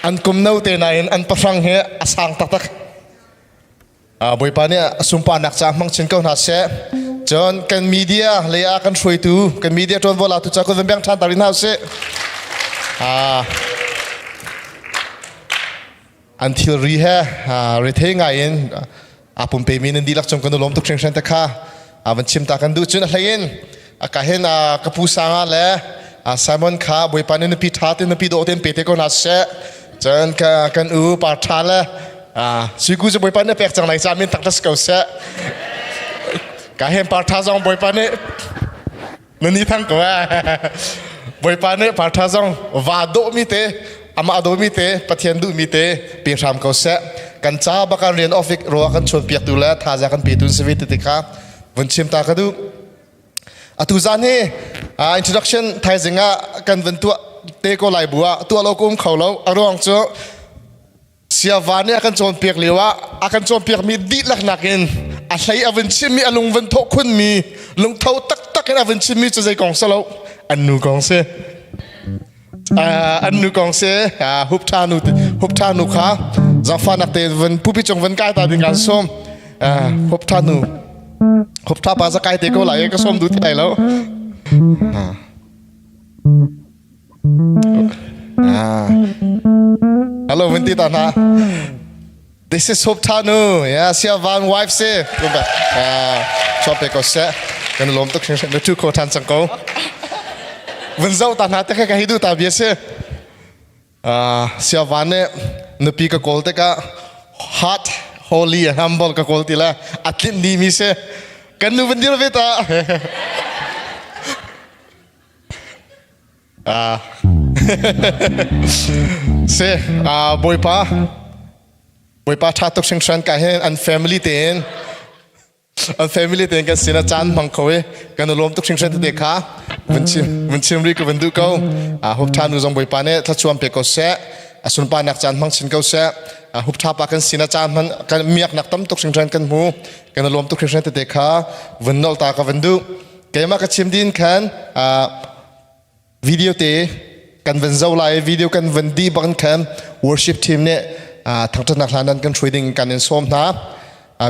An kum no te nain an pahrang hi a sang taktak. Bawipa nih a sunparnak ca hmang chin ko hna seh. Cun kan media lei ah kan hruaitu, kan media ṭuanvo latu ca kun van beng ṭhan ta rih hna usih. An thilri he rethei ngai in aa pumpe mi nan dihlak cung kan i lawm tuk hringhran te kha van chim ta kan duh. Cun a hlei in ka hin ka pu Sanga le Simon kha Bawipa nih nupi ṭha te nupi dawh tein pe te ko hna seh. Cun kan u par ṭha le Suiku cu Bawipa nih pek cang lai ca min tak ko seh. Ka hen par ṭha zong Bawipa nih na ni thang ko Bawipa nih par ṭha zong va dawh mi te amah dawh mi te Pathian duh mi te pe hram ko seh. Kan ca bakan rian office ruah kan chuan piak tu le thaza kan pe tu si ve ti ti kha vun chim ta ka duh. Atu zan hi introduction thaizing ah kan van tuah te ko lai bu ah tuah lo ko um kho lo. A ruang cu Siava nih a kan cawnpiak lio ah a kan cawnpiakmi dihlak nakin a hlei a vun chimmi a lung vun thawh khunmi lungtho taktak in a vun chimmi cu zei kong si lo an nu kong si. An nu kong si. Hup tha nu hup tha nu kha zaangfahnak te vun pupi cung vun kai ta ding kan sawm. Hup tha nu hup tha pa za kai te ko lai ka sawm duh ti lai lo. Hello vun ti ta hna. This is Hope Thanu. Yeah, sia van wife se. Chop pe ko se. Kan lom tuk hring na tu ko than chang ko. Vun zau ta hna te ka hi du ta bia se. Sia van ne nupi ka kawl te ka heart holy and humble ka kawl ti la atlin ni mi se. Kan nu van dir ve ta. Si, Bawipa Bawipa ṭha tuk hringhran ka hin an family tein an family tein kan sin ah caan hmang kho i kan i lawm tuk hringhran tete kha vun chim vun chim rih ka vun duh ko. Hup ṭha nu zong Bawipa nih thluachuam pe ko seh, a sunparnak caan hmang chin ko seh. Hup ṭha pa kan sin ah caan hman kan miaknak tam tuk hringhran kan hmu, kan i lawm tuk hringhran tete kha vun nolh ta ka vun duh. Keimah ka chim din khan video te kan van zo lai. Video kan van di bang khan worship team nih thangṭhatnak hla nan kan hruai ding kan in sawm hna.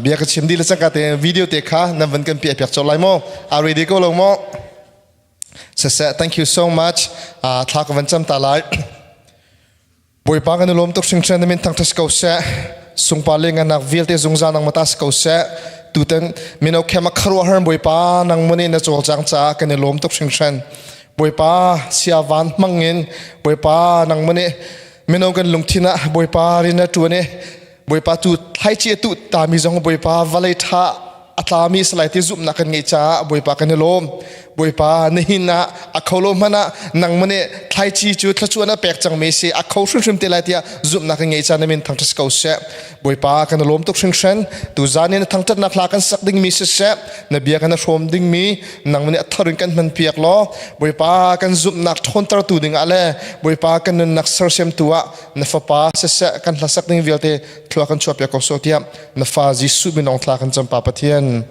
Bia ka chim di le cangka te video te kha nan van kan piah piak colh lai maw? A ready ko lo maw? Siseh, thank you so much. Thla ka van cam ta lai. Bawipa, kan i lawm tuk hringhran. Na min thangṭhat ko seh. Sungpa le ngannak vialte zungzal nangmah ta si ko seh. Tutan mino khem a kharuahhar Bawipa nangmah nih na cawlcang caah kan i lawm tuk hringhran. Bawipa sia van hmang in Bawipa nangmah nih mino kan lungthin ah Bawipa rian na ṭuan i Bawipa tu thlaici a tuh tami zong Bawipa vawlei ṭha a tlami salai ti zumhnak kan ngeih caah Bawipa kan i lawm. Bawipa, nihin ah a kho lo hmanh ah nangmah nih thlaici cu thluachuah na pek cangmi si a kho hrimhrim te lai tiah zumhnak kan ngeih caah na min thangṭhat ko seh. Bawipa, kan i lawm tuk hringhran. Tuzaan in thangṭhatnak hla kan sak dingmi siseh, na bia kan i hrawm dingmi nangmah nih a thar in kan hmanpiak law Bawipa, kan zumhnak ṭhawntertu dingah le Bawipa, kan nunnak sersiamtu ah na fapa siseh kan hlasak ding vialte thlua kan chuahpiak ko sawh tiah na fa Jesuh min thla kan cam, Pa Pathian.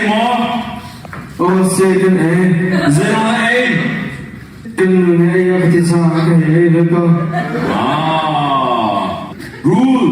ei maw? Aw si kan ei. Zeiruang na ei? Kan nu nih ei a ka ti caah ka hei ei ve ko. Ah, rule.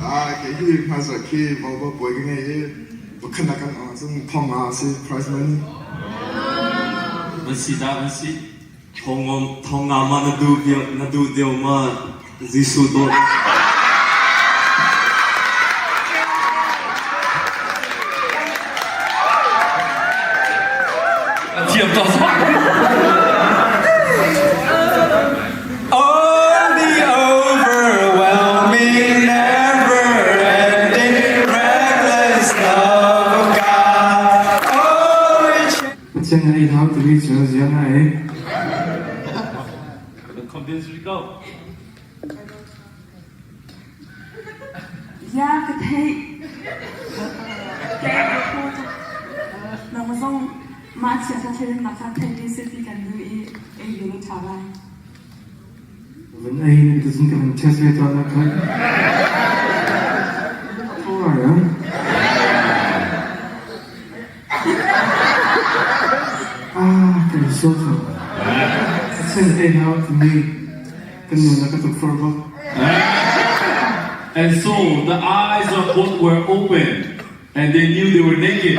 Ah, kei hi hmaizarh khi volleyball puai ka ngei i pakhatnak kan ong ahcun thong nga a si prize money. Van si dah van si. Thong nga ma na duh na duh deuh ma Jesuh dawt. A thiam to Oh, the overwhelming, never-ending, reckless love of God. Oh, it Pathian na ei hau timi cu ziang a ei. Convince we go. Ya ka theih. Nang zong mah chia thleidannak kha theih ve seh ti kan duh i ei ding a ṭha lai. Van ei na ka tuzun ka van test ve tuah na khan. Thawng ah. Ah, kan i sual cang. Pathian ei hau timi kan nun a ka tukforh bak. And so the eyes of both were opened, and they knew they were naked.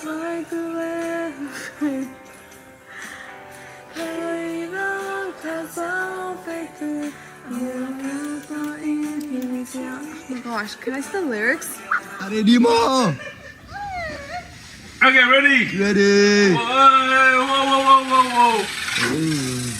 Just like the wind. Oh my gosh, can I see the lyrics? Ready mo? Okay, ready? Ready. Whoa, whoa, whoa, whoa, whoa.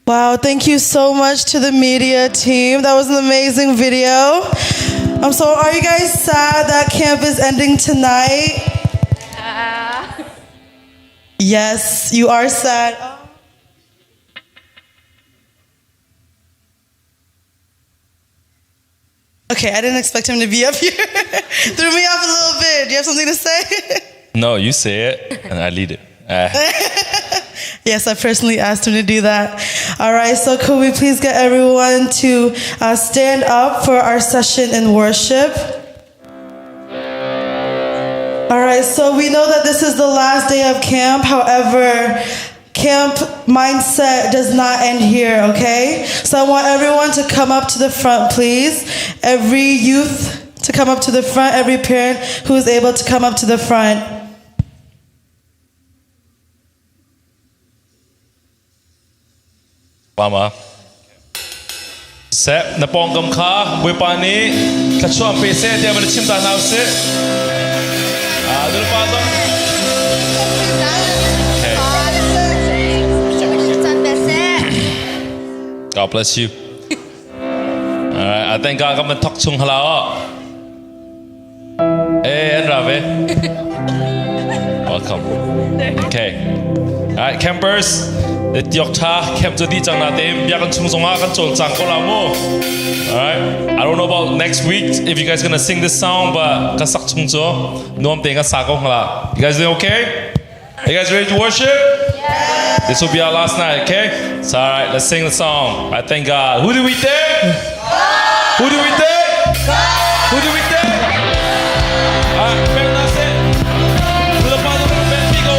Wow, thank you so much to the media team. That was an amazing video. So are you guys sad that camp is ending tonight? Yeah. Yes, you are sad. Okay, I didn't expect him to be up here. Threw me off a little bit. Do you have something to say? No, you say it and I lead it. Yes, I personally asked him to do that. All right, so could we please get everyone to stand up for our session in worship? All right, so we know that this is the last day of camp. However, camp mindset does not end here, okay? So I want everyone to come up to the front, please. Every youth to come up to the front, every parent who is able to come up to the front. Mama. Seh, na pawngkam kha Bawipa nih thluachuah pe seh tiah van chim ta hna usih. Ah, nulepa zong. Okay. God bless you. All right, I thank God kan thok chung hala o. Eh, an ra ve. Welcome. Okay. All right, campers. Tiok tha camp cu di cang na te biakinn chung zongah kan cawl cang ko la mu. All right. I don't know about next week if you guys gonna sing this song, but kan sak chung cu nuam te kan sa ko hngala. You guys doing okay? You guys ready to worship? Yeah. This will be our last night, okay? So all right, let's sing the song. I thank God. Who do we thank? God. Who do we thank? God. Who do we thank? All right, that's it. To the Father, go.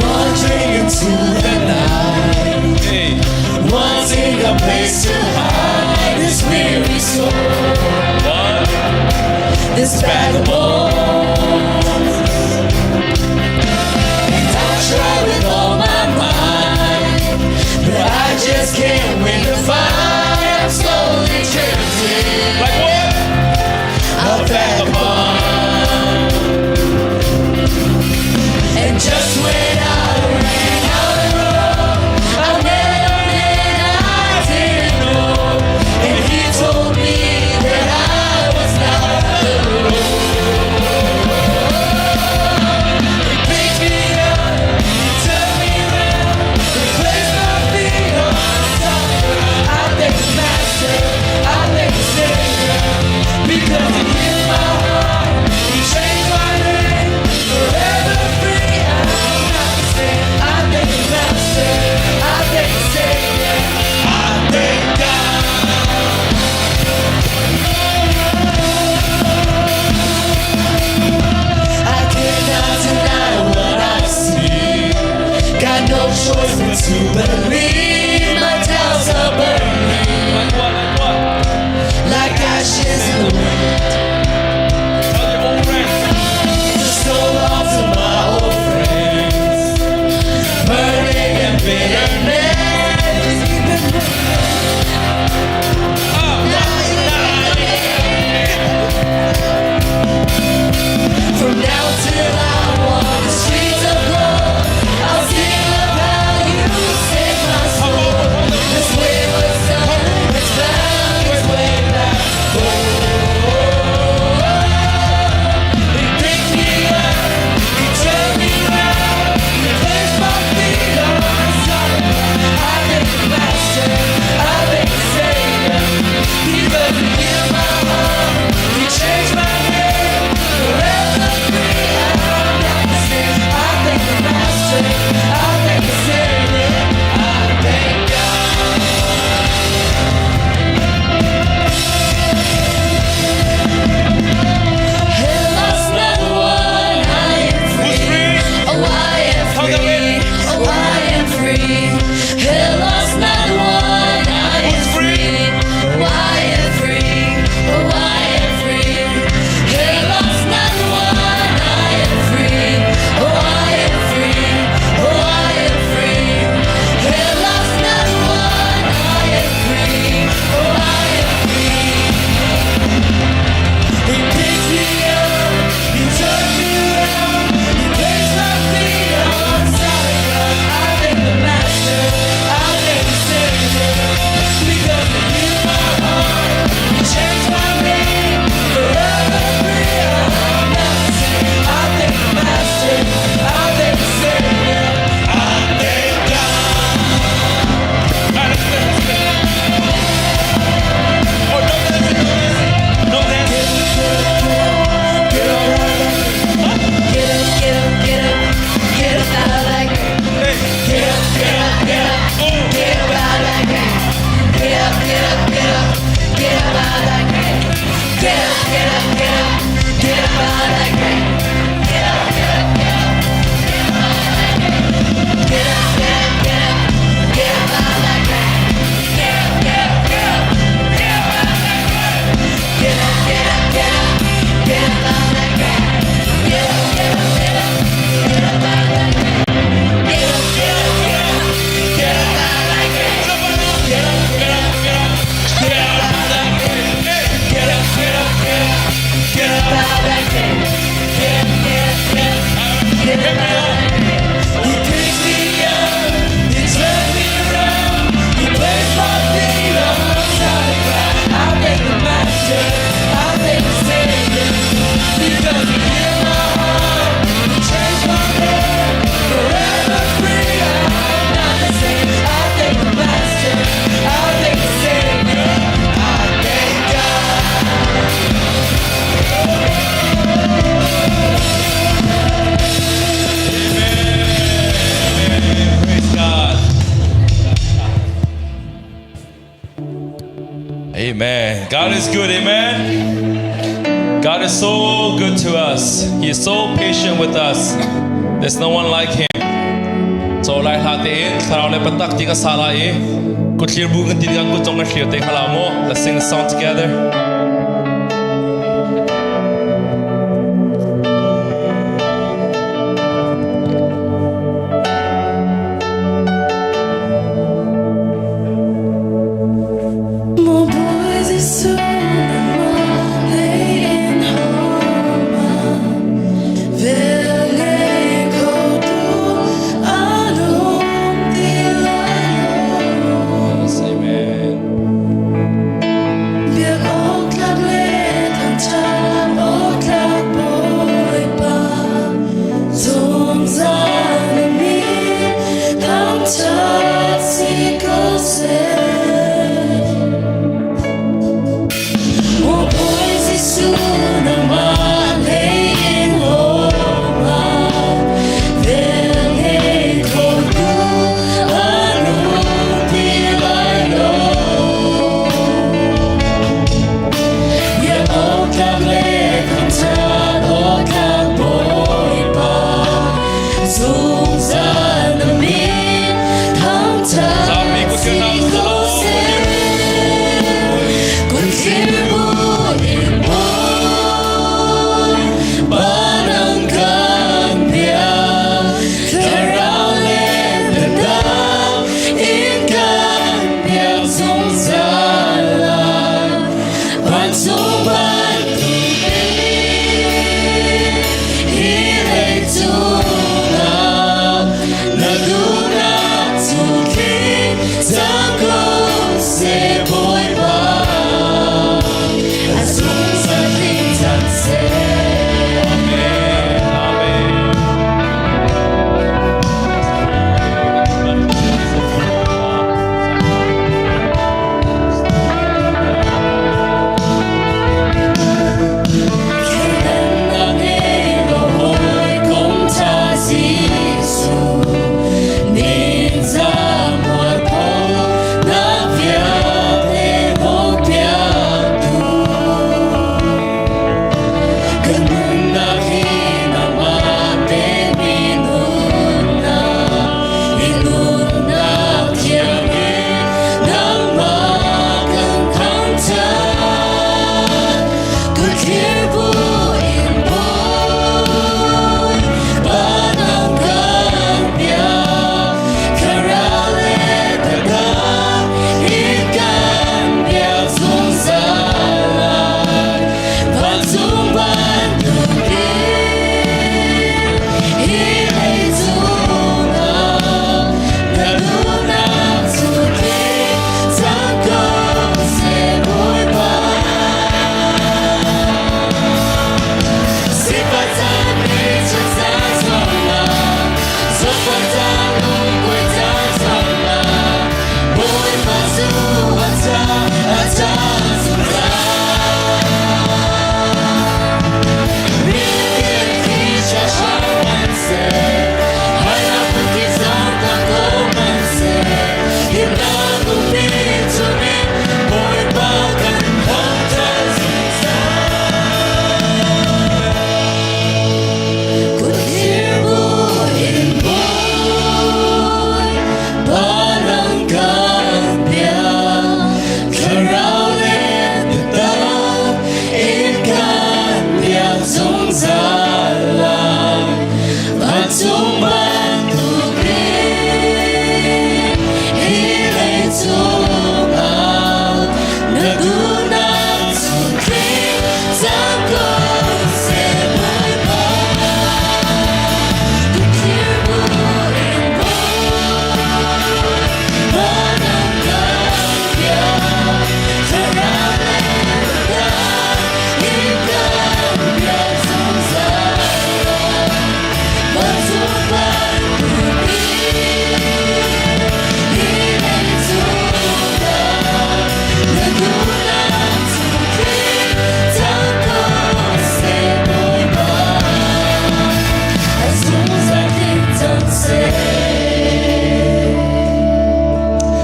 Wandering into the night, Hey. wanting a place to hide this weary soul, What? this bag of bones. And I try with all my might, but I just can't win the fight. I'm slowly drifting, Like what? a vagabond. And just when I ran out of road, I met a man I didn't know, and he told me that I was not alone. He picked me up, he turned me round, he placed my feet on solid ground. I thank the master, I thank the Savior, because he healed my heart, he changed my name, forever free. I'm not the same. I thank the master, I thank the Savior, I thank God. I cannot deny what I see. Got no choice but to believe. My doubts are burning Like what? Like what? like ashes in the wind. Tell your old friends. So long to my old friends, burning and bitterness. From now till I walk the streets of gold, I'll sing of how you saved my so good to us. He is so patient with us. There's no one like him. So lai hla tein thlarau le patak ti ka sa lai i kutthlir bu kan ti kan kut zong kan thlir te khala mu. Let's sing a song together. Yes, amen. Amen. Amen.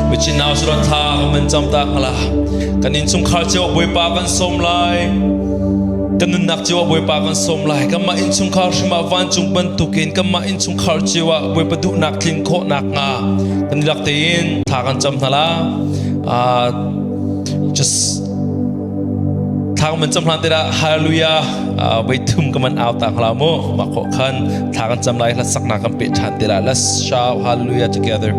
Michin nau surat tha kan man cham ta khala kan in chungkhar cio Bawipa kan som lai. Kan nunnak cio ah Bawipa kan sawm lai. Kanmah innchungkhar hrim ah vancung bantukin kanmah innchungkhar cio ah Bawipa duhnak tlin khawh nakhnga kan dihlak tein thla kan cam hna la. Just thla kan cam hlan te dah hallelujah voi thum ka man au ta hla mu mah khawh khan thla kan cam lai hla saknak kan pe ṭhan te la. Let's shout hallelujah together.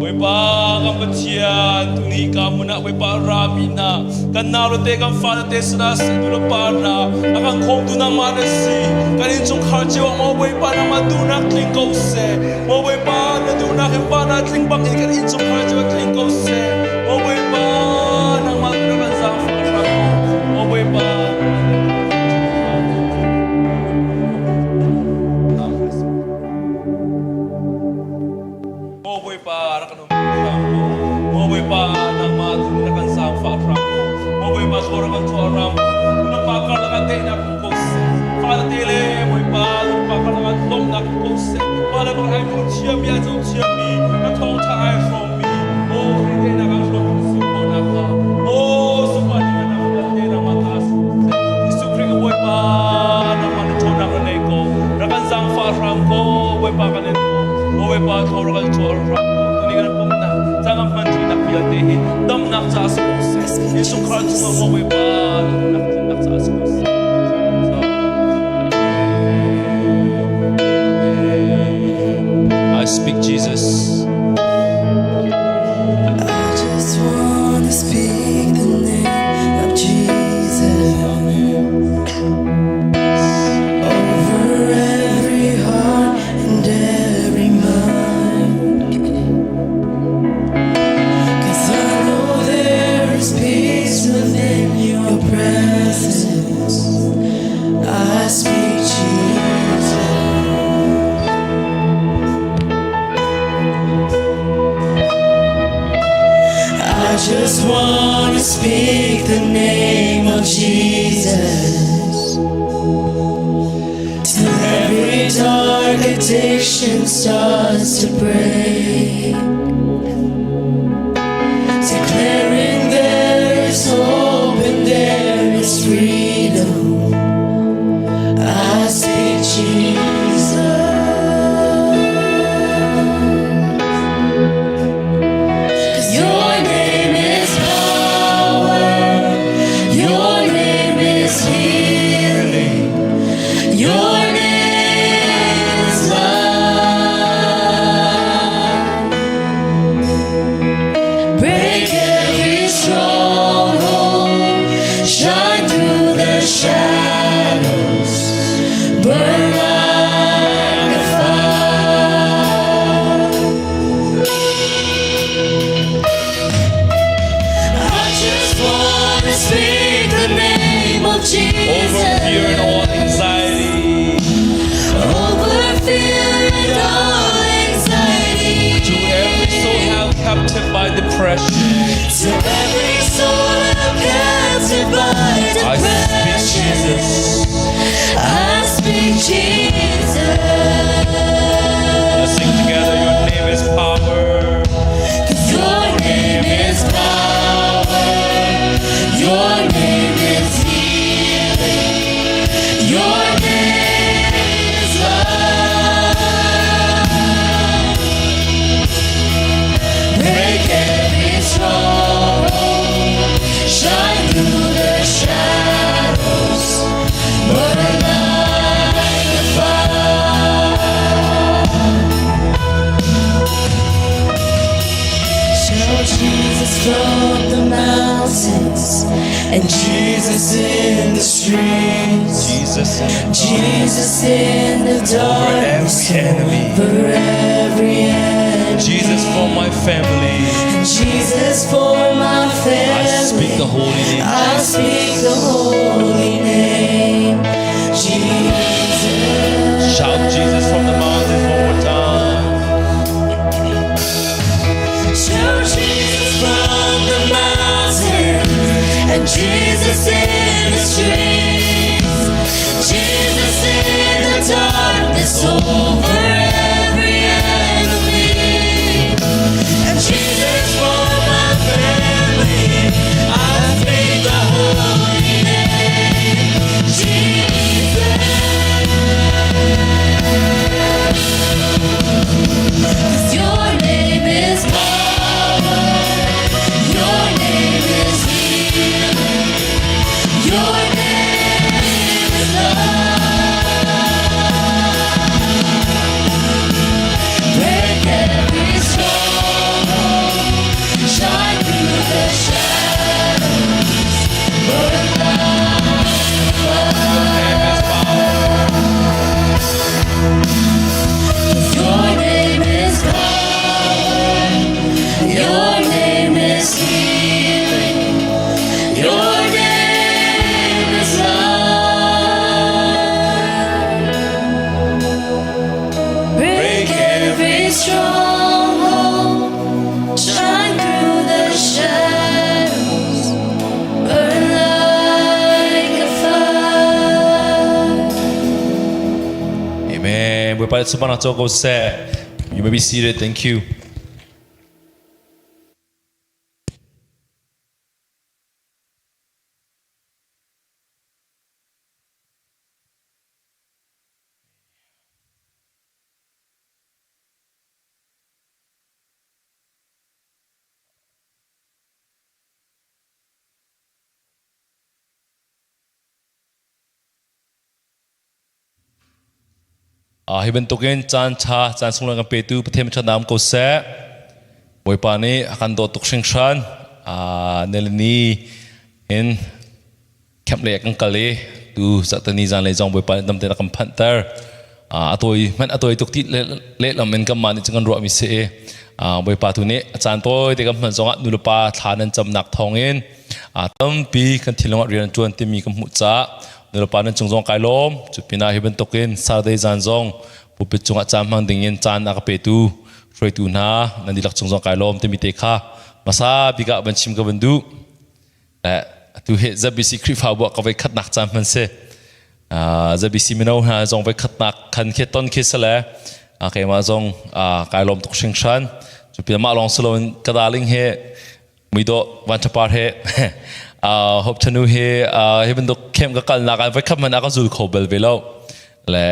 Bawipa kan Pathian tuni ka hmun ah Bawipa rami hna kan naute kan fate sana nu le pa hna a kan khawmtu nangmah na si kan innchungkhar cio ah maw Bawipa nangmah duhnak tling ko seh maw Bawipa na duhnak hin pa na tling bang in kan innchungkhar cio tling ko seh maw Bawipa nangmah tu na kan zaangfah hram ko maw Bawipa. Maw Bawipa rak kan um hram ko. Maw Bawipa nangmah tu na kan zaangfah hram ko. Maw Bawipa thaw rak kan chuah hram ko. Na pa karlak ah teinak um ko seh. Fale te le Bawipa na pa karlak ah lawmhnak um ko seh. Pa le bang ai hmu thiammi a co thiammi na thawngṭha ai hrawmmi aw Khrih teinak ah hrawm si khawh nakhnga aw sungah nangmah te nangmah ta si ko seh. Jesuh Khrih ka Bawipa nangmah na ṭhawnnak na nei ko. Rak kan zaangfah hram ko Bawipa kan in Bawipa thaw rak kan chuah hram ko. Tuni kan pumnak caan kan hman ṭinak vialte hi damnak ca si ko seh. Innchungkhar chungah maw Bawipa nak tlinnak ca si ko seh. I speak Jesus. I just wanna speak the name of Jesus over every heart and every mind. 'Cause I know there is peace within your presence. I speak Jesus. I just wanna speak the name of Jesus till every dark addiction starts to break, declaring there is hope and there is freedom. I speak Jesus. 'Cause your name is power, your name is healing, your name is love. Break every stronghold, shine through the shadows, burn like a fire. I just wanna speak the name of Jesus. Over fear and all anxiety. Over fear and all anxiety. To every soul held captive by depression. To every soul held captive by I speak depression. Jesus. I speak Jesus. Let's sing together. Your name is power. 'Cause your name is power. Your name is healing. Your name is love. Break every stronghold. Shine through the shadows. Burn like a fire. Shout Jesus from the mountains and Jesus in the streets. Jesus in the Jesus in the darkness every enemy. over every enemy. Jesus for my family. And Jesus for my family. I speak the holy name. I speak the holy name. Jesus. Shout Jesus from the mountains one more time. Shout Jesus from the mountains and Jesus in the streets. Bawipa subhana cho ko seh. You may be seated. Thank you. Hi bantukin caan ṭha, caan sunglawi kan petu Pathian ṭhatnak um ko seh. Bawipa nih a kan dawt tuk hringhran. Nilini in camp lei ah kan kal i tu zarhteni zanlei zong Bawipa nih dam tein a kan phanhter. A tawi hmanh a tawi tuk ti lehlam in kanmah nih cun kan ruahmi si i Bawipa tu nih a caan tawi te kan hman zongah nulepa thla nan camnak thawngin tampi kan thinlung ah rian an ṭuan timi kan hmuh caah nulepa nan cung zong kai lawm. Cu pinah hi bantukin Saturday zan zong pulpit cungah caan hmang dingin caan a ka petu hruaitu hna nan dihlak cung zong kai lawm timi te kha hmasa bik ah van chim ka van duh. Atu hi ZBC Khrihfabu ah ka voi khatnak caan hman si. ZBC mino hna zong voi khatnak khan khi ton khi si le keimah zong kai lawm tuk hringhran. Cu mah lawng si loin ka darling he muidawh Van Ṭhapar he Hope Chanu he hi bantuk camp ka kalnak ah voi khat hmanh a ka zul kho bal ve lo. Le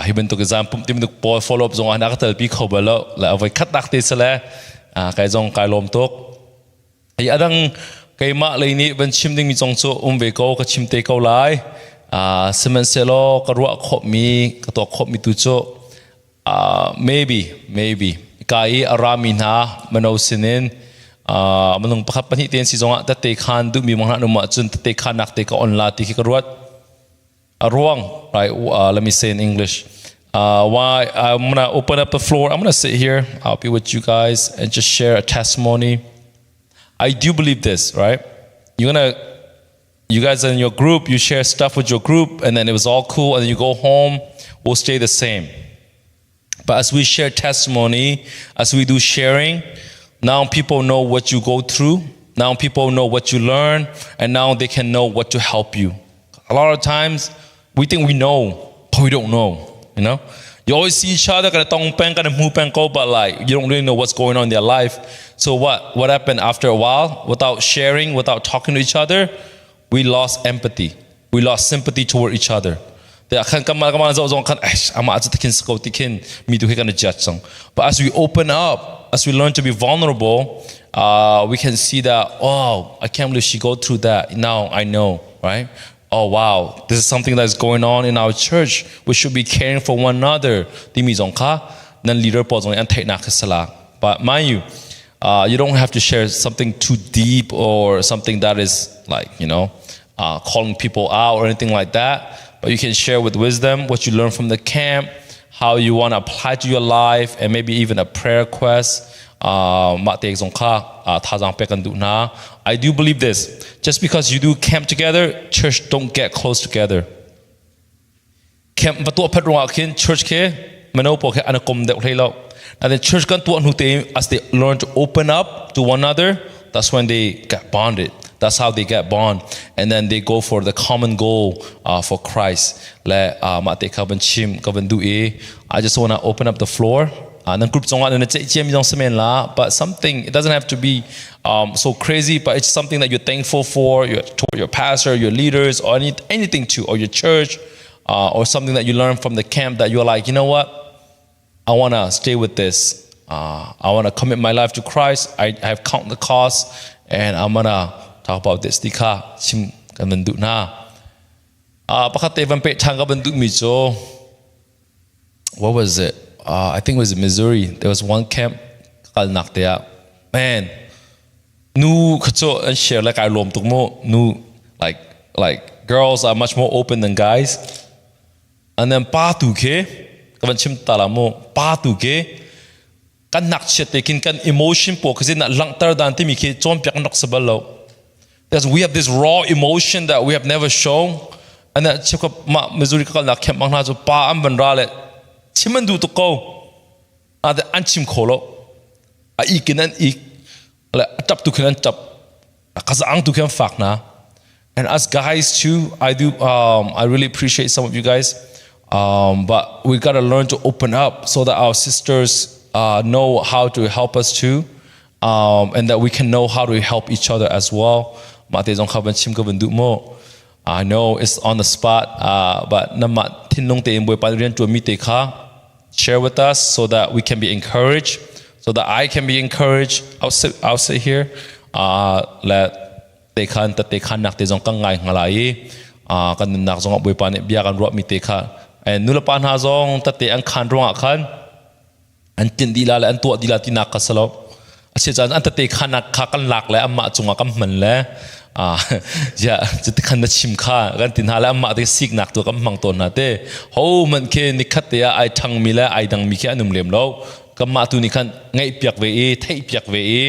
hi bantuk zan pumh ti bantuk pawl follow up zong ah na ka telpi kho bal lo. Le voi khatnak te si le kai zong kai lawm tuk. Hi a dang keimah lei nih van chim dingmi zong cu um ve ko, ka chim te ko lai. Sihmanhsehlaw ka ruah khawhmi, ka tuak khawhmi tu cu maybe, maybe ka i a rami hna mino sinin minung pakhat pahnih te an si zongah tette khan duhmi mang hna an um ahcun tette khan nak te ka on la ti khi ka ruat. A ruang, right? Let me say in English. Why I'm gonna open up the floor. I'm gonna sit here. I'll be with you guys and just share a testimony. I do believe this, right? You're gonna, you guys in your group, you share stuff with your group, and then it was all cool, and then you go home, we'll stay the same. But as we share testimony, as we do sharing, now people know what you go through. Now people know what you learn, and now they can know what to help you. A lot of times we think we know, but we don't know. You know, you always see each other, kind of tong peng, kind of mu peng ko, but like you don't really know what's going on in their life. So what? What happened after a while? Without sharing, without talking to each other, we lost empathy. We lost sympathy toward each other. But as we open up, as we learn to be vulnerable, we can see that, oh, I can't believe she go through that. Now I know, right? Oh wow, this is something that's going on in our church. We should be caring for one another. Timi zong kha nan leader pawl zong an theihnak kha sala. But mind you, you don't have to share something too deep or something that is like, you know, calling people out or anything like that. But you can share with wisdom what you learned from the camp, how you want to apply to your life, and maybe even a prayer request. Mah te zong kha thazaang pek kan duh hna. I do believe this. Just because you do camp together, church don't get close together. Camp va tuah phat ruangah khin church khi mino pawl khi an i kom deuh hlei lo. And then church kan tuah hnu te as they learn to open up to one another, that's when they get bonded. That's how they get bond. And then they go for the common goal for Christ. Le mah te kha van chim ka van duh i I just want to open up the floor. Nan group cungah nan ceih ciami zong si men la, but something, it doesn't have to be so crazy, but it's something that you're thankful for, your, toward your pastor, your leaders, or any, anything too, or your church, or something that you learned from the camp that you're like, you know what? I want to stay with this. I want to commit my life to Christ. I have count the cost, and I'm gonna talk about this. Ti kha chim kan van duh hna. Pakhat te van peh ṭhan ka van duhmi cu what was it? I think it was in Missouri. There was one camp kalnak te ah man nu kha cu an share le kai lawm tuk mu nu like like girls are much more open than guys and then pa tu khi ka van chim ta la mu pa tu khi kan ngakchiat te khin kan emotion pawl khi na langhter dan timi khi cawnpiak an rak si bal lo because we have this raw emotion that we have never shown and then chim ma Missouri ka kalnak camp mang hna cu pa an van ra le chim an duh tuk ko an chim kho lo a ik in an ik le a tap tu khin an tap ka zaang tu khin an fak hna and us guys too I do I really appreciate some of you guys. Um, but we got to learn to open up so that our sisters uh, know how to help us too, um, and that we can know how to help each other as well. Mah te zong kha van chim ka van duh mu. I know it's on the spot, uh, but namah thinlung tein Bawipa rian ṭuanmi te kha share with us so that we can be encouraged, so that I can be encouraged. I'll sit, I'll sit here. Uh, le te khan tate khan nak te zong kan ngai hnga i uh, kan nunnak zong ah Bawipa nih bia kan ruahmi te kha and nulepa hna zong tate an khan ruangah khan an tlinh dih la le an tuah dih la tinak ka si lo a si caan an tate khanak kha kan lak le anmah cungah kan hman le ya cuti khan na chim kha kan ti hna le anmah te siknak tu kan hmang tawn hna te ho man khi nikhat te ah ai ṭhangmi le ai dangmi khi an um lem lo kanmah tu nih khan ngaih piak ve i theih piak ve i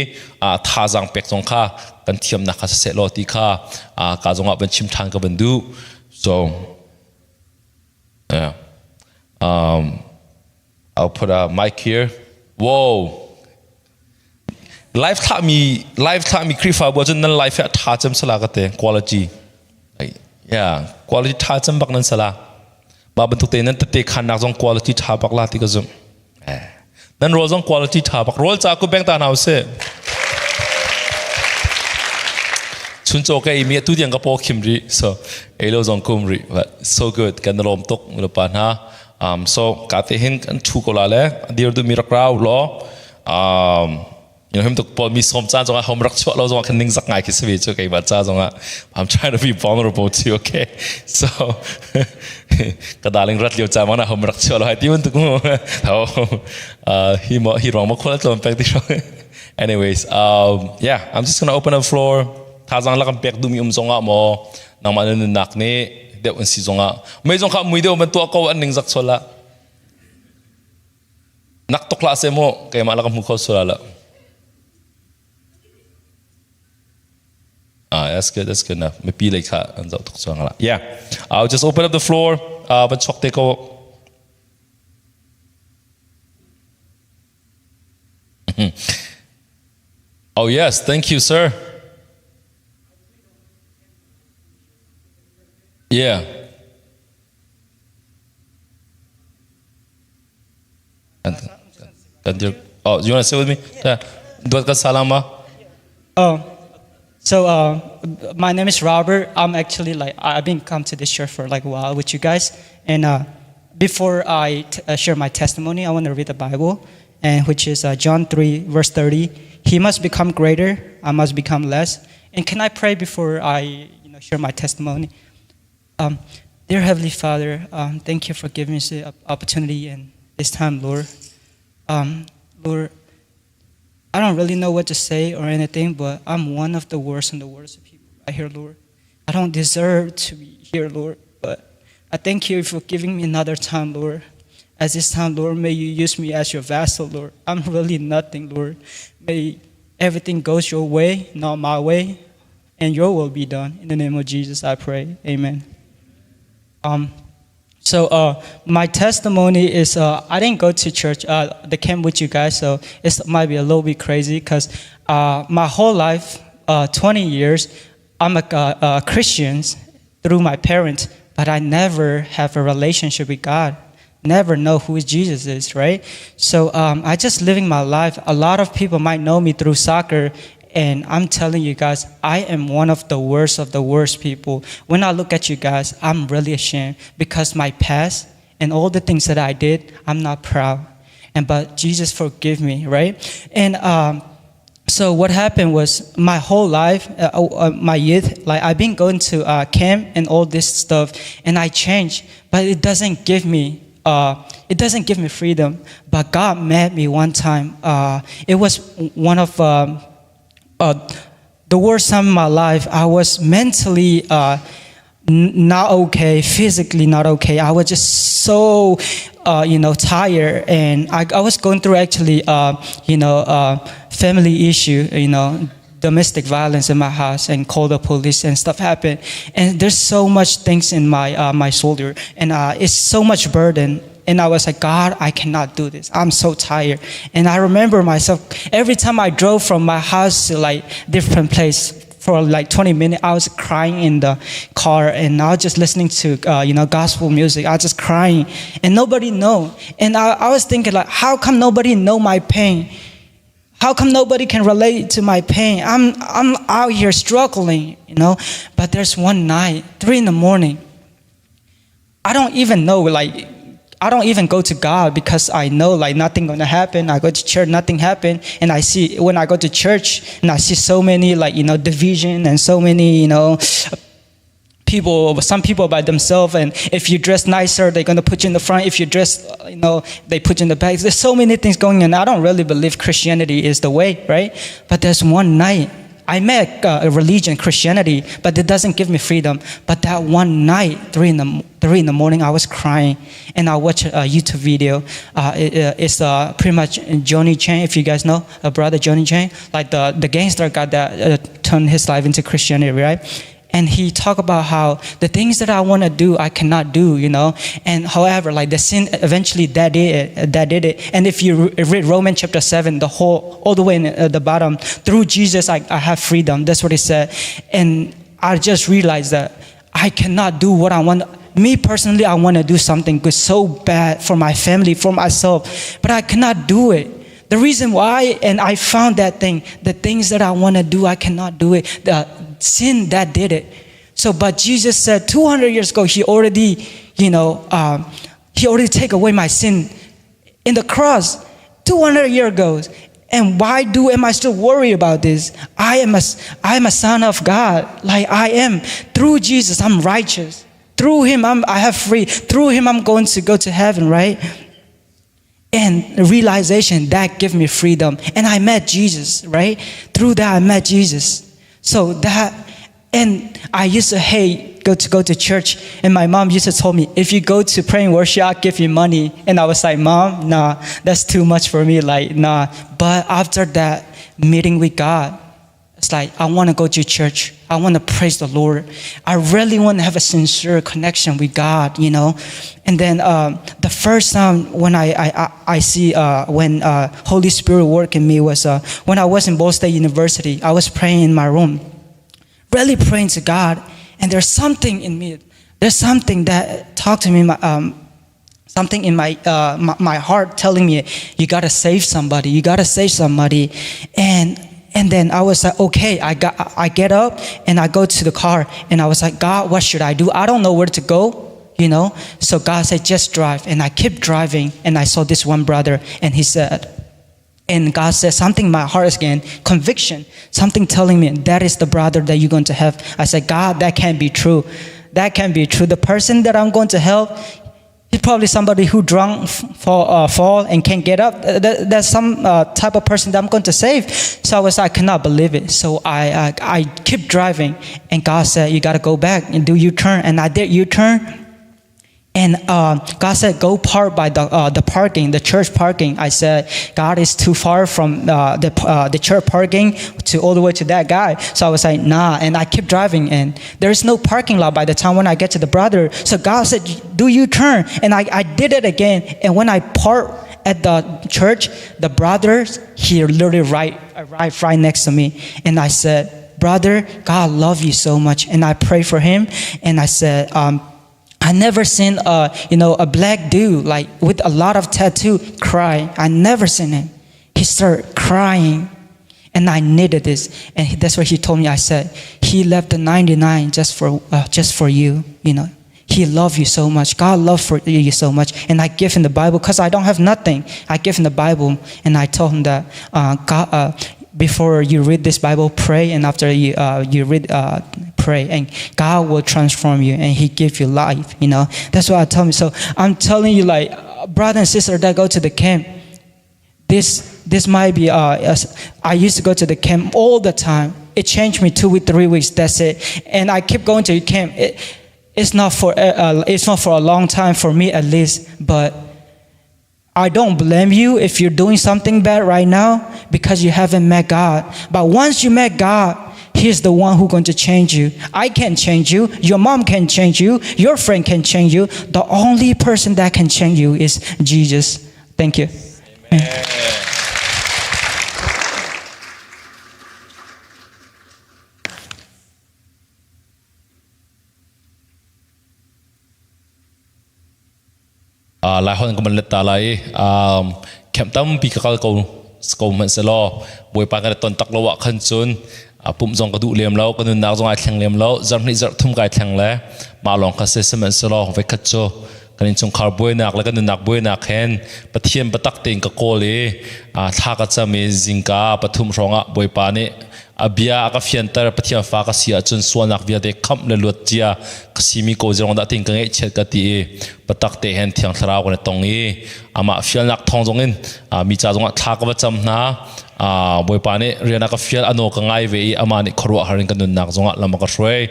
thazaang pek zong kha kan thiamnak kha siseh law ti kha ka zongah van chim ṭhan ka van duh so yeah um, I'll put a mic here. Whoa. Live thlahmi live thlahmi Khrihfabu ahcun nan live hi a ṭha cem sala ka te quality. Yeah, quality ṭha cem bak nan sala. Mah bantuk te nan tete khannak zong quality ṭha bak la ti ka zumh. Eh. Nan rawl zong quality ṭha bak. Rawl ca ku beng ta hna usih. Chuncaw ka ei mi atu tiang ka paw khim rih. So, ei lo zong kum rih. But so good. Kan lawm tuk pa hna. Um, so ka te hin kan thu ko la le dir du mi rak rau law um, you know him tuk paul mi som caan zongah hom rak chuah lo zongah khan ning zak ngai khi si ve chu keimah ca zongah I'm trying to be vulnerable too okay so ka darling rat liu cha mana hom rak chuah lo hai ti bantuk mu uh, hi mo hi rong mo khol tlom pek ti anyways um, yeah I'm just gonna open the floor thazang la kan pek du mi um zongah mo nangmah na nunnak nih deuh an si zongah mei zong kha mui deuh man tuah ko an ning zak sual la nak tok la se mu keimah la ka hmu kho sual la Ah, that's good. That's good enough. Mipi lei kha an zoh tuk chuang la. Yeah. I'll just open up the floor. Uh, van chok te ko. Oh yes, thank you, sir. Yeah. And, and oh, you want to sit with me? Yeah. Duat ka salama. Oh, so uh, my name is Robert. I'm actually like I've been come to this church for like a while with you guys, and uh, before I t- uh, share my testimony, I want to read the Bible, and which is uh, John 3 verse 30. He must become greater, I must become less. And can I pray before I you know, share my testimony? Um, dear Heavenly Father, um, thank you for giving us the opportunity and this time, Lord. Um, Lord, I don't really know what to say or anything, but I'm one of the worst and the worst people right here, Lord. I don't deserve to be here, Lord, but I thank you for giving me another time, Lord. As this time, Lord, may you use me as your vassal, Lord. I'm really nothing, Lord. May everything goes your way, not my way, and your will be done. In the name of Jesus, I pray. Amen. Um, so uh, my testimony is uh, I didn't go to church, uh, the camp with you guys, so it might be a little bit crazy because uh, my whole life, uh, 20 years, I'm a, a Christian through my parents, but I never have a relationship with God. Never know who Jesus is, right? So um, I just living my life. A lot of people might know me through soccer, and I'm telling you guys, I am one of the worst of the worst people. When I look at you guys, I'm really ashamed because my past and all the things that I did, I'm not proud. And but Jesus forgive me, right? And um, so what happened was my whole life, uh, uh, my youth, like I've been going to uh, camp and all this stuff, and I changed, but it doesn't give me uh, it doesn't give me freedom. But God met me one time. Uh, it was one of um, uh, the worst time in my life. I was mentally uh, not okay, physically not okay. I was just so, uh, you know, tired, and I, I was going through actually, uh, you know, uh, family issue, you know, domestic violence in my house, and called the police and stuff happened. And there's so much things in my uh, my shoulder, and uh, it's so much burden. And I was like, God, I cannot do this. I'm so tired. And I remember myself every time I drove from my house to like different place. For like 20 minutes, I was crying in the car, and I was just listening to you know gospel music. I was just crying, and nobody know. And I, I was thinking like, how come nobody know my pain? How come nobody can relate to my pain? I'm I'm out here struggling, you know. But there's one night, 3 in the morning. I don't even know like I don't even go to God because I know like nothing gonna happen. I go to church, nothing happened. And I see when I go to church and I see so many like you know division and so many you know people some people by themselves and if you dress nicer they're gonna put you in the front if you dress you know they put you in the back there's so many things going on i don't really believe christianity is the way right but there's one night I met a religion, Christianity, but it doesn't give me freedom. But that one night, 3 in the, 3 in the morning, I was crying, and I watched a YouTube video. It's pretty much Johnny Chan, if you guys know, a brother Johnny Chan, like the gangster guy that turned his life into Christianity, right? And he talked about how the things that I want to do, I cannot do, you know. And however, like the sin eventually that did it. And if you read Romans chapter 7, the whole, all the way in the bottom, through Jesus, I have freedom. That's what he said. And I just realized that I cannot do what I want. Me personally, I want to do something good so bad for my family, for myself, but I cannot do it. The reason why, and I found that thing, the things that I want to do, I cannot do it. The sin that did it. So, but Jesus said 200 years ago, he already, you know, he already take away my sin in the cross 200 years ago. And why do am I still worried about this? I am a son of God. Like I am. Through Jesus, I'm righteous. Through him, I have free. Through him, I'm going to go to heaven, right? And the realization that gave me freedom. And I met Jesus, right? Through that, I met Jesus. So that, and I used to hate go to church. And my mom used to tell me, if you go to pray and worship, I'll give you money. And I was like, Mom, nah, that's too much for me. Like, nah. But after that meeting with God, it's like, I want to go to church. I want to praise the Lord. I really want to have a sincere connection with God, you know. And then the first time when I see when Holy Spirit work in me was when I was in Ball State University. I was praying in my room, really praying to God. And there's something in me. There's something that talked to me. Something in my heart telling me, you got to save somebody. You got to save somebody. And then I was like, okay, I get up and I go to the car and I was like, God, what should I do? I don't know where to go, you know? So God said, just drive. And I kept driving and I saw this one brother and he said, and God said something in my heart again, conviction, something telling me that is the brother that you're going to have. I said, God, that can't be true. That can't be true. The person that I'm going to help, he's probably somebody who drunk, fall and can't get up. That's some type of person that I'm going to save. So I was like, I cannot believe it. So I keep driving, and God said, you got to go back and do U-turn. And I did U-turn. And God said, go park by the parking, the church parking. I said, God is too far from the church parking to all the way to that guy. So I was like, nah. And I kept driving, and there is no parking lot by the time when I get to the brother. So God said, do you turn? And I did it again. And when I parked at the church, the brothers, he literally arrived right next to me. And I said, brother, God love you so much. And I prayed for him. And I said, I never seen a black dude with a lot of tattoo cry. I never seen him. He started crying, and I needed this. And that's what he told me. I said, he left the 99 just for you. You know, he loved you so much. God loved for you so much. And I give him the Bible because I don't have nothing. I give him the Bible, and I told him that God. Before you read this Bible, pray, and after you read, pray, and God will transform you, and He give you life. That's what I tell me. So I'm telling you, brother and sister that go to the camp, this might be. I used to go to the camp all the time. It changed me 2 weeks, 3 weeks. That's it. And I keep going to the camp. It's not for a long time for me at least, but I don't blame you if you're doing something bad right now because you haven't met God. But once you met God, He's the one who's going to change you. I can't change you. Your mom can change you. Your friend can change you. The only person that can change you is Jesus. Thank you. Amen. Lai holh in ka van let ta lai i camp tampi ka kal ko ko hmanhsehlaw Bawipa kan i ton tak lo ah khan cun pumh zong ka duh lem lo, ka nunnak zong ai thleng lem lo, zarh hnih zarh thum kai thleng le mah lawng kha si. Sihmanhsehlaw voikhat cu kan innchungkhar buainak le kan nunnak buainak hen Pathian biatak tein ka kawl i thla ka cam i zingka pathum hrawng ah Bawipa nih a bia a ka fianter. Pathian fa ka si ahcun sualnak vialte khamh le luat cia ka simi ko zong dah tin ka ngaihchiat ka ti i biatak te hen Thiang Thlarau kan i tong i amah fialnak thawng zong in mi ca zongah thla ka va cam hna. Bawipa nih rian a ka fial, ano ka ngai ve i amah nih khuaruahhar in ka nunnak zongah lam a ka hruai.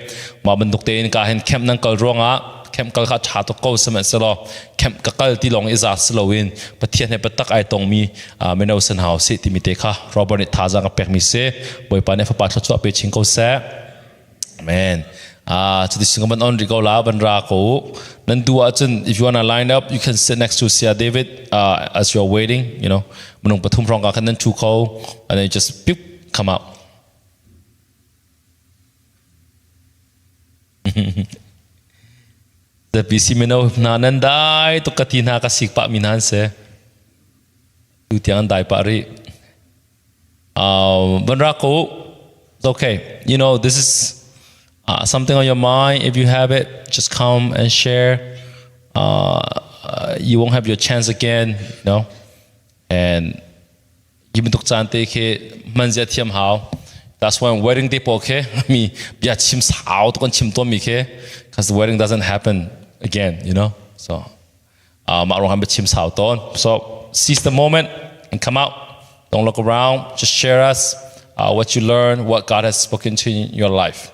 Mah bantuk tein ka hin camp nan kal ruangah camp kal kha ṭha tuk ko, sihmanhsehlaw camp ka kal ti lawng i za si loin Pathian he biatak ai tongmi mino san hau sih timi te kha Robert nih thazaang a pekmi si. Bawipa nih fapa thluachuah pe chin ko seh. Amen. Cuti sing ban on ri ko la ban ra ko. Nan du ahcun, if you wanna line up, you can sit next to Sia David as you're waiting. Minung pathum hrawng ka khan nan thu kho and then you just peep, come out. ZPC mino hna nan dai tuk ka ti hna, ka sik pah mi hna an si. Tu tiang an dai pah rih. Van ra ko. It's okay. This is something on your mind. If you have it, just come and share. You won't have your chance again. And hi bantuk caan te khi hman zia thiam hau. That's why wedding te pawl khi mi bia chim sau tuk an chim tawn mi khi, because the wedding doesn't happen again. So mah ruang bia chim sau tawn. So seize the moment and come out. Don't look around. Just share us what you learn, what God has spoken to in your life.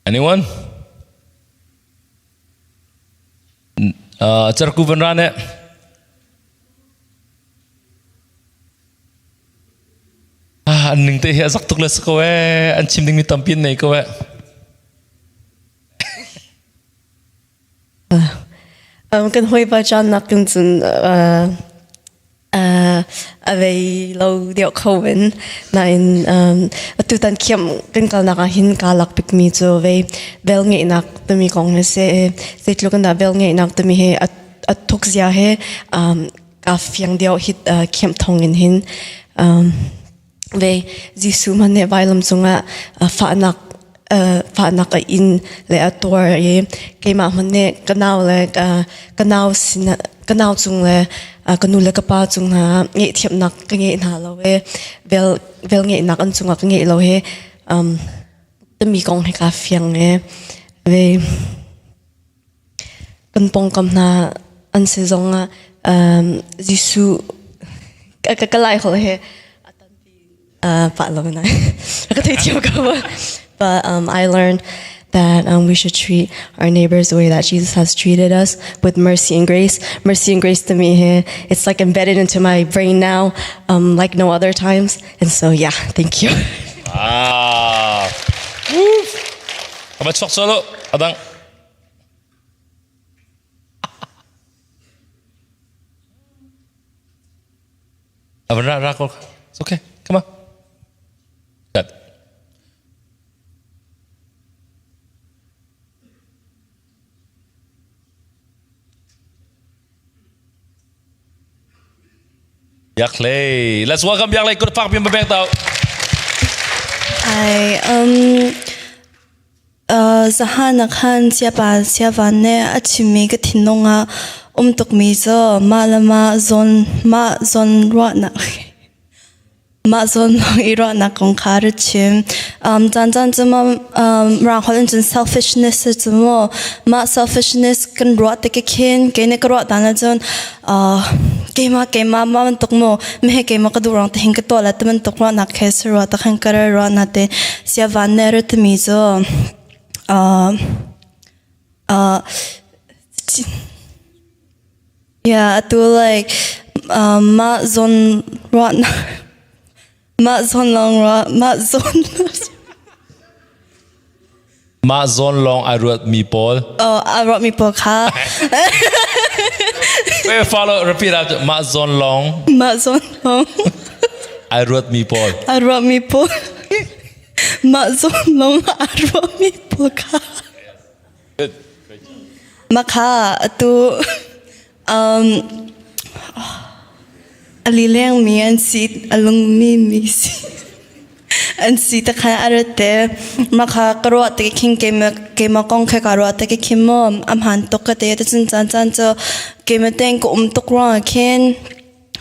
Anyone? Cerku van ra ne. Ah, an ning te hi a zak tuk le si ko ee. An chim dingmi tampi an nei ko ee. Kan hawipa caan nakin cun a vei lo deuh kho in, nain atutan khiam kan kalnak ah hin kaa lak bikmi cu vei vel ngeihnak timi kong hi si. Zeitluk in dah vel ngeihnak timi hi a thuk zia he kaa fiang deuh hi khiam thong in hin. Ve Jesuh hmanh nih vailam cungah fahnak fahnak a in le a tuar i keimah hmanh nih ka nau le ka nau sin ka nau cung le ka nu le ka pa cung hna ngaihthiamnak ka ngeih hna lo i vel vel ngeihnak an cungah ka ngeih lo hi timi kong hi kaa fiang i ve kan pawngkam hna an si zongah Jesuh ka ka lai holh he pah lo na ka thei thiam ko. But I learned that we should treat our neighbors the way that Jesus has treated us, with mercy and grace. Mercy and grace to me, it's like embedded into my brain now, like no other times. And so, yeah, thank you. Ah. Aba chok solo adang. Aba ra ra ko. It's okay. Come on. Good. Biak Hlei. Let's welcome Biak Hlei. Good fuck bim bang tau. Hi. Zahan ah khan siapa siavan nih a chimmi ka thinlung ah um tukmi cu mah le mah zawn mah zawn ruahnak mah zawn lawng i ruahnak kong kha ra chim. Caan caan cu ma rang holh in cun selfishness cu mu mah selfishness kan ruah tik khin kei nih ka ruah dan ahcun keimah keimah mah bantuk mu mehe keimah ka duh ruang te hin ka tuah la ti bantuk ruahnak khe si rua ta khan ka ra ruahnak te siavan ne ra timi cu yeah, atu like mah zawn ruahnak. Mah zawn lawng ruah mah zawn Mah zawn lawng ai ruat mi pawl. Oh, a ruat mi pawl kha. Wait, follow repeat after mah zawn lawng. Mah zawn lawng. Ai ruat mi pawl. Ai ruat mi pawl. Mah zawn lawng ai ruat mi pawl kha. Good. Mah kha atu um a lileng mi an si a lungmi mi si an si te khan a rat te mah kha ka ruah te khin keimah keimah kong khe ka ruah te khin maw a hmaan tuk ka te cun caan caan cu keimah tein ka um tuk ruangah khin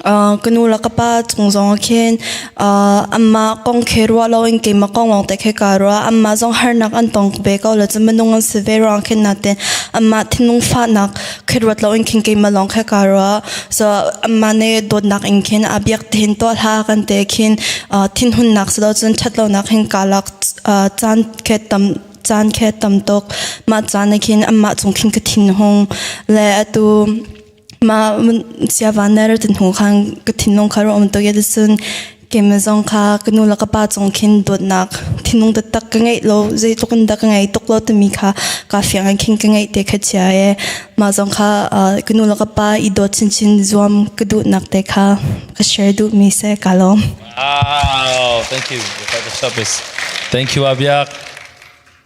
Ka nu le ka pa cung zong ah khin anmah kong khi ruah loin keimah kong lawng te khi kaa ruah. Anmah zong harnak an tong ve ko lo cu minung an si ve ruang khin natin anmah thinlung fahnak khi ruat loin khin keimah lawng khi kaa ruah. So anmah nih dawtnak in khin a biak tein tuah hlah kan te khin thinhunnak si lo cun ṭhatlonak hin kaa lak caan khi tam caan khi tam tuk. Mah caan ah khin anmah cung khin ka thinhung le atu Mah siavan na rat hnu khan ka thinlung kha rak um tuk i cun keimah zong kha ka nu le ka pa cung khin dawtnak thinlung taktak ka ngeih lo zeitluk in dah ka ngei tuk lo timi kha kaa fiang in khin ka ngeih te kha chia i mah zong kha ka nu le ka pa i dawt chinchin zuam ka duhnak te kha ka share duhmi si ka lawm. Wow, thank you. Thank you, Abiak.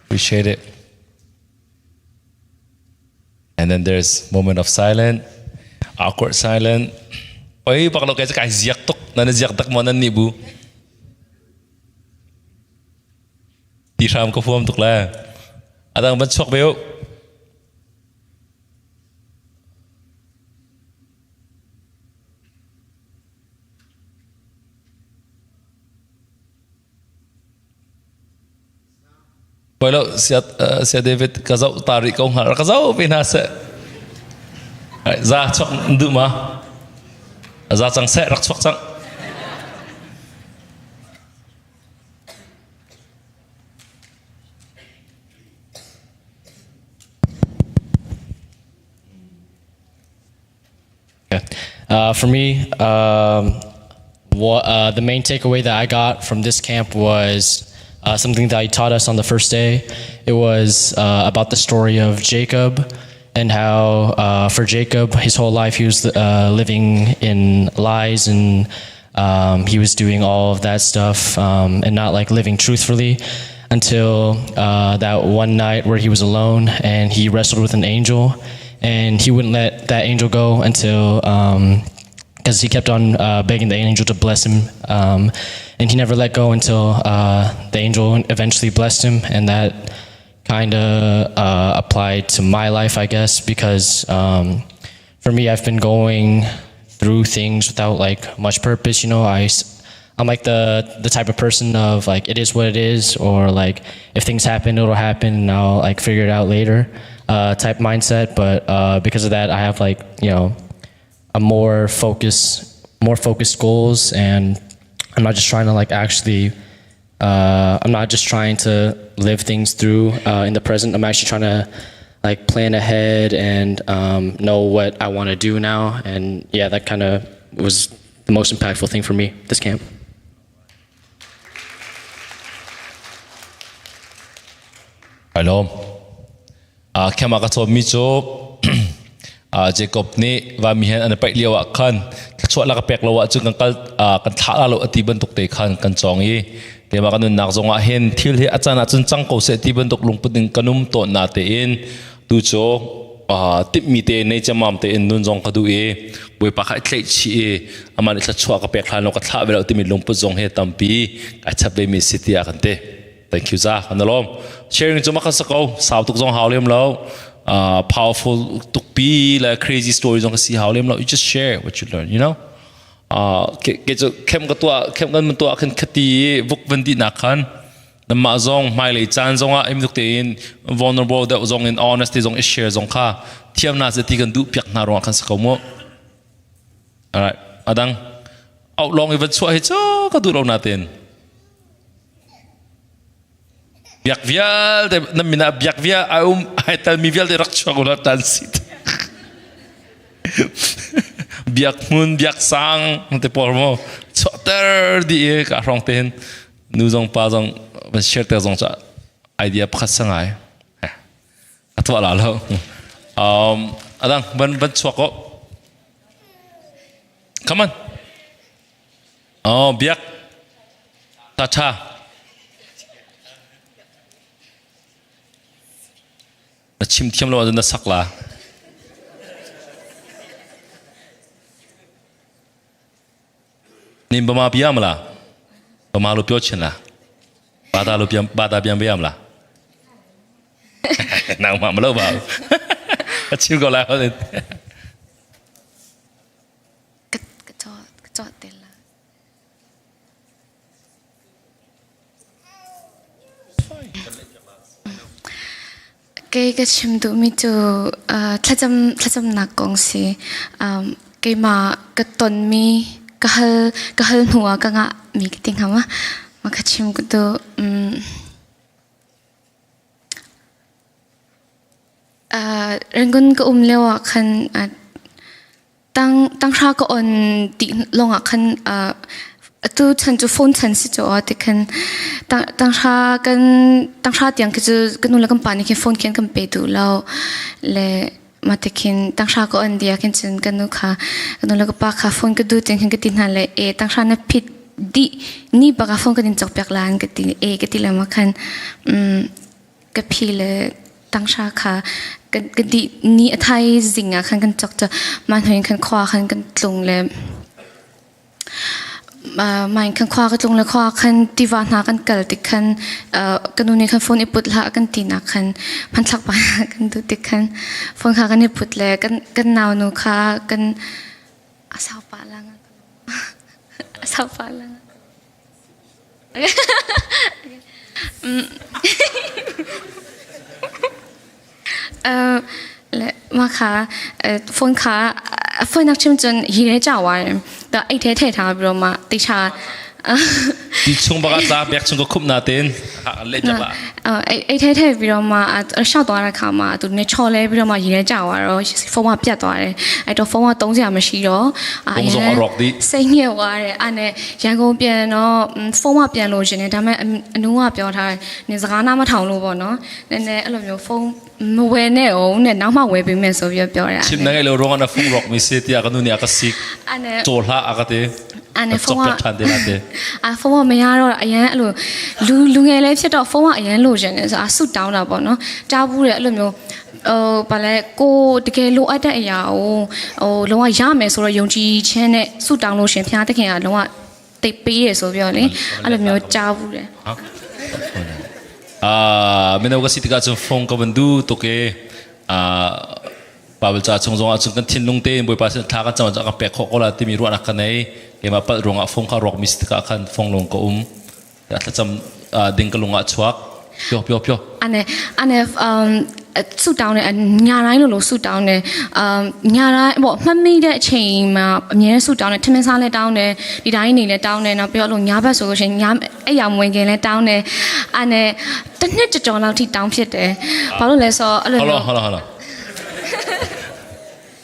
Appreciate it. And then there's moment of silence, awkward silence. Oi, bak lo kai kai ziak tuk. Nan ziak tak mo nan ni bu. Ti hram ka fuam tuk le. Adang ban chuak beu. Poi lo sia David ka zoh ta rih ko hnga ka zoh ve hna seh. Za chuak duh ma? Za cang seh rak chuak cang. For me, what, the main takeaway that I got from this camp was something that he taught us on the first day. It was about the story of Jacob and how for Jacob, his whole life he was living in lies and um, he was doing all of that stuff um, and not like living truthfully until that one night where he was alone and he wrestled with an angel and he wouldn't let that angel go until because um, he kept on begging the angel to bless him um, and he never let go until the angel eventually blessed him and that kind of applied to my life i guess because um, for me i've been going through things without like much purpose you know i I'm like the the type of person of like it is what it is, or like if things happen, it'll happen, and I'll like figure it out later, type mindset. But because of that, I have like you know a more focus, more focused goals, and I'm not just trying to like actually. I'm not just trying to live things through in the present. I'm actually trying to like plan ahead and know what I want to do now. And yeah, that kind of was the most impactful thing for me this camp. Hello. Camp ah ka cawmmi cu Jacob nih vami he an i paih lio ah khan thluachuah la ka pek lo ahcun kan kal kan thlah la lo a ti bantuk te khan kan cawng i keimah ka nunnak zong ah hin thil hi a caan ahcun cang ko seh ti bantuk lungput in kan um tawn na tein tu cu timhmi te nei ciammam tein nun zong ka duh i Bawipa kha i tlaih chih i amah nih thluachuah ka pek hlan lo ka thlah ve lo timi lungput zong hi tampi kai chap ve mi si tiah kan ti. Thank you za kan lawm. Sharing cu mak sa ko sau tuk zong hau lem lo. Powerful tuk pi le crazy story zong si hau lem lo. You just share what you learn, you know. Ke ke cu kem ka tua kem kan mun tua khan khati vuk van di nak khan namah zong hmailei caan zong ah im tuk tein vulnerable deuh zong in honesty zong i share zong kha thiam na ti kan duh piak hna ruang khan sa ko mu. Alright, adang out long i van chuah hi cu ka duh lo na tein. Biak vialte nan min ah biak via ai um ai telmi vialte rak chuak ula tan sit. Biak hmun biak sang te pawl mo chuah. ter di i ka hrong te hin nu zong pa zong van share te zong ca idea pakhat sangai a tuah la lo adang van van chuak ko come on oh biak ta tha Na chim thiam lo ahcun na sak la. Nin bama bia ma la? Bama lu pio chin la? Bada lu piam bada biam biam la? Nangmah ma lo ba? A chim ko lai. Ka ka cho te la. Kei ka chim duhmi cu thlacam thlacamnak kong si. Keimah ka tonmi ka hal ka hal hnu ah ka ngahmi ka ti hnga ma? Ma ka chim ka duh. Rangoon ka um lio ah khan Tang tanghra ka on ti lawngah khan atu chan cu phone chan si cu ti khan tanghra kan tanghra tiang khi cu ka nu le kan pa nih khin phone khin kan pe duh lo le mah ti khin tanghra ka on dia khin cun ka nu kha ka nu le ka pa kha phone ka duh tin khin ka ti hna le e tanghra na phit dih ni bak ah phone kan in cawk piak la an ka ti e ka ti le ma khan ka phi le tanghra kha ka dih ni a thaizing ah khan kan cawk cu mah hnu in khan khua khan kan tlung le mah in khan khua ka tlung le khua khan tiva hna kan kal tik khan ka nu nih khan phone i put hlah kan ti nak khan hmanthlak pa kan duh tik khan phone kha kan i put le kan kan nau nu kha kan a sau pah lang a sau pah lang Mah kha phone kha phone nak chim cun hi he cha wa da ei the the tha bro ma ti cha Ti chung baka ta bek chung ko khup na ten le jak la အိတ်ထဲထည့်ပြီးတော့မှရှောက်သွားတဲ့ခါမှာသူနေချော်လဲပြီးတော့မှရေထဲကျသွားတော့ဖုန်းကပြတ်သွားတယ်အဲ့တော့ဖုန်းကသုံးစရာမရှိတော့စိတ်ညစ်သွားတယ်အဲ့နဲ့ရန်ကုန်ပြန်တော့ဖုန်းကပြန်လို့ရှင်တယ်ဒါပေမဲ့အနူးကပြောထားတယ်နင်စကားနားမထောင်လို့ပေါ့နော်နည်းနည်းအဲ့လိုမျိုးဖုန်းမဝယ်နဲ့အောင်နဲ့နောက်မှဝယ်ပေးမယ်ဆိုပြီးပြောတာ chim na ngai lo rong na phung rock mi se tia ka nu ni aka sik အဲ့နဲ့ chaw hla aka te အဲ့နဲ့ဖုန်းက ထန်တယ်လားတဲ့ အာဖုန်းကမရတော့အရန်အဲ့လိုလူလူငယ်လေးဖြစ်တော့ဖုန်းကအရန်လိုချင်တယ်ဆိုအာဆုတောင်းတာပေါ့နော်ကြားဘူးတယ်အဲ့လိုမျိုးဟိုဘာလဲကိုတကယ်လိုအပ်တဲ့အရာကိုဟိုလုံးဝရမယ်ဆိုတော့ယုံကြည်ခြင်းနဲ့ဆုတောင်းလို့ရှင်ဖျားသခင်ကလုံးဝတိတ်ပေးရဆိုပြောလေအဲ့လိုမျိုးကြားဘူးတယ် အာမင်းတို့ကစီတကချုံဖုန်းကဘန်ဒူတုကေအာ Bible ca chung zong ah cun kan thinlung tein Bawipa sin thla kan cam ah ka pek khawh ko la timi ruahnak ka nei. Keimah palh ruangah fung kha rawk mi si tikah khan fung lung ka um. Thlacam ding ka lung ah chuak. Pio pio pio. Ane ane um ဆုတောင်းတယ်ညာတိုင်းလိုလိုဆုတောင်းတယ်အမ်ညာတိုင်းပေါ့မှတ်မိတဲ့အချိန်မှာအမြဲဆုတောင်းတယ်ထမင်းစားလဲတောင်းတယ်ဒီတိုင်းနေလဲတောင်းတယ်နောက်ပြီးတော့လို့ညာဘက်ဆိုလို့ရှိရင်ညာအဲ့ရမဝင်ခင်လဲတောင်းတယ်အဲ့နဲ့တစ်နှစ်ကြော်ကြော်လောက်ထိတောင်းဖြစ်တယ်ဘာလို့လဲဆိုတော့အဲ့လို ဟုတ်လားဟုတ်လားဟုတ်လား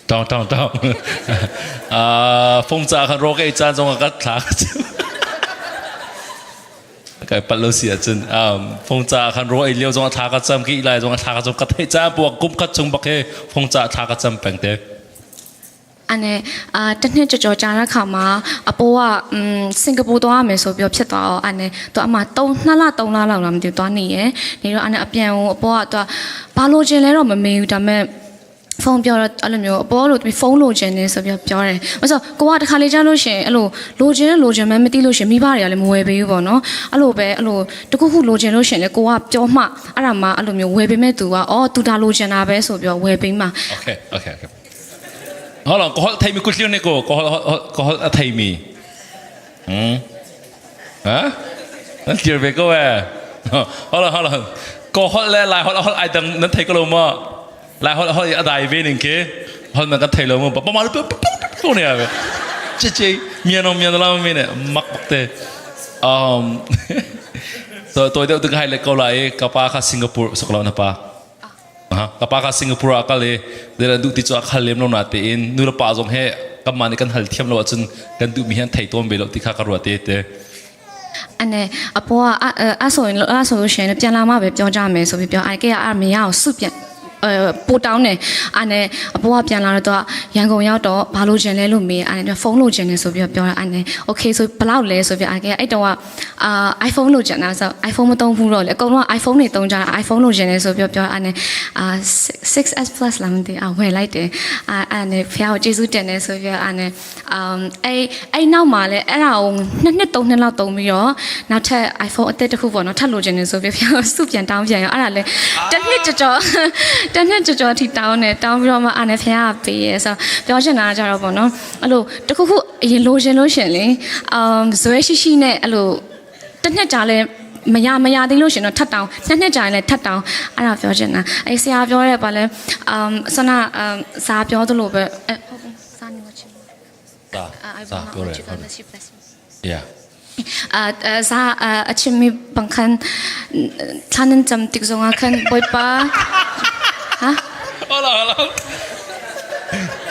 တောင်းတောင်းတောင်းအာဖုန်းစာခရောကေချန်ဆောင်ကတ်လာkai pat lo si acun phong cha khan ro ei lio zong thla ka cham ki lai zong thla ka cham ka thei cha puak kum khat chung bak he phong cha thla ka cham peng te အဲ့နဲ့အာတစ်နှစ်ကြော်ကြော်ကြာတဲ့ခါမှာအပိုးကစင်ကာပူသွားရမယ်ဆိုပြီးတော့ဖြစ်သွားတော့အဲ့နဲ့သူအမှ3 2လ3လလောက်လားမသိဘူးသွားနေရယ်နေတော့အဲ့နဲ့အပြန်ကိုအပိုးကသူကဘာလို့ခြင်းလဲတော့မမေးဘူးဒါပေမဲ့ဖုန်းပြောတော့အဲ့လိုမျိုးအပေါ်လို့ဖုန်းလိုချင်တယ်ဆိုပြီးပြောတယ်။အဲ့ဆိုကိုကတခါလေကြားလို့ရှင်အဲ့လိုလိုချင်လိုချင်မှမသိလို့ရှင်မိဘတွေကလည်းမဝယ်ပေးဘူးပေါ့နော်။အဲ့လိုပဲအဲ့လိုတခုခုလိုချင်လို့ရှင်လေကိုကပြောမှအဲ့ဒါမှအဲ့လိုမျိုးဝယ်ပေးမဲ့သူကအော်သူဒါလိုချင်တာပဲဆိုပြီးဝယ်ပေးမှ Okay okay okay 好了，个睇咪骨料呢个，个个个睇咪，嗯，啊，那第二个喂，好了好了，个好咧来好好爱等能睇个了么？来好好一大边人嘅，好那个睇了么？爸爸妈妈不不不不呢，这这面咯面啦面呢，มักบักเตum ตัวตัวเด็กให้เล็กก็ไลกับป้าค่ะสิงคโปร์สักแล้วนะป้า Ka pa kha Singapore a kal i zeidah duh ti cu a khal lem lo natein nu le pa zong he Kanmah nih kan hal thiam lo ahcun kan duhmi hi an thei tawn ve lo ti kha ka ruat te te. အနေအပေါ်ကအဆိုရင်အဆိုလို့ရှိရင်ပြန်လာမှပဲပြောကြမယ်ဆိုပြီးပြောအဲ့ကဲအမရအောင်စုပြန်အဲပိုတောင်းတယ်အဲ့နဲ့အပေါ်ကပြန်လာတော့ရန်ကုန်ရောက်တော့ဘာလို့ကျင်လဲလို့မေးအဲ့နဲ့ဖုန်းလို့ကျင်တယ်ဆိုပြီးပြောတာအဲ့နဲ့ okay ဆိုဘလောက်လဲဆိုပြီးအဲ့ကဲအဲ့တော့အာ iPhone လို့ကျင်တာဆို iPhone မသုံးဘူးတော့လေအကုန်လုံး iPhone တွေသုံးကြတာ iPhone လို့ကျင်တယ်ဆိုပြီးပြောအဲ့နဲ့အာ 6S Plus လားမသိအာဝယ်လိုက်တယ်အဲ့အဲ့နဲ့ဖះကိုကျေးဇူးတင်တယ်ဆိုပြီးအဲ့နဲ့အမ်အဲ့အဲ့နောက်မှာလဲအဲ့ဒါကိုနှစ်နှစ်သုံးနှစ်လောက်သုံးပြီးတော့နောက်ထပ် iPhone အသစ်တစ်ခုပေါ့နော်ထပ်လိုချင်တယ်ဆိုပြီးဖះကိုစုပြန်တောင်းပြန်ရောအဲ့ဒါလဲတစ်နှစ်ကြော်ကြော်တစ်နှစ်ကြော်ကြော်အထိတောင်းတယ်တောင်းပြီးတော့မှအဲ့နဲ့ဖះကပေးရဲဆိုပြောချင်တာကကြတော့ပေါ့နော်အဲ့လိုတစ်ခုခုအရင်လိုချင်လို့ရှင်လေအမ်ဇွဲရှိရှိနဲ့အဲ့လိုတစ်နှစ်ကြာလဲမရမရသေးလို့ရှင်တော့ထပ်တောင်းနှစ်နှစ်ကြာရင်လည်းထပ်တောင်းအဲ့ဒါပြောချင်တာအဲ့ဆရာပြောရဲပါလဲအမ်ဆနာအမ်စာပြောသလိုပဲအဲ့ဟုတ်ပြီစာနေမချင် စာစာပြောတယ်ဟုတ်တယ် Yeah. အာဇာအချင်းမီဘန်ခန်သနန်ချမ်တိကဇောငါခန်ဘွိပါဟာ 好了好了，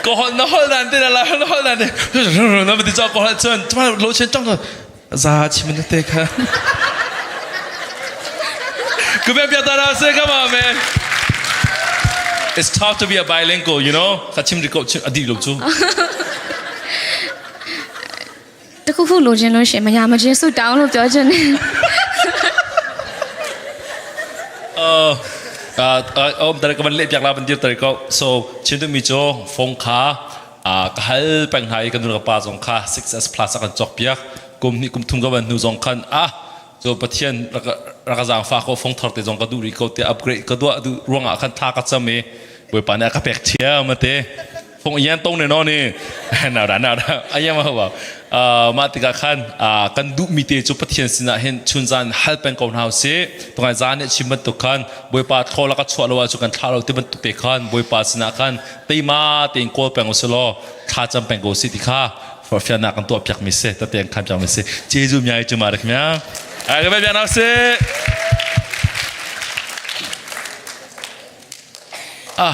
过后那后难的啦，那后难的，那么你照过来这他妈楼前撞到，啥前面的对看？各位表达了谁干嘛 man? It's tough to be a bilingual, you know. ခချင်းဒီကိုအဒီလို့ကျူ တခုခုလိုချင်လို့ရှင်မရမချင်းဆုတောင်းလို့ပြောချင်တယ် အာအာအုံးတရကมันเล็บอยากลาบันเดียวตรก็ so ชินตุมีโจฟงคาอ่ากะฮัลปังไฮกันนุกปาจงคา 6S plus กันจอกเปียกกุมนี่กุมทุมกับวันนูจงคันอ่ะโจปะเทียนรักรักจางฟ้าก็ฟงทอร์เตจงกะดูรีก็เตอัปเกรดกะดัวดูรวงอ่ะคันทากัจเมบวยปานเนี่ยกะเปกเทียมาเตฟงยันตรงเนี่ยนอนี่น่ารักน่ารักอะยังมาบอกมาติกาคันอ่ากันดูมีเตจูปะเทียนสินะเห็นชุนจานฮัลเป็นกอนเฮาเสตรงไอ้จานเนี่ยชิมมันตุคันบวยปาทอแล้วก็ชัวร์ว่าจุกันท่าเราที่มันตุเปคันบวยปาสินะคันตีมาตีนโกลเป็นอุสโลท่าจำเป็นโกสิติคาฟอร์ฟิอานากันตัวเปียกมิเซตะเตียงคันจังมิเซเจจูมีไอจูมาเด็กเมียไอ้ก็ไปเบียนเอาเซอ่ะ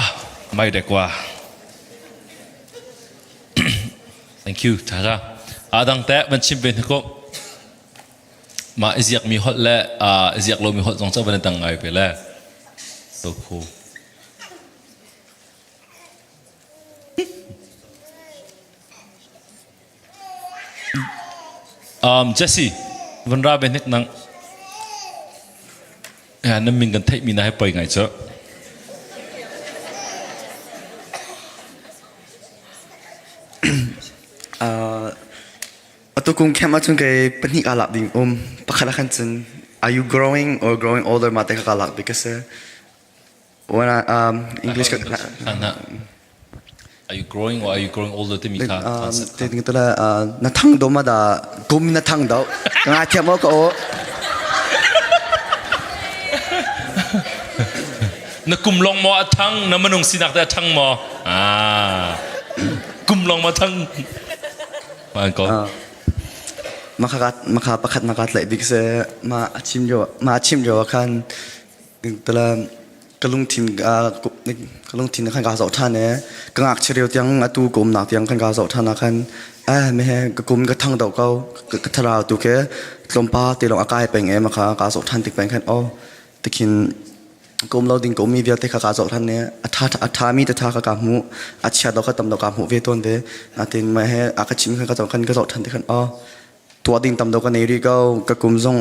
ไม่เด็กว่า Thank you จ้าจ้าอาดังแต่มันชิมเป็นก็มาเสียกมีฮอตและอ่าเสียกโลมีฮอตสองเจ้าเป็นตังไงไปแล้ว so cool Jesse วันราเป็นนิกนังอ่านั่นมิงกันเทมีนะให้ไปไงเจ้า Atu kung camp ahcun kei pahnih kaa lak ding um. Pakhat ah khan cun are you growing or growing older mah te kha kaa lak bik a si. When I, English ka Are you growing or are you growing older timi kha concept Te ting tala na thang do ma da kum na thang do. Ka nga thiam ka o. Na kum long maw a thang na minung sinak te a thang maw? Ah. Kum long maw thang. Man ko. Makha makha pakhat na ka tlaih bik se ma a chim lio ma a chim lio ah khan tala ka lungthin ka lungthin khan ka zoh ṭhan i ka ngakchia lio tiang atu ka umnak tiang khan ka zoh ṭhan ah khan eh mehe ka kum ka thang deuh ko ka thlarau tu khi tlawmpal te lawng a kai peng i makha ka zoh ṭhan tik peng khan oh tikhin ka um lo ding ka ummi vialte kha ka zoh ṭhan i a ṭha a ṭhami te ṭha kha ka hmuh a chia dawh kha tam deuh ka hmuh ve tawn ve natin mah he a ka chim khan ka zoh khan ka zoh ṭhan ti khan oh tuah ding tam deuh ka nei rih ko ka kum zong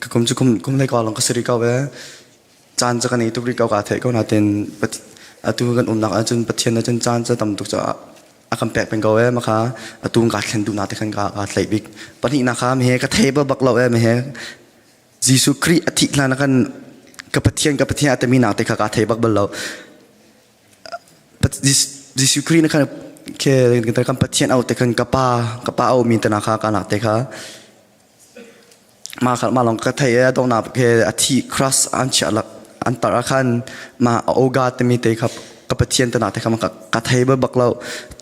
ka kum cu kum kum hlei ka lawng ka si rih ko ve caan cu ka nei tuk rih ko kaa theih ko natin atu kan umnak ahcun Pathian ahcun caan cu tam tuk caah a kan pek peng ko e maka atu ka thlen duhnak te khan ka ka tlaih bik pahnihnak kha mehe ka thei bak lo e mehe Jesuh Khrih a thih hlan ah khan ka Pathian ka Pathian a timi nak te kha ka thei bak bal lo Jesuh Khrih na khan ke kan Pathian au te khan ka pa ka pa au mi te na kha ka nak te kha ma kha ma long ka thei e dong na ke a thi cross an chia lak an tar a khan ma oga te mi te kha ka Pathian te na te kha ma ka thei ba bak lo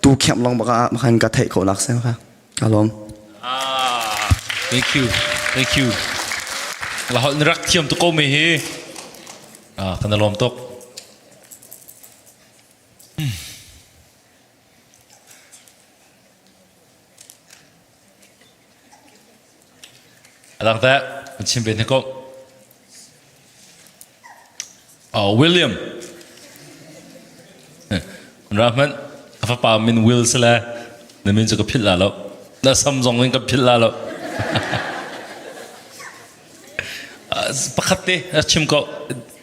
tu khem long baka ma khan ka thei ko nak se kha Alom. Ah, thank you. Thank you. La hol rak thiam tu ko mi hi. Ah, kan lom tuk. Adang teh chim ve ko. Oh, William. Rahman a fapa min Will sile na min cu ka philh la lo. Na sam zong in ka philh la lo. Pakhat te chim ko.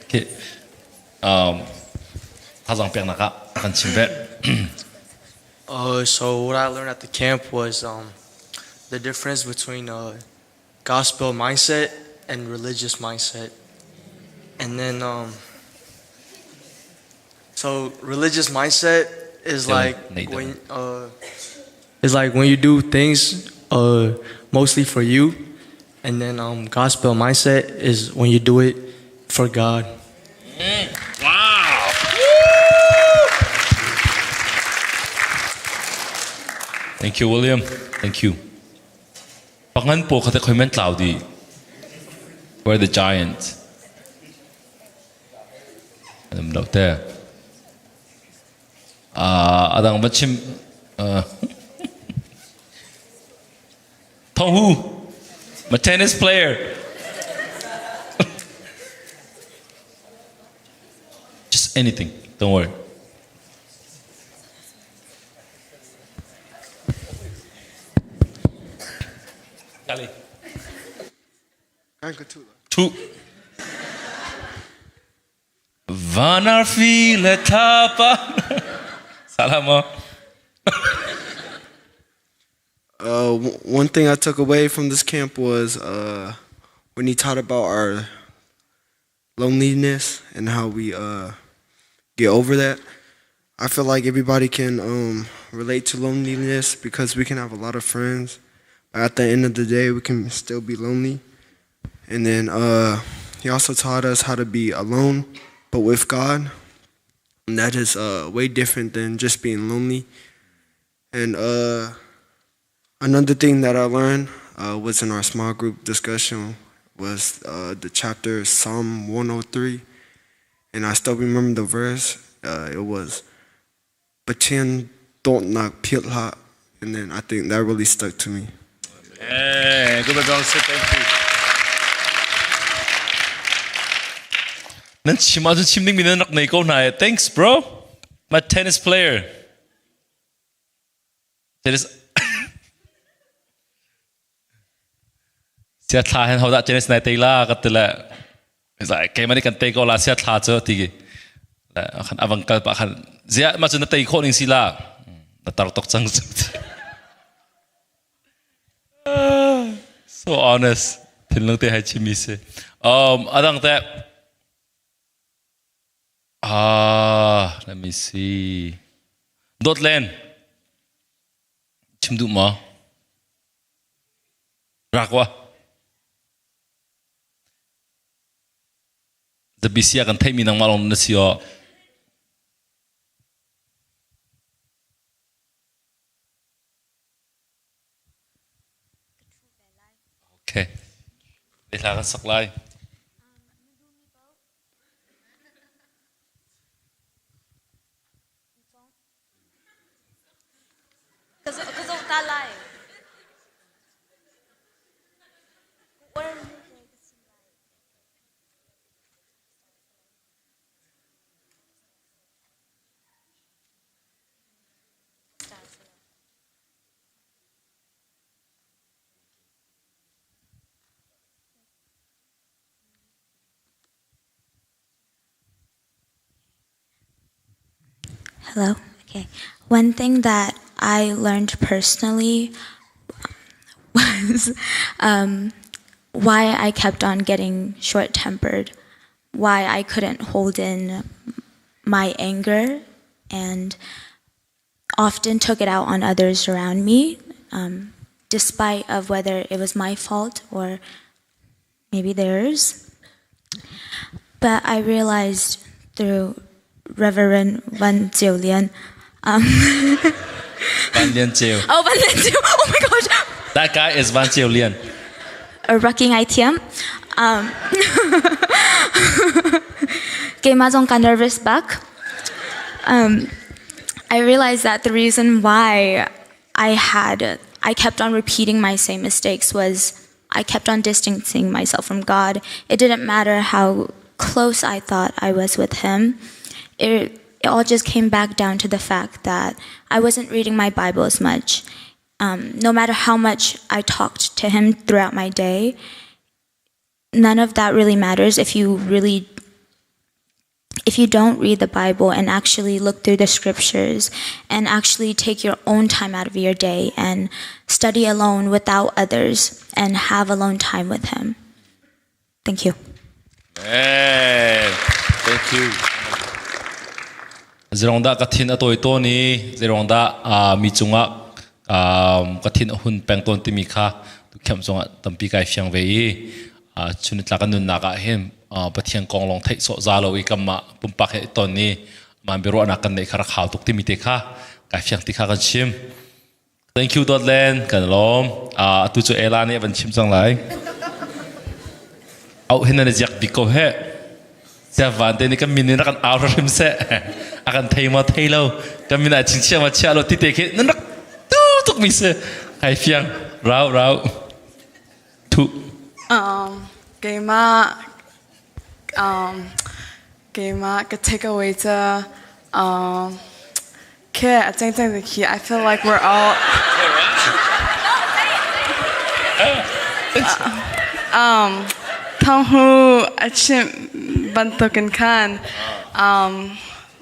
Okay. Um, thazang peknak ah kan chim ve. So what I learned at the camp was um, the difference between uh, gospel mindset and religious mindset. And then, um, so religious mindset is like when uh, is like when you do things uh, mostly for you, and then um, gospel mindset is when you do it for God. Wow. Thank you, William. Thank you. Pangan po kha te khoi men tlau di. Where the giants? Anam lo te. Adang va chim Thong Hu, my tennis player. Just anything, don't worry. Kali. Two. Vanarfi le thapa. Salama. One thing I took away from this camp was uh, when he taught about our loneliness and how we uh, get over that. I feel like everybody can um, relate to loneliness because we can have a lot of friends, but at the end of the day, we can still be lonely. And then uh, he also taught us how to be alone, but with God. And that is uh, way different than just being lonely. And uh, another thing that I learned uh, was in our small group discussion was uh, the chapter Psalm 103. And I still remember the verse. Uh, it was, Pathian dawtnak philh hlah. And then I think that really stuck to me. Hey, good thank you. Nan chim ahcun chim dingmi nan rak nei ko hna. Thanks, bro. My tennis player. Tennis Sia thla hen hodah tennis nai te la ka ti le keimah nih kan tei ko la sia thla cu ti le khan avang kal pa khan zia ma cu na tei khawh ning si la na tar tok cang cu so honest thinlung te hai chimi si um adang te ah let me see dot len chim duh ma rak wa Zapi a kan theihmi nangmah lawng na si aw. Okay. Te hla kan sak lai. Ka zoh ta lai. Hello. Okay. One thing that I learned personally was um, why I kept on getting short tempered, why I couldn't hold in my anger, and often took it out on others around me, um, despite of whether it was my fault or maybe theirs. But I realized through Reverend Van Jiulian. Um, Van Lian Jiu. Oh, Van Lian Jiu. Oh my gosh. That guy is Van Jiulian. A wrecking ITM. Um, keimah zong ka nervous bak. Um, I realized that the reason why I had I kept on repeating my same mistakes was I kept on distancing myself from God. It didn't matter how close I thought I was with Him. It, it all just came back down to the fact that I wasn't reading my Bible as much. Um, no matter how much I talked to Him throughout my day, none of that really matters if you really if you don't read the Bible and actually look through the scriptures and actually take your own time out of your day and study alone without others and have alone time with Him. Thank you. Hey, thank you. Zirong dah ka thin a tawi tawn i zirong dah mi cungah ka thin a hun peng tawn timi kha tu cungah tampi kai fiang ve i chunitlak kan nunnak ah hin Pathian kong lawng theih sawh za lo i kanmah pumpak he ton i man biaruahnak kan neih kha rak hau tuk timi te kha kai fiang ti kha kan chim. Thank you Dotland kan lawm. Atu cu Ella nih a van chim cang lai. Au hin nan ziak bik ko he. Sia van te nih kan min in rak kan au hrim seh. A kan thei ma thei lo. Kan min ah chingchiah ma chia lo ti te khi nan rak tu tuk mi si. Kai fiang. Rau rau. Thu. Um, keimah um, keimah ka take away cu um, ke a cheng cheng khi I feel like we're all um, thong hu a chimh bantukin khan um,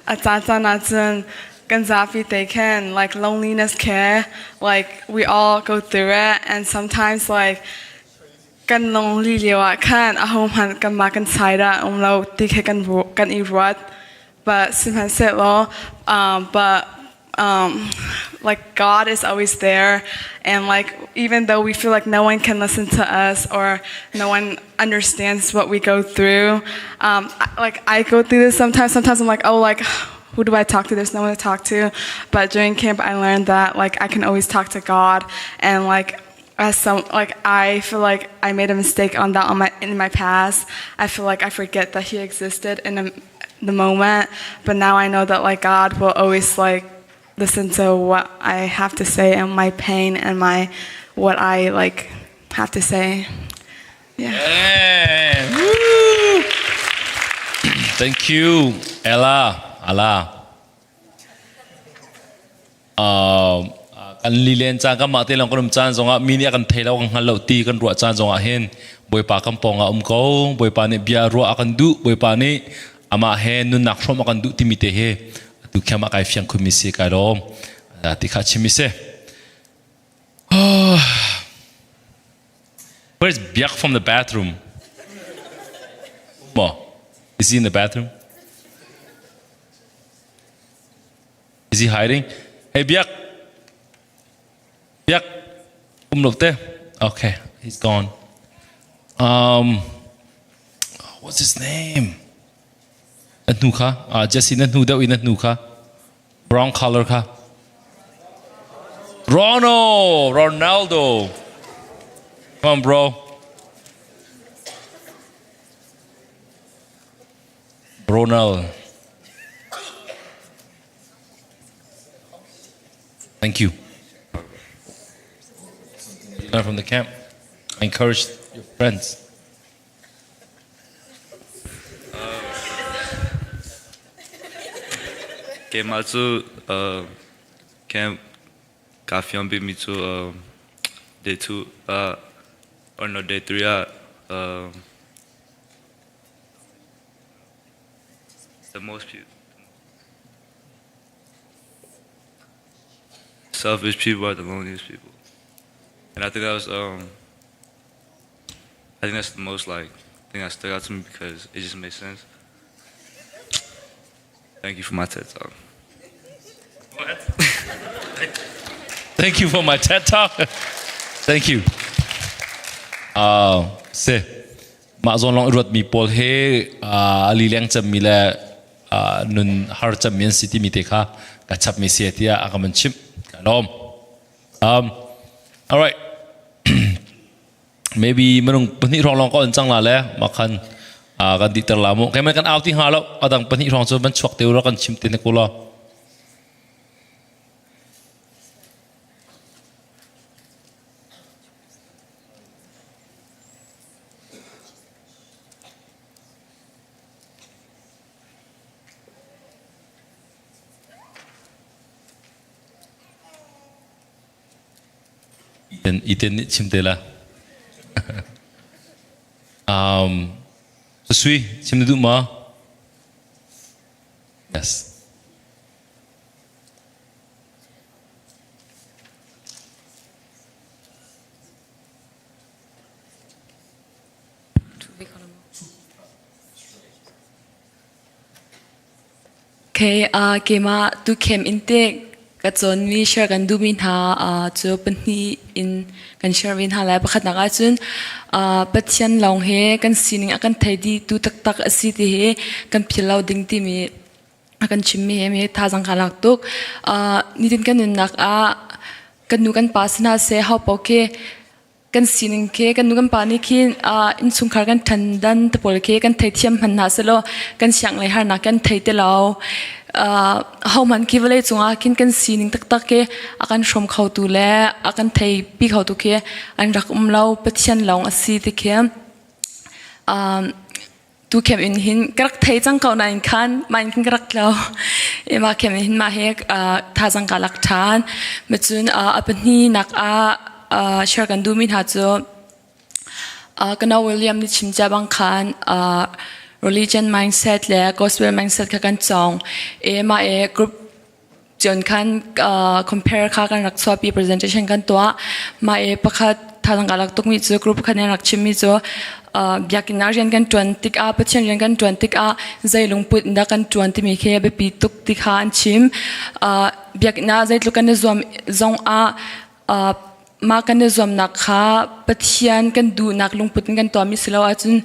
a caan caan ahcun kan zapi te khin like loneliness ke like we all go through it and sometimes like kan lonely lio ah khan ahohmanh kanmah kan side ah um lo ti khe kan kan i ruat but sihmanhsehlaw um, but um, like God is always there and like even though we feel like no one can listen to us or no one understands what we go through um, like I go through this sometimes sometimes I'm like oh like who do I talk to? There's no one to talk to. But during camp, I learned that like I can always talk to God, and like as some like I feel like I made a mistake on that on my in my past. I feel like I forget that He existed in the, the moment, but now I know that like God will always like listen to what I have to say and my pain and my what I like have to say. Yeah. yeah. Woo. Thank you, Ella. Ala. Kan lilen caan kan mah te lawng kan um caan zongah mi nih a kan thei lo kan hngal lo ti kan ruah caan zongah hin Bawipa kan pawng ah um ko Bawipa nih bia ruah a kan duh Bawipa nih amah he nunnak hrawm a kan duh timi te hi atu khiam ah kai fiang khun mi si kai lawm ti kha chim mi si Where's Biak from the bathroom? Mo, is he in the bathroom? Is he hiding? Hey Biak. Biak. Um lo te. Okay, he's gone. Um, what's his name? Na hnu kha. Ah, Jesse na hnu deuh i na hnu kha. Brown color kha. Rono, Ronaldo. Come on, bro. Ronald. Thank you. Learn from the camp. Encourage your friends. Keimah cu camp kaa fiang bikmi cu day 2 ah or no day 3 ah the most people selfish people are the loneliest people. And I think that was um I think that's the most like thing that stuck out to me because it just made sense. Thank you for my TED talk. What? Thank you for my TED talk. Thank you. Uh, si mah zawn lawng i ruatmi pawl he uh, a lileng cemmi le uh, nun har cemmi an si timi te kha ka chapmi si tiah a ka man chimh. Ka lawm. Um, all right. Maybe minung pahnih hrawng lawng ka on cang la le mah khan kan dihter la mu. Keimah kan au ti hnga lo. Adang pahnih hrawng cu van chuak te ura kan chim te ne ko law. Ethan Ethan nih chim te la. Um, Sui, chim na duh ma? Yes. Okay, keimah tu khem in te ka cawnmi share kan duhmi hna cu pahnih in kan share ve hna lai. Pakhatnak ahcun Pathian lawng he kan sining a kan thei dih tu taktak a si ti hi kan phil lo ding timi a kan chimmi he mi thazaang ka lak tuk. Nitin kan nunnak ah kan nu kan pa si hna seh ho paoh khi kan sining khi kan nu kan pa nih khin innchungkhar kan ṭhan dan te pawl khi kan theithiam hman hna selaw kan siang lei harnak kan thei te lo. Hohmanh khi vawlei cungah khin kan sining taktak khi a kan hrawm khotu le a kan thei pi khotu khi an rak um lo, Pathian lawng a si ti khi tu khem in hin ka rak thei cang ko nain khan mah in khin ka rak tlo i mah khem in hin mah he thazang ka lak ṭhan. Macun a pahnih nak ah share kan duhmi hna cu kana William nih chim cia bang khan religion mindset le gospel mindset kha kan cawng e mah e group cun khan compare kha kan rak chuahpi, presentation kan tuah. Mah i pakhat thazang ka lak tukmi cu group khan rak chimmi cu biakinn ah rian kan ṭuan tikah, Pathian rian kan ṭuan tikah zei lungput in dah kan ṭuan timi khi biapi tuk ti kha an chim. Biakinn ah zeitluk kan i zuam zong ah mah kan i zuamnak kha Pathian kan duhnak lungput in kan tuahmi si lo ahcun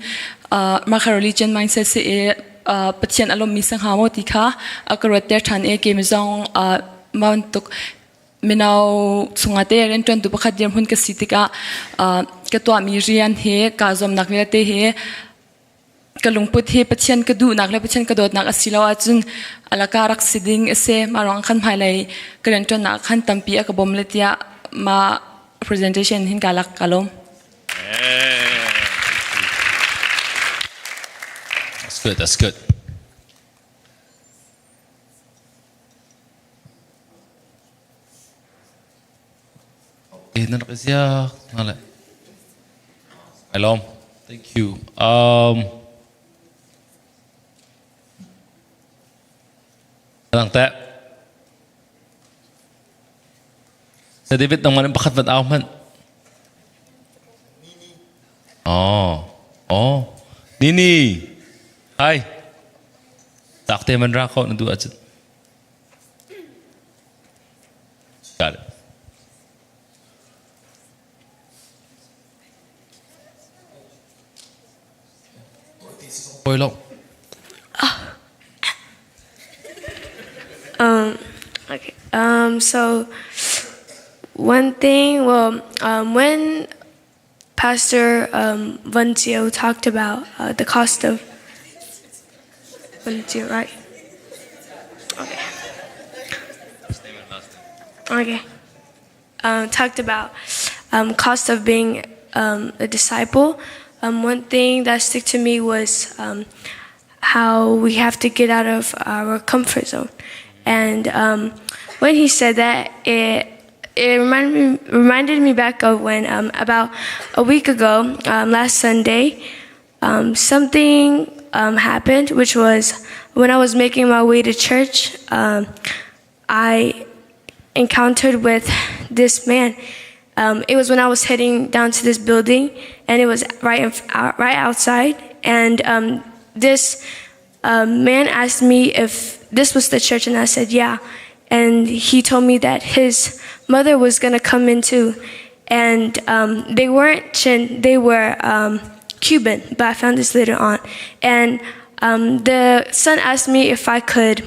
mah kha religion mindset si i Pathian a lawmmi si hnga maw ti kha a ka ruatter ṭhan i keimi zong mah bantuk mino chungah te rianṭuantu pakhat dirhmun ka si tikah ka tuahmi rian hi kaa zuamnak vialte hi ka lungput hi Pathian ka duhnak le Pathian ka dawtnak a si lo ahcun alaka rak si ding a si. Mah ruang khan hmailei ka rianṭuannak khan tampi a ka bawm le tiah mah presentation hin ka lak ka lawm. That's good. That's good. Okay, nan rak i ziak hna le. I lawm. Thank you. Lang teh. Sa David nangman in pakhat van au hmanh. Oh. Oh. Nini. Hi. Tak te man ra kho na du ahcun. Got it. Okay. So one thing, well, when Pastor Van Chio talked about the cost of Van Chio, right? Okay. Okay. Talked about cost of being a disciple. One thing that stick to me was how we have to get out of our comfort zone. And when he said that, it reminded me back of when about a week ago, last Sunday, something happened, which was when I was making my way to church, I encountered with this man. It was when I was heading down to this building, and it was right outside. And this man asked me if this was the church, and I said, yeah. And he told me that his mother was going to come in too. And they weren't Chin, they were Cuban, but I found this later on. And the son asked me if I could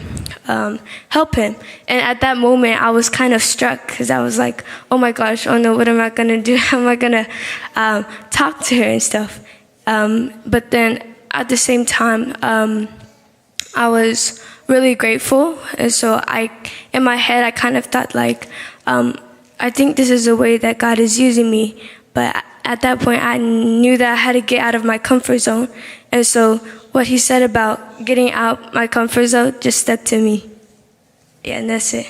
help him. And at that moment, I was kind of struck because I was like, oh my gosh, oh no, what am I going to do? How am I going to talk to her and stuff? But then at the same time, I was really grateful. And so I, in my head, I kind of thought like, I think this is the way that God is using me. But at that point, I knew that I had to get out of my comfort zone. And so what he said about getting out my comfort zone just stuck to me. Yeah, and that's it.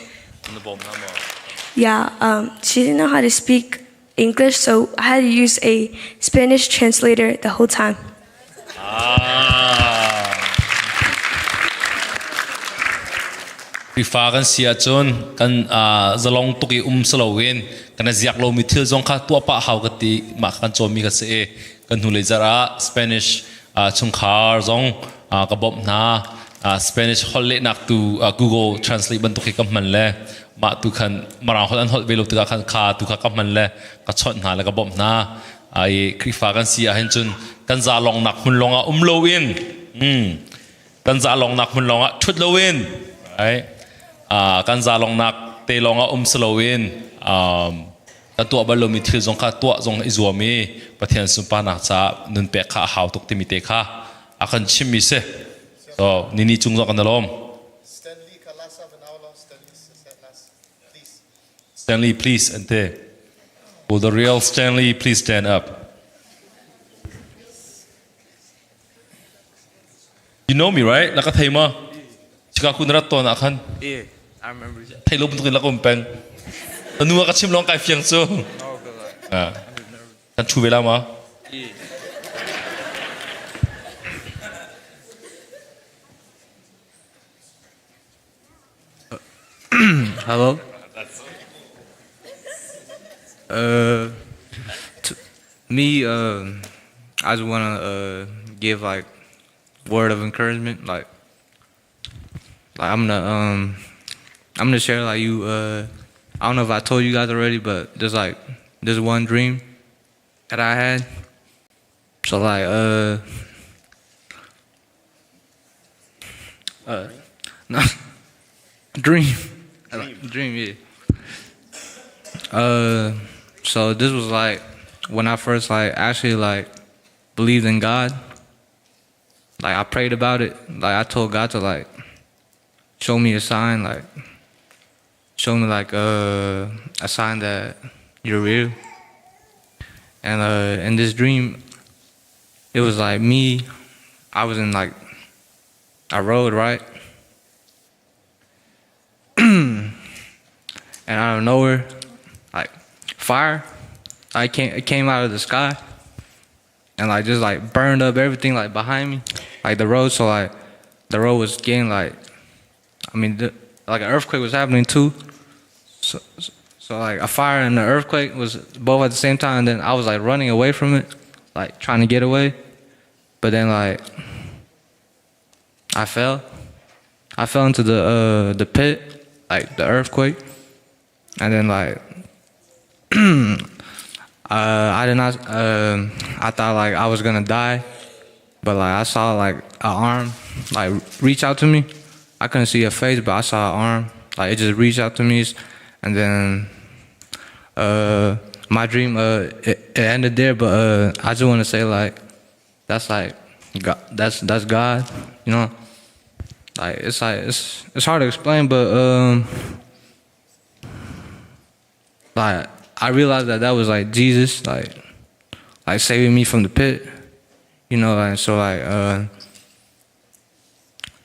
Yeah, she didn't know how to speak. English, so I had to use a Spanish translator the whole time. Ah. Krifa kan si ahcun kan zalong tuk i um si loin kan i ziak lomi thil zong kha tuah pah hau ka ti mah kan cawmi ka si i kan hnulei zarh ah Spanish chungkhar zong ka bawmh hna. Spanish holh lehnak tu Google Translate bantuk hi ka hman le mah tu khan Mirang holh an holh ve lo tikah khan kha tu kha ka hman le ka chawnh hna le ka bawmh hna. I Khrihfa kan si ahhin cun kan za longnak hmun longah um loin kan za longnak hmun longah ṭhut loin right? Kan za longnak te longah um si loin kan tuah bal lomi thil zong kha tuah zong i zuam i Pathian sunparnak caah nun pek kha a hau tuk timi te kha a kan chimmi si. So nini cung zong kan i lawm. Stanley, please, ante. Will the real Stanley please stand up? You know me, right? Na ka thei ma? Chika kun rat ton ah khan. Yeah, I remember. Thei lo bantuk in la um peng. Na nu ka chim long kai fiang cu. No, Kan chu ve la ma? Yeah. Hello. Me, I just want to give like word of encouragement. Like, like I'm gonna um, I'm gonna share like you. I don't know if I told you guys already, but there's like there's one dream that I had. So like no, dream, dream, yeah. So this was like when I first like actually like believed in God. Like I prayed about it. Like I told God to like show me a sign, like show me like a sign that you're real. And in this dream, it was like me. I was in like a road, right? And out of nowhere, like fire, I came it came out of the sky, and like just like burned up everything like behind me, like the road. So like the road was getting like, I mean, the, like an earthquake was happening too. So, so like a fire and the earthquake was both at the same time. And then I was like running away from it, like trying to get away, but then like I fell. I fell into the the pit, like the earthquake, and then like I did not. I thought like I was gonna die, but like I saw like an arm like reach out to me. I couldn't see a face, but I saw an arm like it just reached out to me, and then my dream it, it ended there. But I just want to say like that's like God, that's God, you know. Like it's like it's hard to explain, but like I realized that that was like Jesus, like saving me from the pit, you know. And so like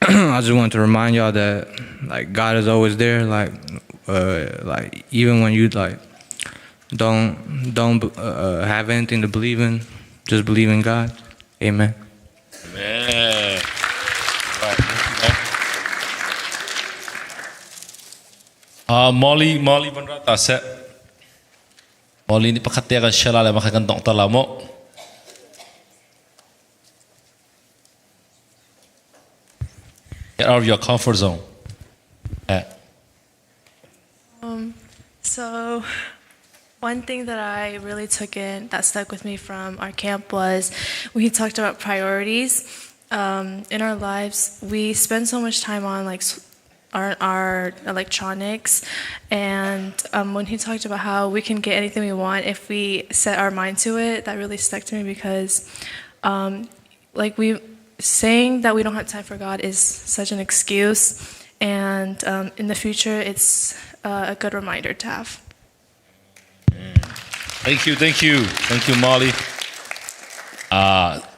I just wanted to remind y'all that like God is always there, like like even when you like don't have anything to believe in, just believe in God. Amen. Amen. Molly, Molly van ra ta seh. Molly nih pakhat te kan share la le makhan kan dong ta la mu. Get out of your comfort zone. Eh. So, one thing that I really took in that stuck with me from our camp was when he talked about priorities. In our lives, we spend so much time on like our electronics, and when he talked about how we can get anything we want if we set our mind to it, that really stuck to me because, like we saying that we don't have time for God is such an excuse, and in the future, it's a good reminder to have. Thank you, thank you, thank you, Molly.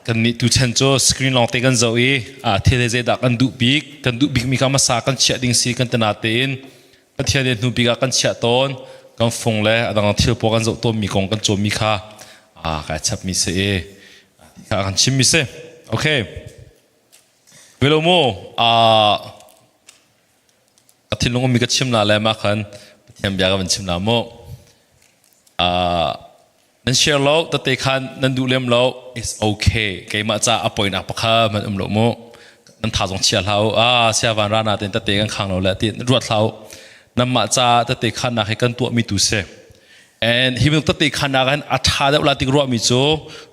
Kan nih tu chan cu screen lawng te kan zoh i thil he zeidah kan duh bik, kan duh bik mi kha hmasa kan chiah ding si kan tana tein Pathian he hnu bik ah kan chiah tawn. Kan fung le adang thil pawl kan zoh tawnmi kong kan cawnmi kha kai chapmi si i kha kan chimmi si. Okay. Velo mu ka thinlung ummi ka chim la le mah khan Pathian bia ka van chim la mu. Nan share lo tate khan nan duh lem lo it's okay. Keimah ca a poinak pakha man um lo mu. Nan tha zong chia hlah u. Ah sia van ra na ten tate kan khang lo le ti ruat hlah u. Nanmah ca tate khan nak hi kan tuah mi tu si. And hi bantuk tate khan nak hin a tha deuh la tik ruah mi cu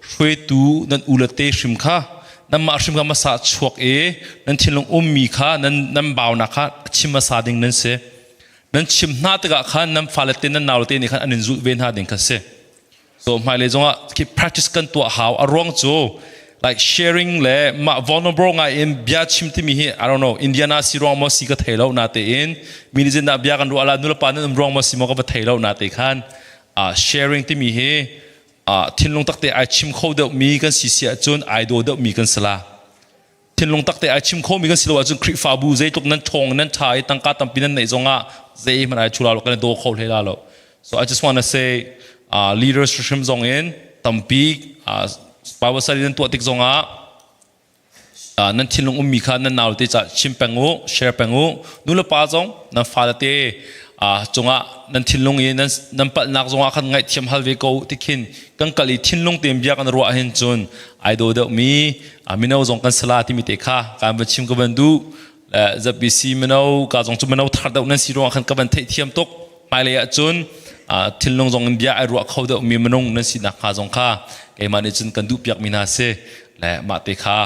hruaitu nan u le te hrim kha nanmah hrim kha masa chuak i nan thinlung ummi kha nan nan baunak kha chim hmasa ding nan si. Nan chim hna tikah khan nan fale te nan naule te nih khan an in zulh ve hna ding kha si. So hmailei zongah khi practice kan tuah hau. A ruang cu like sharing le mah vulnerable ngai in bia chim timi hi I don't know Indiana si ruang maw si ka thei lo na tein mi nih zindah bia kan ruah la nulepa nan um ruang maw si maw ka va thei lo na te khan sharing timi hi thinlung takte ai chim kho deuh mi kan si si ahcun ai daw deuh mi kan si la. Thinlung takte ai chim khomi kan si lo ahcun Khrihfabu zeitluk nan ṭhawng nan ṭha i tangka tampi nan neih zongah zeihmanh ai chula lo kan i daw kho hlei la lo. So I just want to say leaders hrim zong in tampi Bible study nan tuah tik zongah nan thinlung ummi kha nan nau te ca chim peng u, share peng u. Nu le pa zong nan fale te cungah nan thinlung i nan palhnak zongah khan ngaihthiam hal ve ko ti khin kan kal i thinlung tein bia kan ruah hin cun ai daw deuhmi mino zong kan sala timi te kha kan van chim ka van duh. ZBC mino ka zong cu mino thar deuh nan si ruangah khan ka van theih thiam tuk. Hmailei ah cun thinlung zong in bia ai ruah kho deuh mi minung nan sinak hnga zong kha keimah nih cun kan duh piak mi hna si le mah te kha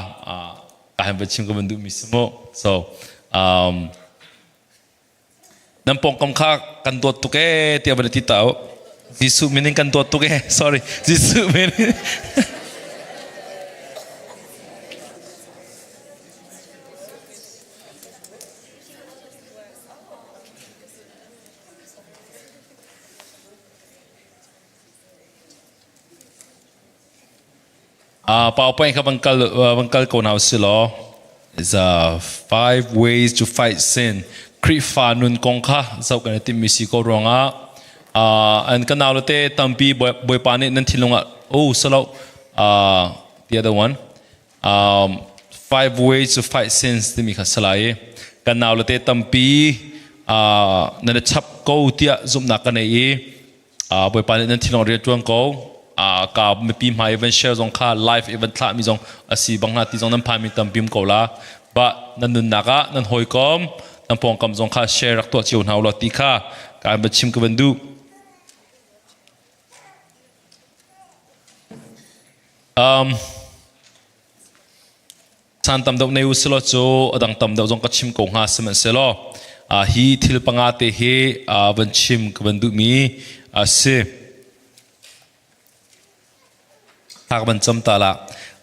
ka han van chim ka van duh mi si mu. So nan pawngkam kha kan dawt tuk ee tiah van ti ta u. Jesuh min in kan dawt tuk ee. Sorry, Jesuh min. PowerPoint kha van kal ko hna usih law. Is five ways to fight sin. Khrihfa nun kong kha zoh kan i timhmi si ko ruangah an kan nau te tampi Bawipa nih nan thinlung ah oh salo the other one five ways to fight sins timi kha salai i kan nau te tampi nan i chap ko tiah zumhnak ka nei i Bawipa nih nan thinlung rian ṭuan ko. Ka mipi hmai van share zong kha live i van thlahmi zong a si bang hna ti zong nan phanmi tampi um ko la. Ba nan nunnak ah nan hawikom nan pawngkam zong kha share rak tuah cio hna ulaw ti kha ka van chim ka van duh. Caan tam deuh nei u silaw cu a dang tam deuh zong ka chim ko hnga sihmanhsehlaw hi thil panga te hi van chim ka van duhmi a si. Thla ka van cam ta la.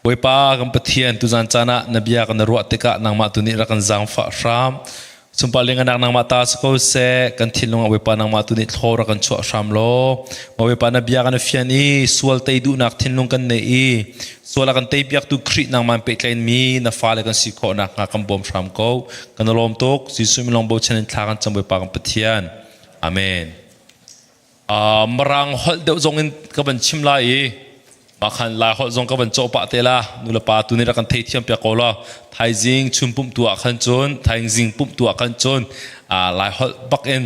Bawipa kan Pathian tuzan caan ah na bia kan ruah tikah nangmah tu nih rak kan zaangfah hram. Sunpar lenganak nangmah ta si ko seh, kan thinlung ah Bawipa nangmah tu nih thlaw rak kan chuah hram law. Bawipa na bia kan fian i sual tei duhnak thinlung kan nei i sual a kan tei piaktu Khrih nangmah pehtlain mi na fale kan si khawh nakhnga kan bawm hram ko. Kan lawm tuk. Jesuh min lawng bochan in thla kan cam Bawipa kan Pathian. Amen. Mirang holh deuh zong in ka van chim lai i mah khan Lai holh zong ka van cawh pah te la. Nulepa tu nih rak kan theithiam piak ko law. Thaizing chun pumh tu ah khan cun thaizing pumh tu ah khan cun Lai holh bak in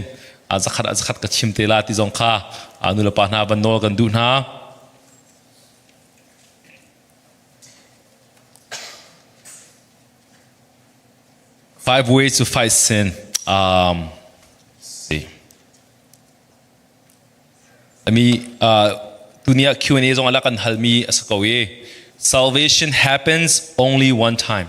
zakhat ah zakhat ka chim te la ti zong kha nulepa hna van nawl kan duh hna. Five ways to fight sin. See. Mi tuni ah Q&A zong ah kan halmi a si ko i salvation happens only one time.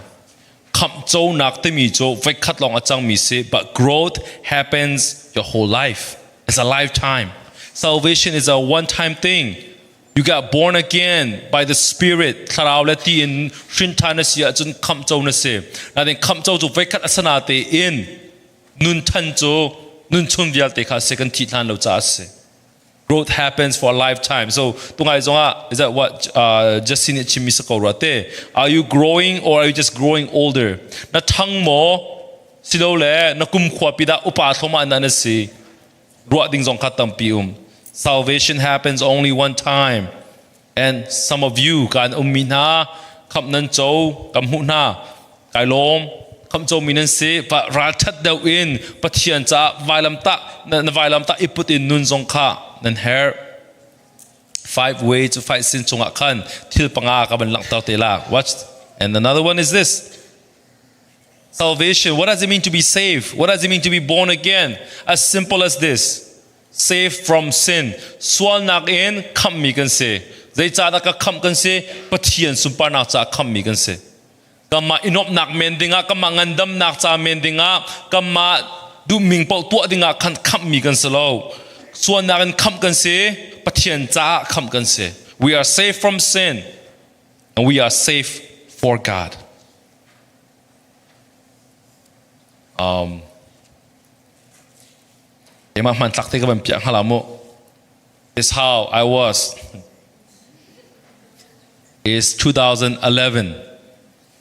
Khamhconak timi cu voikhat lawng a cangmi si, but growth happens your whole life. It's a lifetime. Salvation is a one-time thing. You got born again by the Spirit. Thlarau le ti in hrin ṭhan na si ahcun khamhco na si. Nain khamhco cu voikhat a sana te in nun than cu nun chung vialte kha si kan thih hlan lo caah a si. Growth happens for a lifetime. So tungai zongah is that what Jesse nih chimmi si ko rua te? Are you growing or are you just growing older? Na thang maw silole na kum khua pi dah upa thloma na na si? Ruah ding zong kha tampi um. Salvation happens only one time. And some of you kan ummi hna khamh nan co kam hmuh hna kai lawm khamh comi nan si va ralṭhat deuh in Pathian caah vailamtah na vailamtah i put in nun zong kha nan herh. Five ways to fight sin chungah khan thil panga ka van langhter te la. Watch. And another one is this. Salvation. What does it mean to be saved? What does it mean to be born again? As simple as this. Saved from sin. Sualnak in khamhmi kan si. Zeicahdah ka khamh kan si? Pathian sunparnak caah khamhmi kan si. Kanmah i nuamhnak men dingah, kanmah ngandamnak ca men dingah, kanmah duhming paoh tuah dingah khan khamhmi kan si lo. Sualnak in khamh kan si, Pathian caah khamh kan si. We are safe from sin and we are safe for God. Keimah hmantlak te ka van piah hnga la mu. This how I was. Is 2011.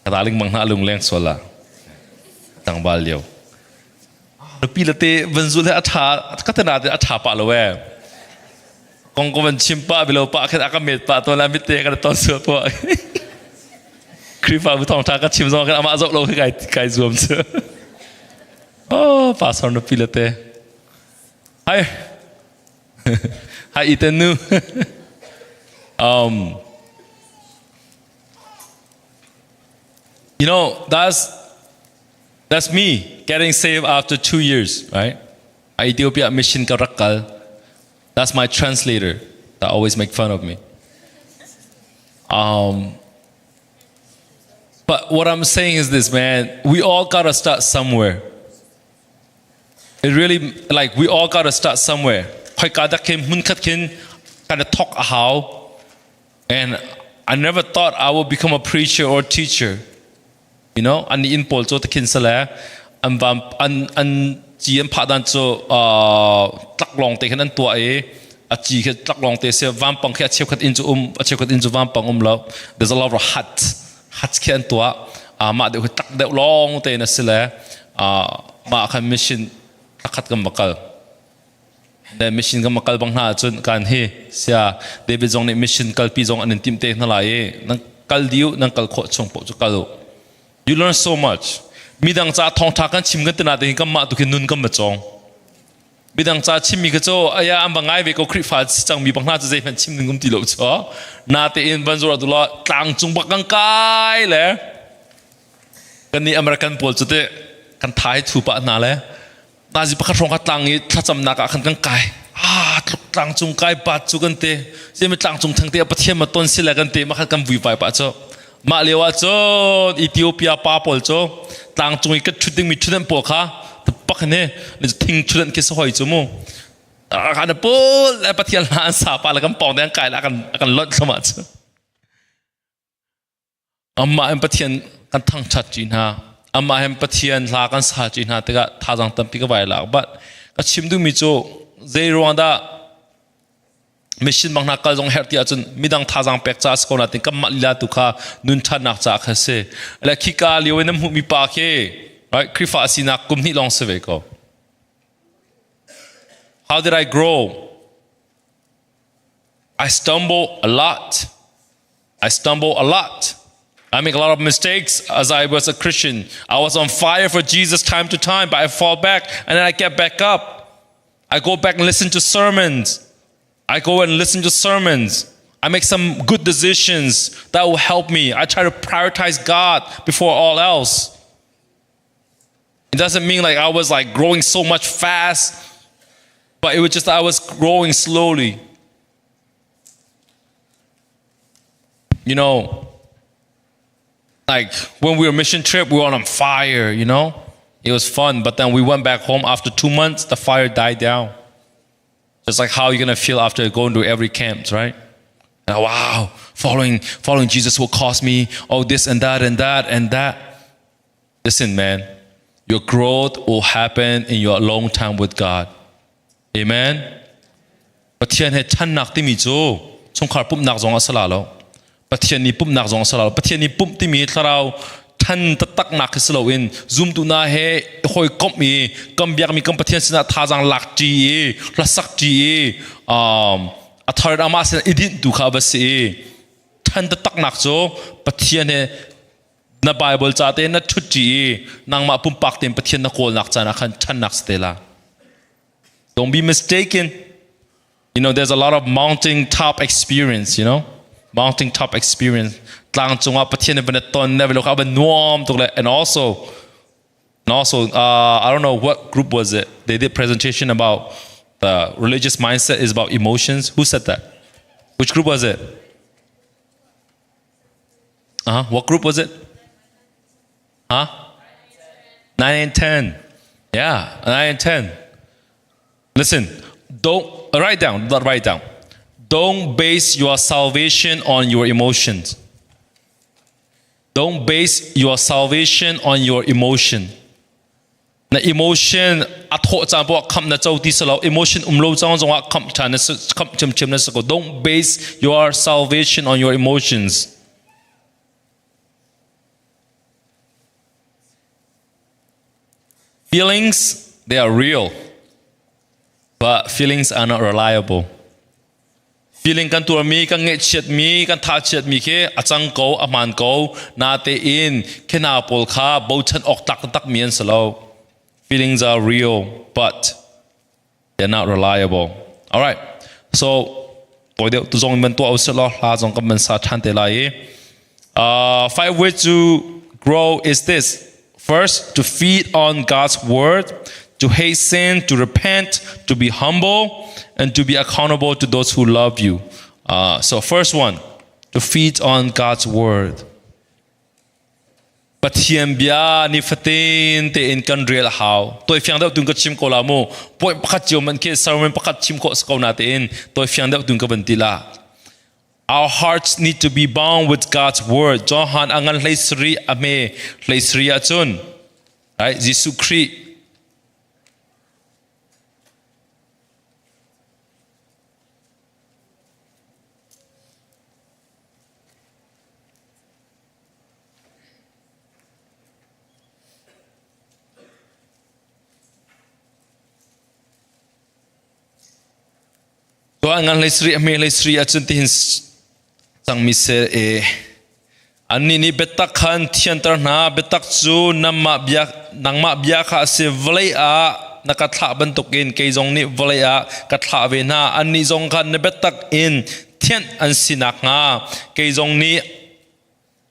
Ka ling mang hna lung leng sual la. Tlangval lio. Nupi le te van zul he a tha ka tana te a tha pa lo e. Kong ko van chim pa bilo pa khan aka met pa to la mit te ka ton sual po. Khrihfabu thawngṭha ka chim zong khan amah zoh lo khi kai kai zuam cu. Oh, pastor nupi le te. Hi. Hi Ethan nu. That's me getting saved after 2 years, right? Ethiopia mission ka rak kal. That's my translator that always make fun of me. But what I'm saying is this, man. We all gotta start somewhere. It really, like, we all gotta start somewhere. Khoika dah khin hmun khat khin kan thok a hau. And I never thought I would become a preacher or teacher. An inn pawl cu takhin sale an vam an ci an phah dan cu tlaklong te khin an tuah i a ci khi tlaklong te si vampang khi a cheukhat inn cu um a cheukhat inn cu vampang um lo. There's a lot of huts khi an tuah. Mah deuh khi tlak deuh lawng te in a si le mah khan mission thlakhat kan va kal. Then mission kan kal bang hna ahcun kan hi sia David zong nih mission kalpi zong an in timh te hna lai i nan kal diu nan kal khawh chung poh cu kal u. You learn so much. Midang ca thawngtha kan chim kan tina te hin kanmah tu khi nun kan ma cawng. Midang ca chimmi kha cu aya an va ngai ve ko Khrihfa cangmi bang hna cu zeihmanh chim ding um ti lo chu na te in van zura tu la tlang cung bak kan kai le kan nih American pawl cu te kan thai thu pah hna le nazi pakhat hrawng kha tlang i thlacamnak ah khan kan kai ah tluk tlang cung kai pat cu kan te simi tlang cung thang te Pathian ma ton si le kan te ma khan kan vui vai pa cu mah lio ah cun Ethiopia pa pawl cu tlang cung i ka ṭhut dingmi ṭhutdan pawl kha pak ne thing ṭhutdan khi sahoi cu mu kan pawl le Pathian hla an sa pa le kan pawng te an kai la kan kan lonh thlama cu Amah in Pathian kan thangṭhat ṭi hna. Amah hin Pathian hla kan sa ṭi hna tikah thazaang tampi ka vai lak. But ka chim duhmi cu zei ruang dah mission bang hna kal zong herh ti ahcun midang thazaang pek ca a si ko nain kanmah lila tu kha nun ṭhatnak ca kha si. Le khika lio in na hmuhmi pa khi right, Khrihfa sinak kum hnih lawng si ve ko. How did I grow? I stumble a lot. I stumble a lot. I make a lot of mistakes as I was a Christian. I was on fire for Jesus time to time, but I fall back and then I get back up. I go back and listen to sermons. I go and listen to sermons. I make some good decisions that will help me. I try to prioritize God before all else. It doesn't mean like I was like growing so much fast, but it was just I was growing slowly. Like when we were mission trip, we were on fire. It was fun, but then we went back home after 2 months, the fire died down. Just like how you're gonna feel after going to every camp, right? And, wow, following Jesus will cost me oh this and that and that and that. Listen, man, your growth will happen in your alone time with God. Amen. Pathian he ṭhannak timi cu chungkhar pumhnak zong a si la lo. Pathian nih pumhnak zong a si la lo. Pathian nih pumh timi thlarau Than taktak nak khi si loin zumtu na he hawi komh i kan biakmi kan Pathian sinah thazaang lak ṭi i hlasak ṭi i a thar in amah sinah i dinh tu kha va si i than taktak nak cu Pathian he na Bible ca te na ṭhut ṭi i nangmah pumpak tein Pathian na kawlnak caan ah khan ṭhannak si te la. Don't be mistaken. There's a lot of mountain top experience. Mountain top experience. Tlang cungah Pathian van ton ne velo kha van nuam tuk le and also, I don't know what group was it. They did presentation about the religious mindset is about emotions. Who said that? Which group was it? Uh-huh. What group was it? Huh? 9 and 10. Yeah, 9 and 10. Listen, don't write down, write down. Don't base your salvation on your emotions. Don't base your salvation on your emotion. Na emotion a thawh caan poah khamh na co ti si lo. Emotion um lo cang zongah khamh ṭhan na si, khamh ṭhiamṭhiam na si ko. Don't base your salvation on your emotions. Feelings, they are real, but feelings are not reliable. Feeling kan tuarmi, kan ngaihchiatmi, kan thachiatmi khi a cang ko, a hmaan ko, natein khina pawl kha bochan awk tlak taktakmi an si lo. Feelings are real, but they're not reliable. All right. So, toi deuh tu zong man tuah usih law hla zong kan man sa ṭhan te lai i. Five ways to grow is this. First, to feed on God's word, to hate sin, to repent, to be humble, and to be accountable to those who love you. So first one, to feed on God's word. Pathian bia nifatin tein kan rel a hau. Toi fiang deuh tun ka chim ko la mu. Point pakhat cio man khi sermon pakhat chim khawh ko na tein toi fiang deuh tun ka van ti la. Our hearts need to be bound with God's word. Johan angan hlei sri a me hlei sri ahcun right Jesuh Khrih Tuah ngan hlei sri a hme hlei sri ahcun tihin cangmi sel e. Annih nih biatak khan thianter hna, biatak cu nangmah bia, nangmah bia kha a si. Vawlei ah na ka thlah bantukin kei zong nih vawlei ah ka thlah ve hna. Annih zong khan na biatak in thianh an si nakhnga kei zong nih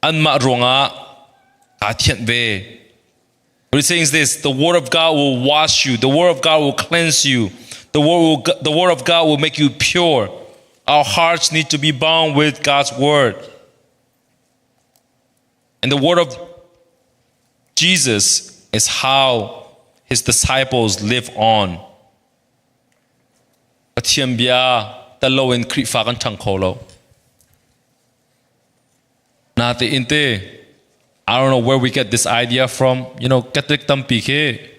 anmah ruangah kaa thianh ve. What he's saying is this, the word of God will wash you. The word of God will cleanse you. The word of God will make you pure. Our hearts need to be bound with God's word. And the word of Jesus is how his disciples live on. Pathian bia tel loin Khrihfa kan ṭhang kho lo. Natein te, I don't know where we get this idea from. Catholic tampi khi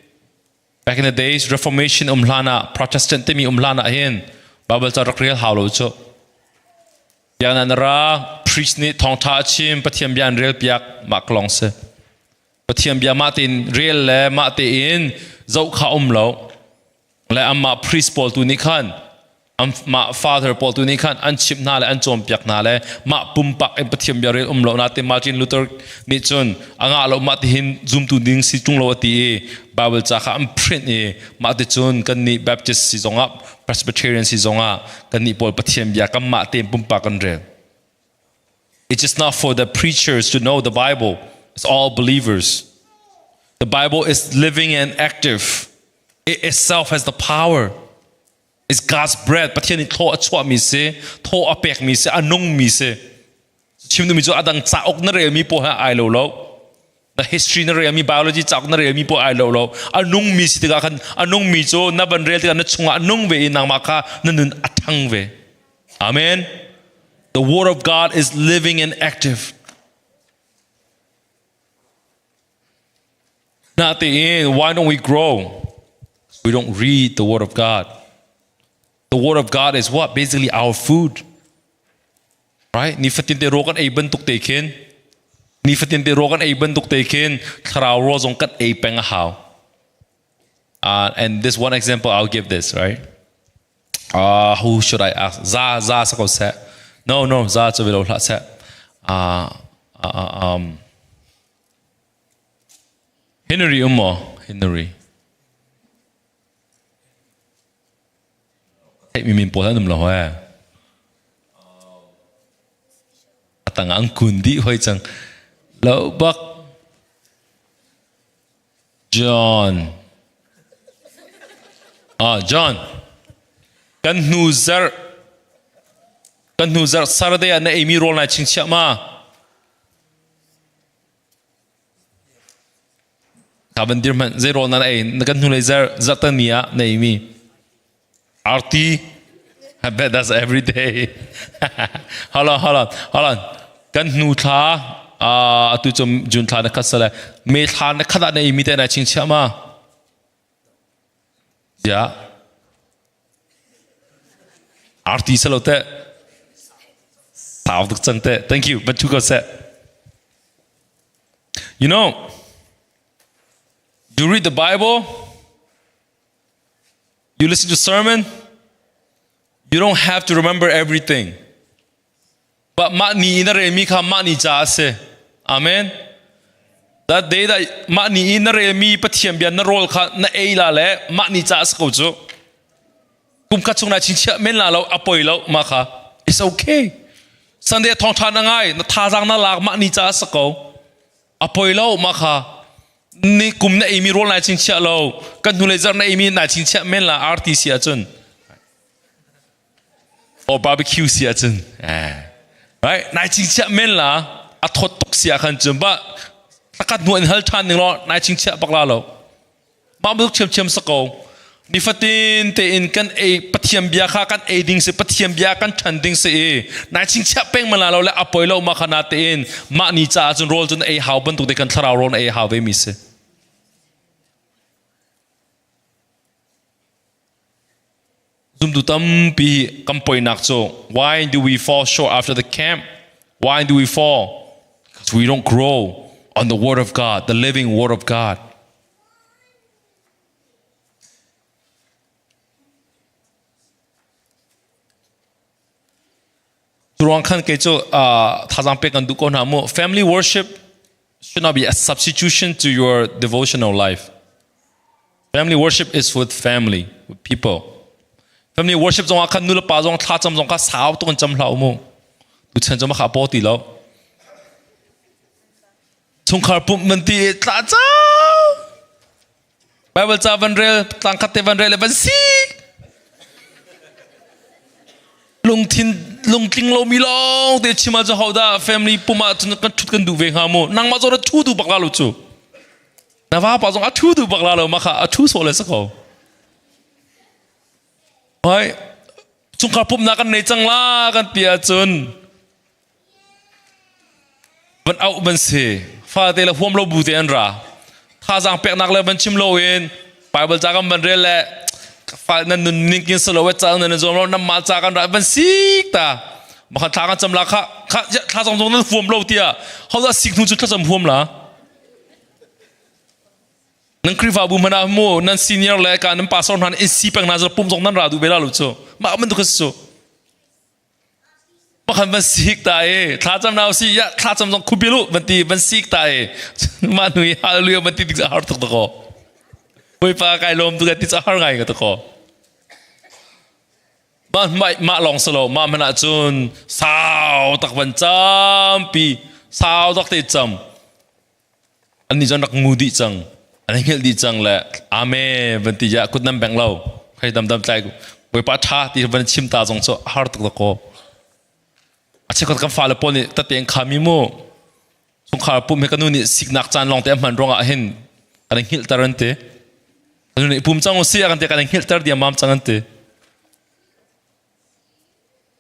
back in the days Reformation um hlan ah Protestant timi um hlan ah hin Bible ca rak rel hau lo cu. Biakinn na ra priest nih thawngṭha a chim Pathian bia an rel piak mah ka lawng si. Pathian bia mah tein rel le mah tein zoh kha um lo. Le amah priest pawl tu nih khan mah father pawl tu nih khan an chimh hna le an cawnpiak hna le mah pumpak in Pathian bia rel um lo natin Martin Luther nih cun a ngah lo mah tihin zumtu ding si tung lo a ti i Bible ca kha an print i mah ti cun kan nih Baptist si zongah Presbyterian si zongah kan nih pawl Pathian bia kan mah tein pumpak kan rel. It's just not for the preachers to know the Bible. It's all believers. The Bible is living and active. It itself has the power. It's God's breath. Pathian nih thaw a chuahmi si, thaw a pekmi si, a nungmi si. Chim duhmi cu adang cauk na relmi pawl he ai lo lo. The history na relmi, biology cauk na relmi pawl ai lo lo. A nungmi si tikah khan a nungmi cu na van rel tikah na chungah a nung ve i nangmah kha na nun a ṭhang ve. Amen. The word of God is living and active. Natein, why don't we grow? We don't read the word of God. The word of God is what? Basically our food. Right? Nifatin te rawl kan ei bantuk te khin. Nifatin te rawl kan ei bantuk te khin thlarau rawl zong kan ei peng a hau. And this one example I'll give this, right? Who should I ask? Za, za sa ko seh. No, no, za cu velo hlah seh. Henry um maw? Henry. Theihmi min pawl an um lo he. A tang an kun dih hoi cang. Lo bak John. Ah, John. Kan hnu zarh kan hnu zarh Saturday ah na eimi rawl nai chingchiah ma? Ka van dir hmanh zei rawl na ei na kan hnulei zarh zarhtani ah na eimi RT I bet that's every day. Hold on, hold on, hold on. Kan hnu thla atu cu June thla na khat sale May thla na khat ah na eimi te na chingchiah ma? Yeah. RT salo te. Sau tuk cang te. Thank you. But you go set. You know, you read the Bible, you listen to sermon, you don't have to remember everything. But mah ni in a relmi kha mah ni ca a si. Amen. That day that mah ni in na relmi Pathian bia na rawl kha na ei la le mah ni ca a si ko cu. Kum khat chung na chinchiah men la lo a poi lo mah kha. It's okay. Sunday thawngtha na ngai na thazaang na lak mah ni ca a si ko. A poi lo mah kha. Ni kum na eimi rawl nai chingchiah lo. Kan hnulei zarh na eimi nai chingchiah men la RTC ahcun. Or barbecue si ahcun. Right? Nai chingchiah men la a thawt tuk si ah khan cun ba takat hnu in hal ṭhan ning law nai chingchiah bak la lo. Mah bantuk ṭhiamṭhiam si ko. Nifatin tein kan ei Pathian bia kha kan ei ding si Pathian bia kan ṭhan ding si i nai chingchiah peng man la lo le a poi lo ma kha na tein mah ni caah cun rawl cun ei hau bantuk te kan thlarau rawl na ei hau ve mi si. Zumtu tampi kan poinak cu why do we fall short after the camp? Why do we fall? Because we don't grow on the word of God, the living word of God. Ruang khan kei cu thazaang pek kan duh ko hna mu. Family worship should not be a substitution to your devotional life. Family worship is with family, with people. Family worship zong ah khan nu le pa zong thla cam zong kha sau tuk in cam hlah mu. Tu chan cu ma kha paw ti lo. Chungkhar pumh man ti tla cam. Bible ca van rel, tlangkhat te van rel le van si. Lungthin lungtling lomi lawng te chim ah cu hodah family pum ah cun kan thut kan duh ve hnga mu. Nangmah zong na thu duh bak la lo cu. Na vapa zong a thu duh bak la lo ma kha a thu sawh le si ko. Hai chungkhar pumnak kan nei cang la kan ti ahcun van auh van si fate le huam lo bu te an ra thazaang peknak le van chim lo in Bible ca kan van rel le fa nan nun ning kin salo we ca nan zuam lo nan mah ca kan ra van sik ta makha thla kan cam la kha kha thla zong zong nan huam lo tia hoda sik hnu cu thla cam huam la nan Khrihfabu hmanh ah mu nan senior le ka nan pastor hna in si peng na pum zong nan ra du ve la lo cu mah man tu su Pakhan van sik ta e thlacam na si ya thlacam zong khubilu van ti van sik ta e mah nu i hallelujah van ti tik har tuk ko Bawipa kai lawm tu ti har ngai ka ko mah mah mah lawng salo mah man ah cun sau tak van cam pi sau tak te cam an ni zon rak ngu dih cang an hngilh dih cang le amen van ti ya kut nam beng lo khai dam dam tlai bawipa tha ti van chim ta zong cu har tuk ko a chekot kan fale pawl nih tateng khami mu chungkhar pum he kanu nih siknak caan lawng te hman ruangah hin kan hngilh tar an ti kanu nih pum cang usi kan te kan hngilh tar diam mam cang an ti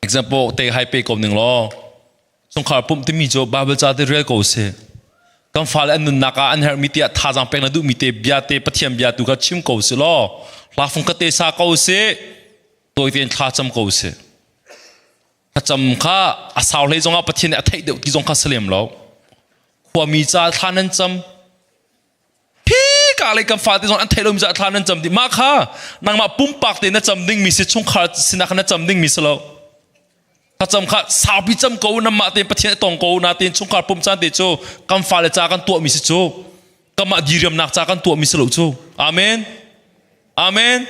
Example te hai pe ko ning law chungkhar pumh timi cu Bible ca te rel ko si. Kan fale an nunnak ah an herhmi tiah thazaang pek na duhmi te bia te Pathian bia tu kha chim ko si law hla fung ka te sa ko si tawi tein thla cam ko si. Thlacam kha a sau hlei zongah Pathian nih a theih deuh ti zong kha si lem lo. Khuami ca thla nan cam. Hi ka le kan fate zong an theih lomi ca thla nan cam dih. Mah kha nangmah pumpak te na cam dingmi si chungkhar sinah khan na cam dingmi si lo. Thlacam kha saupi cam ko namah tein Pathian a tong ko na tein chungkhar pum caan te cu kan fale ca kan tuahmi si cu kanmah diriamnak ca kan tuahmi si lo cu. Amen. Amen.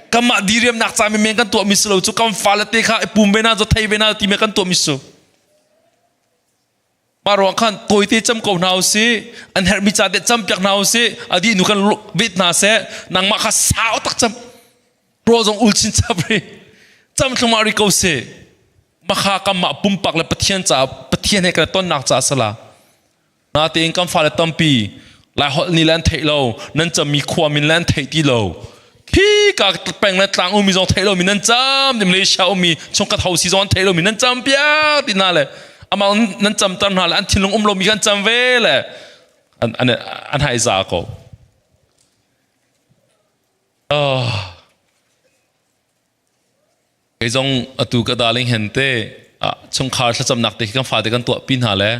Kanmah diriamnak ca men kan tuahmi si lo cu kan fale te kha i pum ve na cu thei ve na ti me kan tuahmi si cu. Mah ruang khan tawite cam ko hna usih, an herhmi ca te cam piak hna usih, a dih nu kan vet hna seh, nangmah kha sau tak cam. Rawl zong ul chin chap ri. Cam thlumah ri ko sih. Makha kanmah pumpak le Pathian ca Pathian he kan tonnak ca sala. Natein kan fale tampi lai holh ni le an theih lo, nan cammi khua min le an theih ti lo. Khi ka peng le tlang ummi zong theih lomi nan cam ti Malaysia ummi chungkhat hosi zong an theih lomi nan cam piak ti hna le amah nan camter hna le an thinlung um lomi kan cam ve le an an an hai za ko. Oh. Kei zong atu ka darling hen te chungkhar thlacamnak te khi kan fate kan tuah pi hna le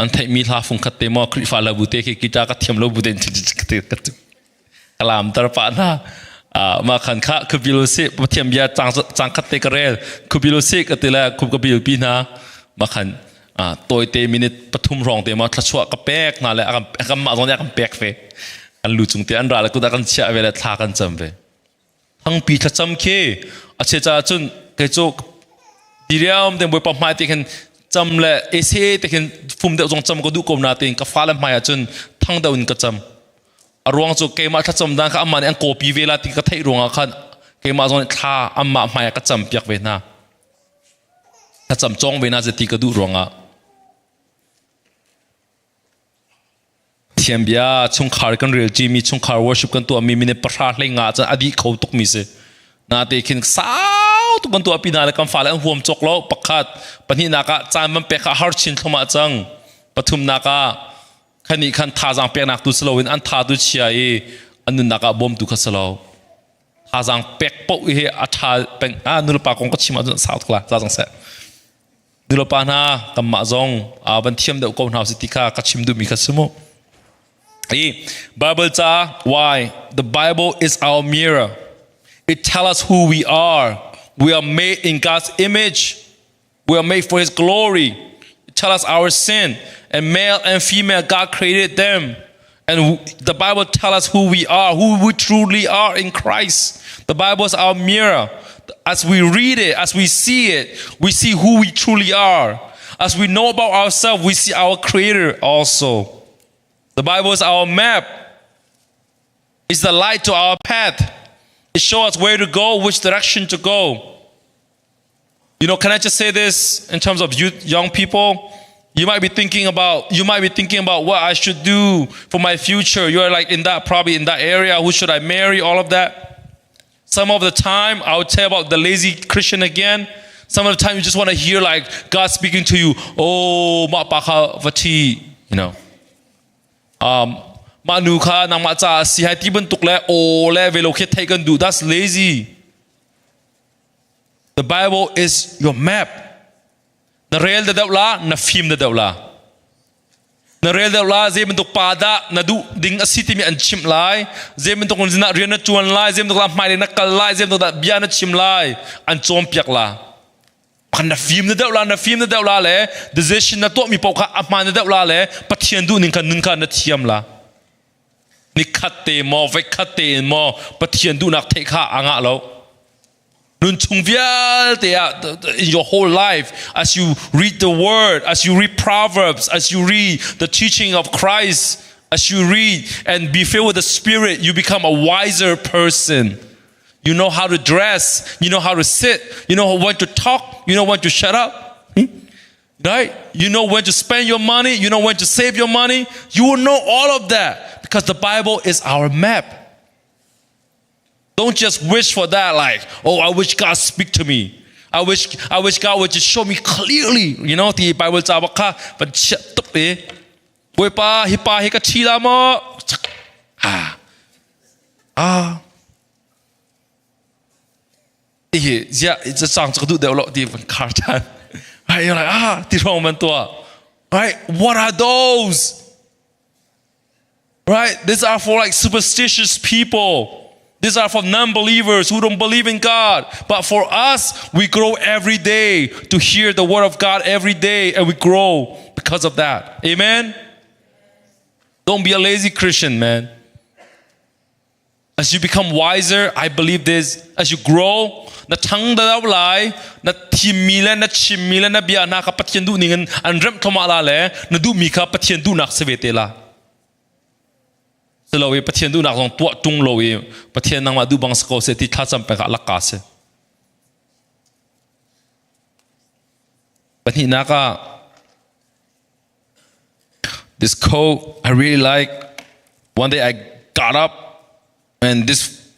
an theihmi hla fung khat te maw Khrihfa la bu te khi guitar ka thiam lo bu te ka lam tar pa hna ma khan kha khubil si pathian bia chang chang khat te ka rel khubil si ka ti le khub ka bil pi hna ma khan toite minute pathum rong te ma thlachuah ka pek hna le kan mah zong nih kan pek ve an lu cung te an ra le kut ah kan chiah ve le thla kan cam ve Thangpi thlacam khi a chia caah cun kei cu diriam te Bawipa hmai te khin cam le ese te khin fum deuh zong cam ka duh ko na tein ka fale hmai ah cun thang deuh in ka cam. A ruang cu keimah thlacam dan kha amah nih an copy ve la ti ka theih ruangah khan keimah zong nih thla amah hmai ah ka cam piak ve hna. Thlacam cawng ve na ti ka duh ruangah. Thiam bia chungkhar kan rel mi chungkhar worship kan tuahmi minute pahra hlei nga cun a dih kho tukmi si. Nate khin sau tuk kan tuah pi hna le kan fale an huam cawk lo pakhat pahnihnak ah caan van pek kha har chin thlumah cang pathumnak ah khani khan thazaang peknak tu si loin an tha tu chia i an nunnak ah bawmtu kha si lo thazaang pek paoh hi a tha peng ah nulepa kong ka chim ahcun sau tuk la za zong seh Nulepa hna kanmah zong van thiam deuh ko hna usih ti kha ka chim duhmi kha si mu. I Bible ca why the Bible is our mirror. It tells us who we are. We are made in God's image. We are made for His glory. It tells us our sin. And male and female, God created them. And the Bible tells us who we are, who we truly are in Christ. The Bible is our mirror. As we read it, as we see it, we see who we truly are. As we know about ourselves, we see our Creator also. The Bible is our map. It's the light to our path. It shows us where to go, which direction to go. You know, can I just say this in terms of youth, young people? You might be thinking about you might be thinking about what I should do for my future. You're like in that probably in that area. Who should I marry? All of that. Some of the time, I would tell about the lazy Christian again. Some of the time, you just want to hear like God speaking to you. Oh, ma pa kha vati, you know. Um, ma nu kha nangmah ca si hai ti bantuk le o le velo khi thei kan duh. That's lazy. The Bible is your map. Na rel da deuh la, na fim da deuh la. Na rel deuh la, zei bantuk pa dah na duh ding a si timi an chimh lai. Zei bantuk na rian na ṭuan lai, zei bantuk dah hmailei na kal lai, zei bantuk dah bia na chim lai, an cawnpiak la. Khan na fim na deuh la, na fim na deuh la le decision na tuahmi paoh kha a hmaan na deuh la le Pathian duh ning kha nun kha na thiam la. Nikhat te maw, voikhat te in maw Pathian duhnak theih kha a ngah lo. Nunchung vialte ah in your whole life as you read the word, as you read Proverbs, as you read the teaching of Christ, as you read and be filled with the Spirit, you become a wiser person. You know how to dress, you know how to sit, you know when to talk, you know when to shut up. Hmm? Right? You know when to spend your money, you know when to save your money. You will know all of that because the Bible is our map. Don't just wish for that, like, oh, I wish God speak to me. I wish, I wish God would just show me clearly. You know, the Bible ca bak kha van chiah tuk i Bawipa hi pa hi ka thi la maw? Ah. Ah. Hi zia cang cu ka duh deuh lo ti van khar than. Ai like ah ti rong man tua. Right? What are those? Right? These are for like superstitious people. These are for non-believers who don't believe in God. But for us, we grow every day to hear the word of God every day and we grow because of that. Amen? Don't be a lazy Christian, man. As you become wiser, I believe this, as you grow, na thang da lai, na thimmi le na chimmi le na bia na kha Pathian duh ning in an remh thluahmah la le na duhmi kha Pathian duhnak si ve te la. Silo i Pathian duhnak zong tuah tung lo i Pathian nangmah duh bang si ko seh ti thlacam peng ah lakka si. Pahnihnak ah this quote I really like. One day I got up and this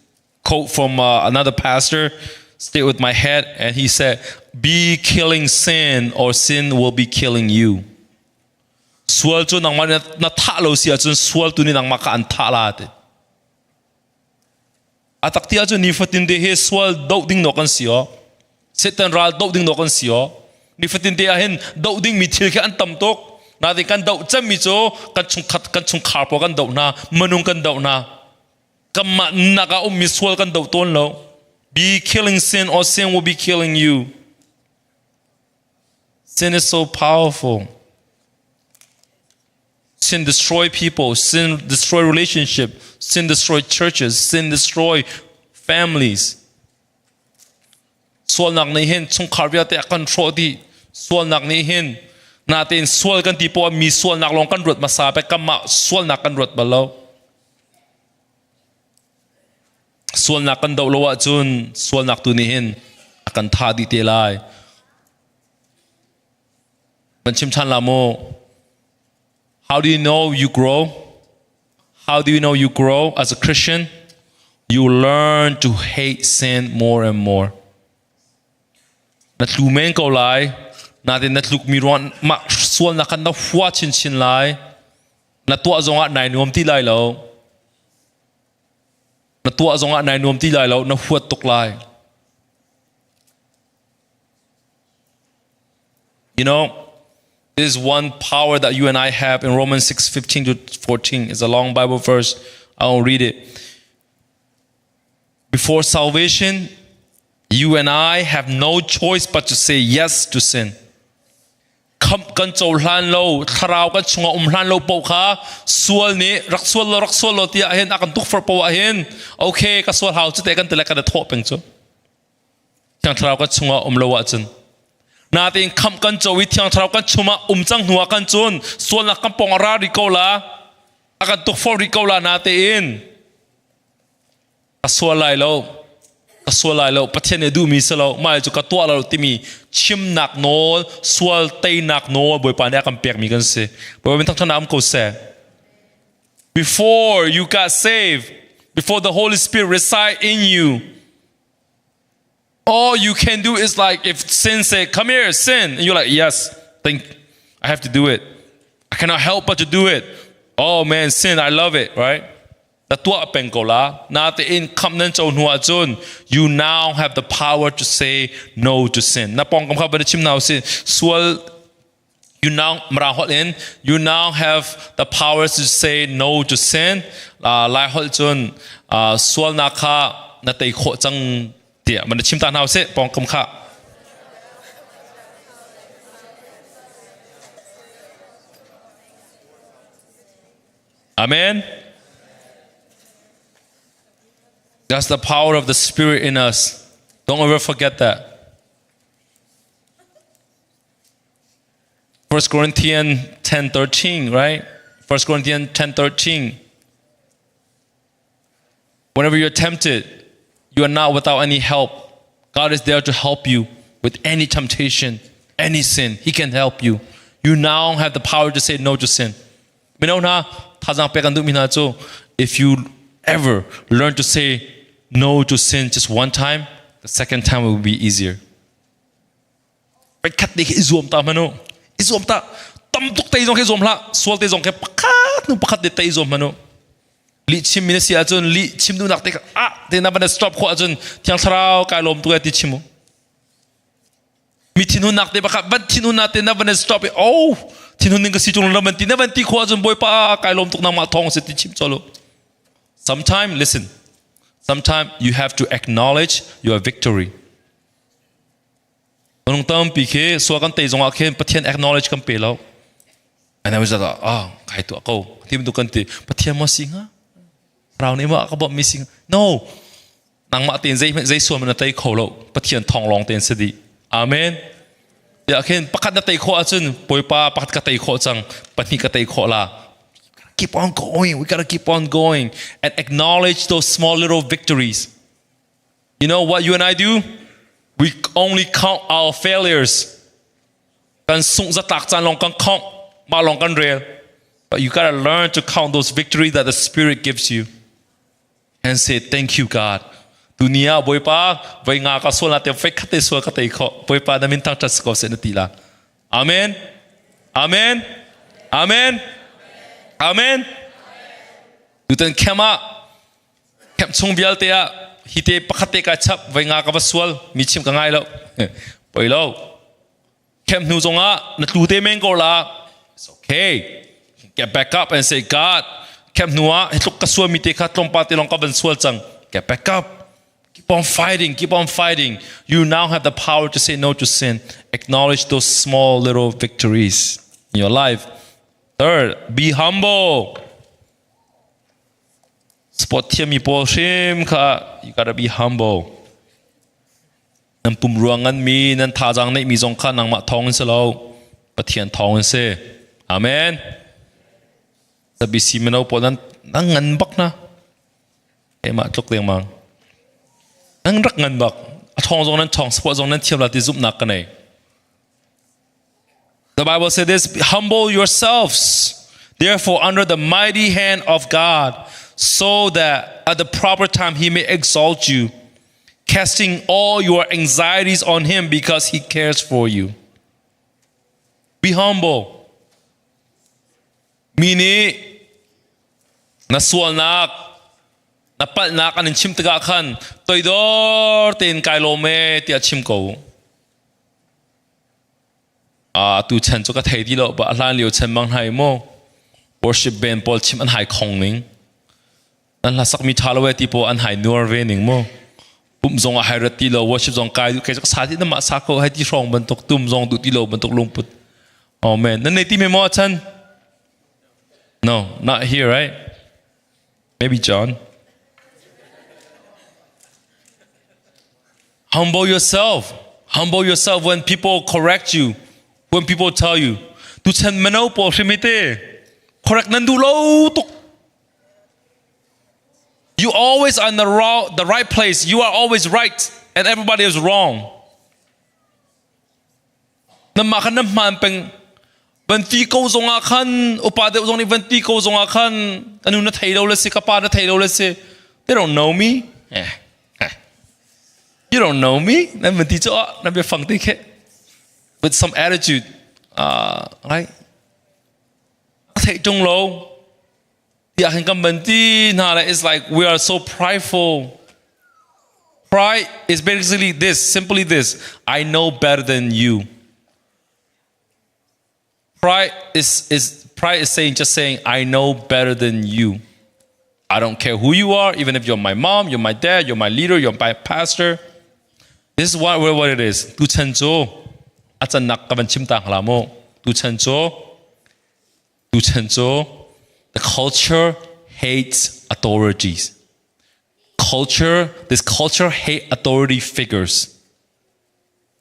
quote from uh, another pastor stayed with my head and he said, "Be killing sin or sin will be killing you." Sual cu nangmah na thah lo si ahcun sual tu nih nangmah kha an thah la ti. A tak ti ahcun nifatin te hi sual doh ding no kan si o. Satan ral doh ding no kan si o. Nifatin te ahhin doh ding mi thil khi an tam tuk. Natin kan doh cemmi cu kan chungkhat kan chungkhar pawl kan doh hna, minung kan doh hna. Kanmah nak ah ummi sual kan doh tawn lo. Be killing sin or sin will be killing you. Sin is so powerful. Sin destroy people, sin destroy relationship, sin destroy churches, sin destroy families. Sualnak nih hin chungkhar vialte a kan hrawh dih. Sualnak nih hin natein sual kan ti poah mi sualnak lawng kan ruat hmasa pe kanmah sualnak kan ruat bal lo. Sualnak kan doh lo ahcun sualnak tu nih hin a kan thah dih te lai. Kan chim ṭhan la mu. How do you know you grow? How do you know you grow as a Christian? You learn to hate sin more and more. Na tlu men ko lai. Natin na tluk mi ruan mah sualnak khan na hua chinchin lai. Na tuah zongah nai nuam ti lai lo. Na tuah zongah nai nuam ti lai lo. Na huat tuk lai. You know, there's one power that you and I have in Romans 6 15 to 14. It's a long Bible verse. I won't read it. Before salvation, you and I have no choice but to say yes to sin. Khamh kan cohlan lo thlarau kan chungah um hlan lo paoh kha sual nih rak sual lo rak sual lo tiah hin a kan tukforh paoh ah hin okay ka sual hau cu te kan ti le kan i thawh peng cu thiang thlarau kan chungah um lo ahcun natein khamh kan co i thiang thlarau kan chungah um cang hnu ah kan cun sualnak kan pong a ra rih ko la a kan tukforh rih ko la natein Ka sual lai lo. Ka sual lai lo. Pathian nih a duhmi si lo. Mah cu ka tuah lo timi chimnak nawl, sual teinak nawl Bawipa nih a kan pekmi kan si. Bawipa min thangṭhatnak um ko seh. Before you got saved, before the Holy Spirit reside in you, all you can do is like if sin say, come here, sin. And you're like, yes, think I have to do it. I cannot help but to do it. Oh man, sin, I love it, right? Na tuah peng ko la. Natein khamh nan co hnu ahcun you now have the power to say no to sin. Na pawngkam kha van chim hna usih. Sual you now Mirang holh in you now have the power to say no to sin. Lai holh cun sualnak kha na tei khawh cang tiah van chim ta hna usih pawngkam kha. Amen. That's the power of the Spirit in us. Don't ever forget that. 1 Corinthians 10:13, right? 1 Corinthians 10:13. Whenever you're tempted, you are not without any help. God is there to help you with any temptation, any sin. He can help you. You now have the power to say no to sin. Mino hna thazaang pek an duhmi hna cu if you ever learn to say no to sin just one time, the second time it will be easier. Pakhat te khi i zuam ta hmanh u. I zuam ta. Tam tuk te zong khi zuam hlah. Sual te zong khi pakhat hnu pakhat te te i zuam hmanh u. Lih chim mi na si ahcun lih chim duhnak te ah te na van stop khawh ahcun thiang thlarau kai lawm tu ti chim u. Mi thinhunnak te pakhat van thinhunnak te na van stop i oh thinhun ning ka si tung na van ti na van ti khawh ahcun Bawipa kai lawm tuk nangmah thawng si ti chim cholo. Sometime listen. Sometime you have to acknowledge your victory. Minung tampi khi sual kan tei zongah khin Pathian acknowledge kan pe lo. And I was like, ah, kai tuah ko. Ti bantuk kan ti. Pathian maw si hnga? Rau nih maw ka bawmh mi si hnga? No. Nangmah tein zei zei sual na tei kho lo. Pathian thawng lawng tein si dih. Amen. Tiah khin pakhat na tei khawh ahcun Bawipa pakhat ka tei khawh cang, pahnih ka tei khawh la. Keep on going. We gotta keep on going and acknowledge those small little victories. You know what you and I do? We only count our failures. Kan sungh zatlak caan lawng kan count, mah lawng kan rel. But you gotta learn to count those victories that the Spirit gives you and say, thank you, God. Tuni ah Bawipa, voi nga ka sual na te fei khat te sual ka tei kho. Bawipa na min thang ṭhat ko seh na ti la. Amen. Amen. Amen. Amen. Tutan camp ah Camp chung vialte ah hi te pakhat te ka chap voi nga ka va sual mi chim ka ngai lo. Poi lo. Camp hnu zongah na tlu te men ko la. It's okay. Get back up and say God, camp hnu ah hi tluk ka sual mi te kha tlawmpal te lawng ka van sual cang. Get back up. Keep on fighting, keep on fighting. You now have the power to say no to sin. Acknowledge those small little victories in your life. Third, be humble. Sport thiammi pawl hrim kha you gotta be humble. Nan pumrua nganmi, nan thazaang neihmi zong kha nangmah thawng in si lo, Pathian thawng in si. Amen. ZBC mino pawl nan nan ngan bak na. Keimah tluk dengmang. Nan rak ngan bak. A thawng zong nan thawng, sport zong nan thiam la ti zumhnak ka nei. The Bible says this humble yourselves, therefore, under the mighty hand of God, so that at the proper time he may exalt you, casting all your anxieties on him because he cares for you. Be humble. Mi nih na sualnak, na palhnak an in chim tikah khan toidor tein kai lawm e tiah chim ko. Tu chan cu ka thei ti lo ba a hlan lio chan bang hai mu worship band pawl chim an hai khong ning nan hla sak mi tha lo e ti po an hai nuar ve ning mu pum zong a hai rat ti lo worship zong kai kai sa ti na ma sa ko hai ti hrong bantuk tum zong du ti lo bantuk lungput oh man nan nei ti me mo chan no not here right maybe John Humble yourself. Humble yourself when people correct you, when people tell you. Tuchan mino pawl hrim hi te correct nan duh lo tuk. You always on the, the right place. You are always right and everybody is wrong. Nanmah kha nan hmaan peng. Van ti ko zongah khan upa deuh zong nih van ti ko zongah khan ka nu na thei lo le si ka pa na thei lo le si they don't know me eh, eh. you don't know me nan van ti cu ah nan biafang te khi with some attitude right a theih ṭung lo tiah khin kan van ti hna le it's like we are so prideful pride is basically this simply this I know better than you Pride is, is pride is saying just saying I know better than you. I don't care who you are, even if you're my mom, you're my dad, you're my leader, you're my pastor. This is what, what it is. Tuchan cu a cannak ka van chim ta hla mu. Tuchan cu tuchan cu the culture hates authorities. Culture, this culture hate authority figures.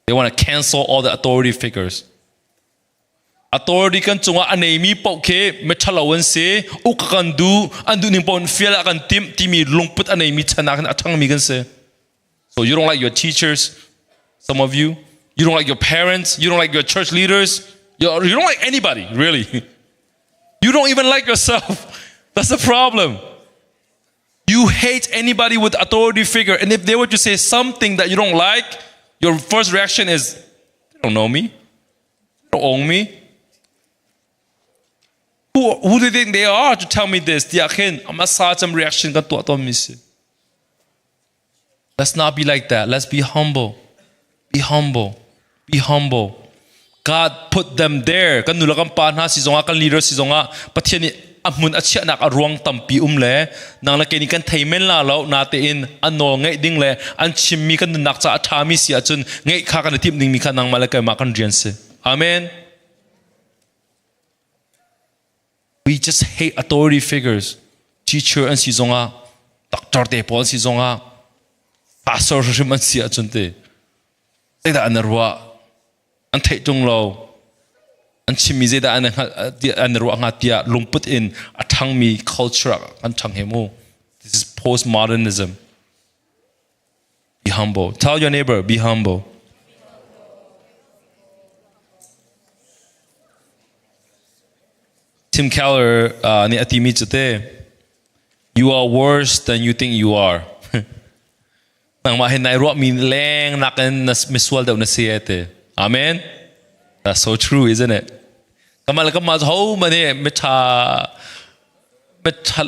They want to cancel all the authority figures. Authority kan cungah a neimi paoh khi miṭhalo an si, uk kan duh, an duh ning paoh in fial ah kan timh timi lungput a neimi chan ah khin a ṭhangmi kan si. So you don't like your teachers, some of you. You don't like your parents. You don't like your church leaders. You don't like anybody, really. You don't even like yourself. That's the problem. You hate anybody with authority figure. And if they were to say something that you don't like, your first reaction is, they don't know me. They don't own me. Who, who do you think they are to tell me this? Tiah khin, a some reaction kan tuah tawn mi si. Let's not be like that. Let's be humble. Be humble. Be humble. God put them there. Kan nu le kan pa hna si zongah, kan leader si zongah, Pathian nih a hmun a chiahnak a ruang tampi um le nang le kei nih kan thei men la lo natein an nawl ngeih ding le an chimmi kan nunnak ca a ṭhami si ahcun ngeih kha kan i timh dingmi kha nangmah le keimah kan rian si. Amen. We just hate authority figures. Teacher an si zongah, doctor te pawl an si zongah, pastor hrim an si ahcun te. Zeidah an ruah? An theih ṭung lo. An chimmi zeidah an hngalh an ruah hnga tiah lungput in a ṭhangmi culture ah kan ṭhang he mu. This is postmodernism. Be humble. Tell your neighbor, be humble. Tim Keller nih a timi cu te, you are worse than you think you are. Nangmah hi nai ruahmi leng nakin na misual deuh na si e te. Amen. That's so true, isn't it? Kamal kamal ho mani mitha mitha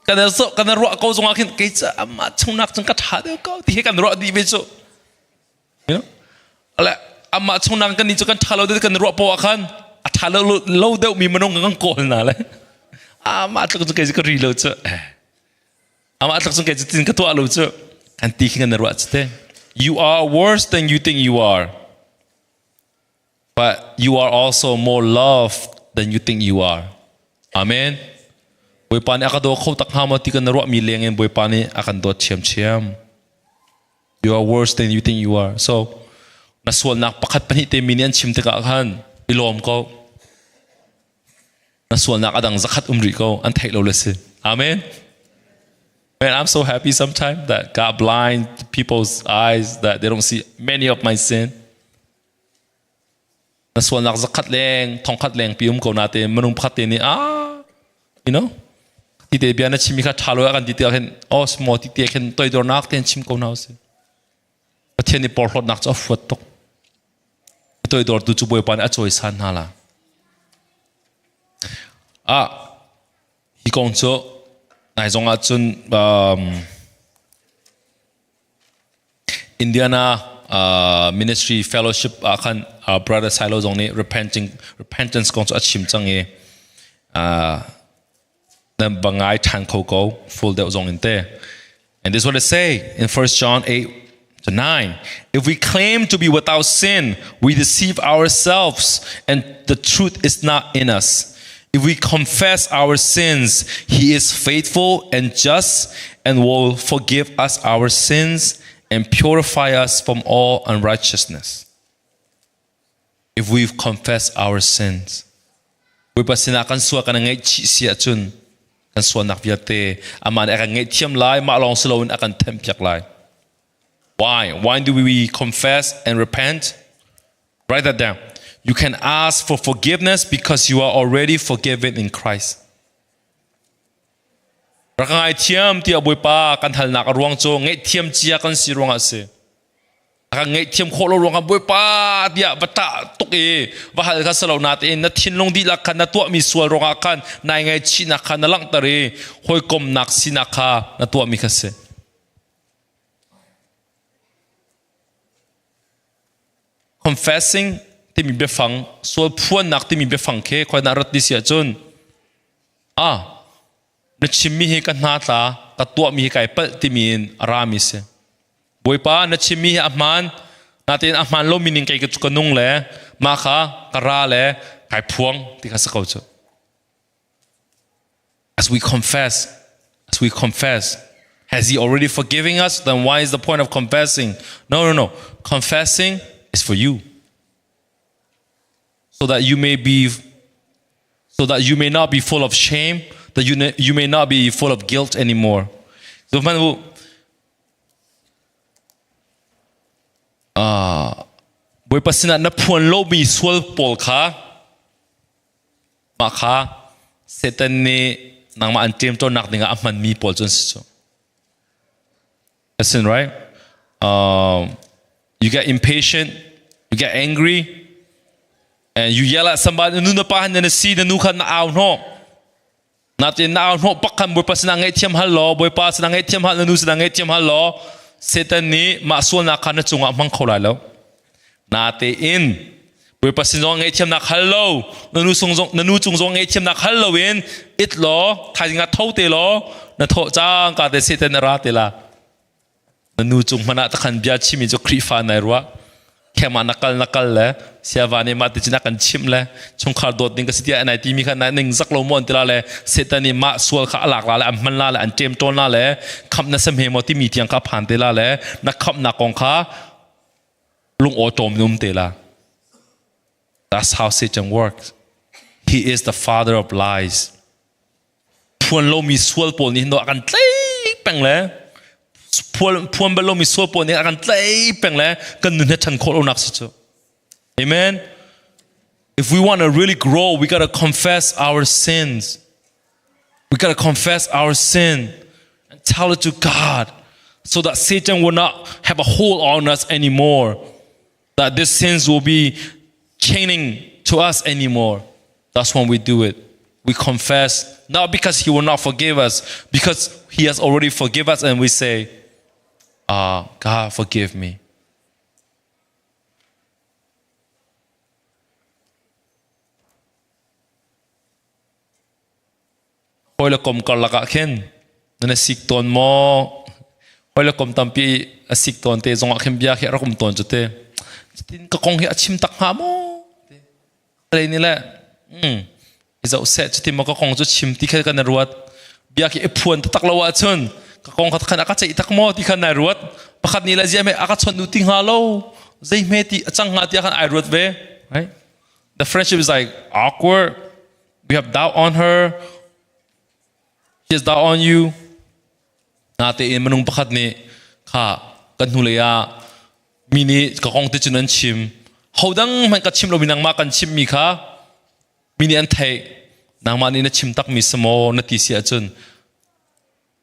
kan zo kan ruah ko zongah khin kei ca amah chungnak chung ka tha deuh ko ti hi kan ruah dih ve cu. You know? Ale amah chungnak kan ni cu kan tha lo deuh kan ruah po ah khan a tha lo lo deuh mi minung kan kawl na le. Amah tluk cu kei cu ka ri lo cu. Amah tluk cun kei cu tin ka tuah lo cu kan ti khi kan ruah cu te. You are worse than you think you are. But you are also more loved than you think you are. Amen. Bawipa nih a ka daw kho tak hnga maw ti kan ruah mi leng in Bawipa nih a kan dawt chiamchiam. You are worse than you think you are. So na sualnak pakhat pahnih te mi nih an chim tikah khan i lawm ko. Na sualnak adang zakhat um rih ko an theih lo le si. Amen. Man, I'm so happy sometimes that God blind people's eyes that they don't see many of my sin. Na sualnak zakhat leng, thongkhat leng pi um ko na te manung pakhat te nih ah you know ti te bia na chimi kha tha lo kan ti te khin oh small ti te khin toidornak ten chim ko na si. Pathian nih porhlawtnak cu a fuat tuk. A toidortu cu Bawipa nih a cawisan hna la. Ah, hi kong cu nai zong ah cun um, Indiana uh, Ministry Fellowship ah khan uh, Brother Silo zong nih repenting repentance kong cu a chim cang i uh, na va ngai ṭhan kho ko full deuh zong in te. And this is what it say in 1 John 8 to 9. If we claim to be without sin, we deceive ourselves and the truth is not in us. If we confess our sins, he is faithful and just and will forgive us our sins and purify us from all unrighteousness. If we confess our sins, Bawipa sinah kan sual kan ngaihchih si ahcun kan sualnak vialte amah nih a kan ngaihthiam lai, mah lawng si loin a kan thenhpiak lai. Why? Why do we confess and repent? Write that down. You can ask for forgiveness because you are already forgiven in Christ. Rak ngaithiam tiah Bawipa kan halnak a ruang cu ngaihthiam cia kan si ruangah a si. A kan ngaihthiam khawh lo ruangah Bawipa tiah va ṭah tuk i va hal kha si lo natein na thinlung dihlak khan na tuahmi sual ruangah khan nai ngaihchihnak kha na langhter i hawikomnak sinak kha na tuahmi kha si. Confessing timi biafang, sual phuannak timi biafang khi khoi dah rat ti si ahcun Ah, na chimmi hi ka hna tla, ka tuahmi hi kai palh timi in a rami si. Bawipa, na chimmi hi a hmaan, natein a hmaan lomi ning kei ka nung le mah kha ka ra le kai phuang ti kha si ko cu. As we confess, as we confess, has he already forgiving us? Then why is the point of confessing? No, no, no. Confessing is for you. So that you may be so that you may not be full of shame, that you, you may not be full of guilt anymore. So man u ah Bawipa sinah na phuan lomi sual pawl kha mah kha Satan nih nangmah an ṭemṭawnnak dingah a hmanmi pawl cu an si cu. Listen, right? Um, you get impatient, you get angry, and you yell at somebody, nu na pa han na si na nu khan na au hnawh. Natin na au hnawh pak khan Bawipa sinah ngaihthiam hal law, Bawipa sinah ngaihthiam hal, na nu sinah ngaihthiam hal law, Satan nih mah sualnak kha na cungah hmang kho lai lo. Natein Bawipa sin zong ngaihthiamnak hal lo, na nu sung zong na nu cung zong ngaihthiamnak hal lo in it law thaizing ah tho te law na thawh cang ka te Satan na ra te la. Na nu cung hmanh ah takhan bia chimi cu Khrihfa nai ruah. Khema na kal na kal le siava nih mah ti cun a kan chimh le chungkhar dawt ding ka si tiah nai timi kha nai ning zak lo maw an ti la le Satan nih mah sual kha a lak la le an hman la le an ṭem ṭawn la le khamh na sam he maw timi tiang kha phan te la le na khamhnak kong kha lung aw ṭawm in um te la. That's how Satan works. He is the father of lies. Phuan lomi sual pawl nih hin a kan tlei peng le phuan bal lomi sual pawl nih a kan tlei peng le kan nun he ṭhan khawh lonak si cu. Amen. If we want to really grow, we got to confess our sins. We got to confess our sin and tell it to God so that Satan will not have a hold on us anymore. That these sins will be chaining to us anymore. That's when we do it. We confess, not because He will not forgive us, because He has already forgive us, and we say, ah, God, forgive me. Hawi le kom karlak ah khin nan i sik tawn maw? Hawi le kom tampi a sik tawn te zongah khin bia khi a rak um tawn cu te. Cutin ka kong hi a chim tak hnga maw? Lei nih le i zoh seh cutin maw ka kong cu chim ti kha kan i ruat. Bia khi i phuan taktak lo ahcun ka kong kha khan a ka ceih tak maw ti khan nai ruat. Pakhat nih le ziah hme a ka chawnh duh ti hnga lo. Zei hme ti a cang hnga tiah khan ai ruat ve. Right? The friendship is like awkward. We have doubt on her. She has doubt on you. Natein minung pakhat nih kha kan hnulei ah mi nih ka kong te cun an chim. Hodang hmanh ka chim lomi nangmah kan chimmi kha mi nih an theih. Nangmah nih na chim takmi si maw na ti si ahcun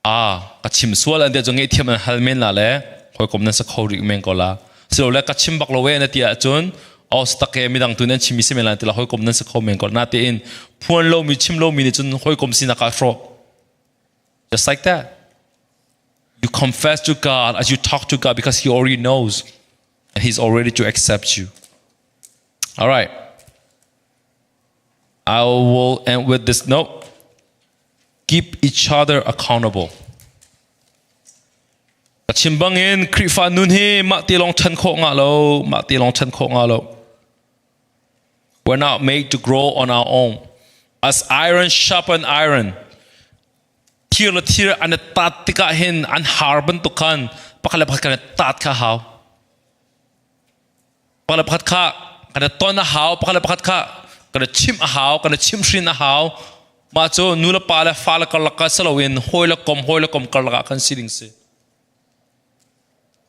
a ka chim sual an ti ahcun ngaihthiam an hal men la le hawikom nan si kho rih men ko la silole ka chim bak lo e na ti ahcun oh tak e midang tu nan chim mi si men la ti la hawikom nan si kho men ko na tein phuan lomi chim lomi nih cun hawikom sinak ah hrawh. Just like that, you confess to God as you talk to God because he already knows and he's already to accept you. All right, I will end with this note. Keep each other accountable. Ka chim bangin Khrihfa nun hi mah ti lawng ṭhan khawh nga lo, mah ti lawng ṭhan khawh nga lo. We're not made to grow on our own. As iron sharpen iron, thir le thir an i tat tikah hin an har bantuk khan pakhat le pakhat kan i tat kha hau. Pakhat le pakhat kha kan i ton a hau, pakhat le pakhat kha kan i chimh a hau, kan i chimhhrin a hau. Mah cu nu le pa le fa le karlak ah si loin hawi le kom hawi le kom karlak ah khan si ding si.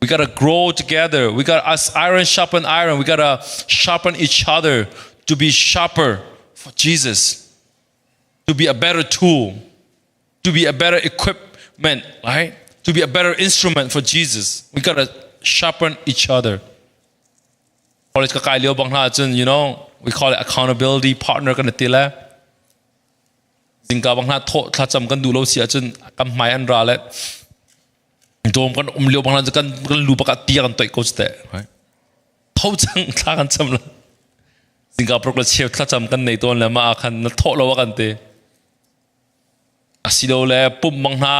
We gotta grow together. We gotta, as iron sharpen iron, we gotta sharpen each other to be sharper for Jesus, to be a better tool, to be a better equipment, right? To be a better instrument for Jesus. We gotta sharpen each other. College ka kai lio bang hna cun, we call it accountability partner kan ti le. Zingka bang hna thawh thlacam kan duh lo si ahcun kan hmai an ra le dawm kan um lio bang hna kan kan lu bak ah tia kan toih ko cu teh. Right? Tho cang thla kan cam la. Zingka prok le cheu thlacam kan nei tawn le ma khan na thawh lo kan ti. Asilole pumh bang hna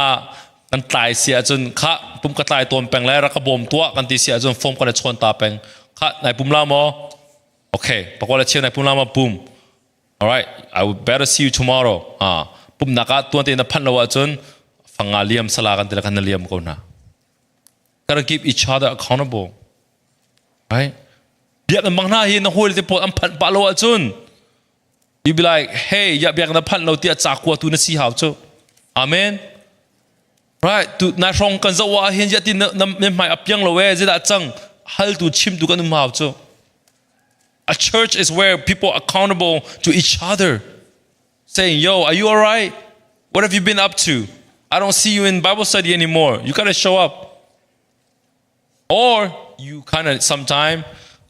kan tlai si ahcun khah pum ka tlai tawn peng le rak ka bawm tuah kan ti si ahcun form kan i chawn ta peng. Khah nai pum la maw? Okay, pakua le cheu nai pum la maw? Pum. Alright, I would better see you tomorrow. Ah, pumnak ah tuan tein na phanh lo ahcun fanga liam sala kan ti le kan na liam ko hna. Gotta keep each other accountable. Right? Biakinn bang hna hi na hawi te pawl an phanh pah lo ahcun You be like, hey, ya biak na phanh lo tiah ca kua tu na si hau cu. Amen. Right, tu na hrong kan zoh ah hin ya ti na na hmai a piang lo e zeidah cang hal tu chim tu kan um hau cu. A church is where people are accountable to each other. Saying, yo, are you all right? What have you been up to? I don't see you in Bible study anymore. You gotta show up. Or you kind of sometime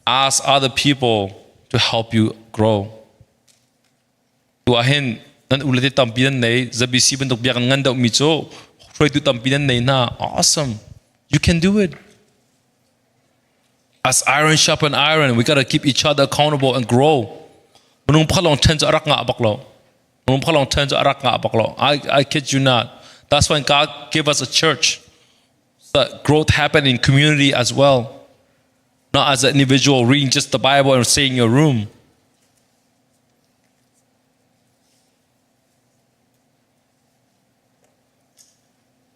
ask other people to help you grow. Tu ahhin nan ule te tampi nan nei ZBC bantuk biak ngan deuh mi cu hruaitu tampi nan nei hna. Awesome. You can do it. As iron sharpen iron, we gotta keep each other accountable and grow. Minung pakhat lawng ṭhen cu a rak ngah bak lo. Minung pakhat lawng ṭhen cu a rak ngah bak lo. I kid you not. That's when God gave us a church. That growth happen in community as well. Not as an individual reading just the Bible and staying in your room.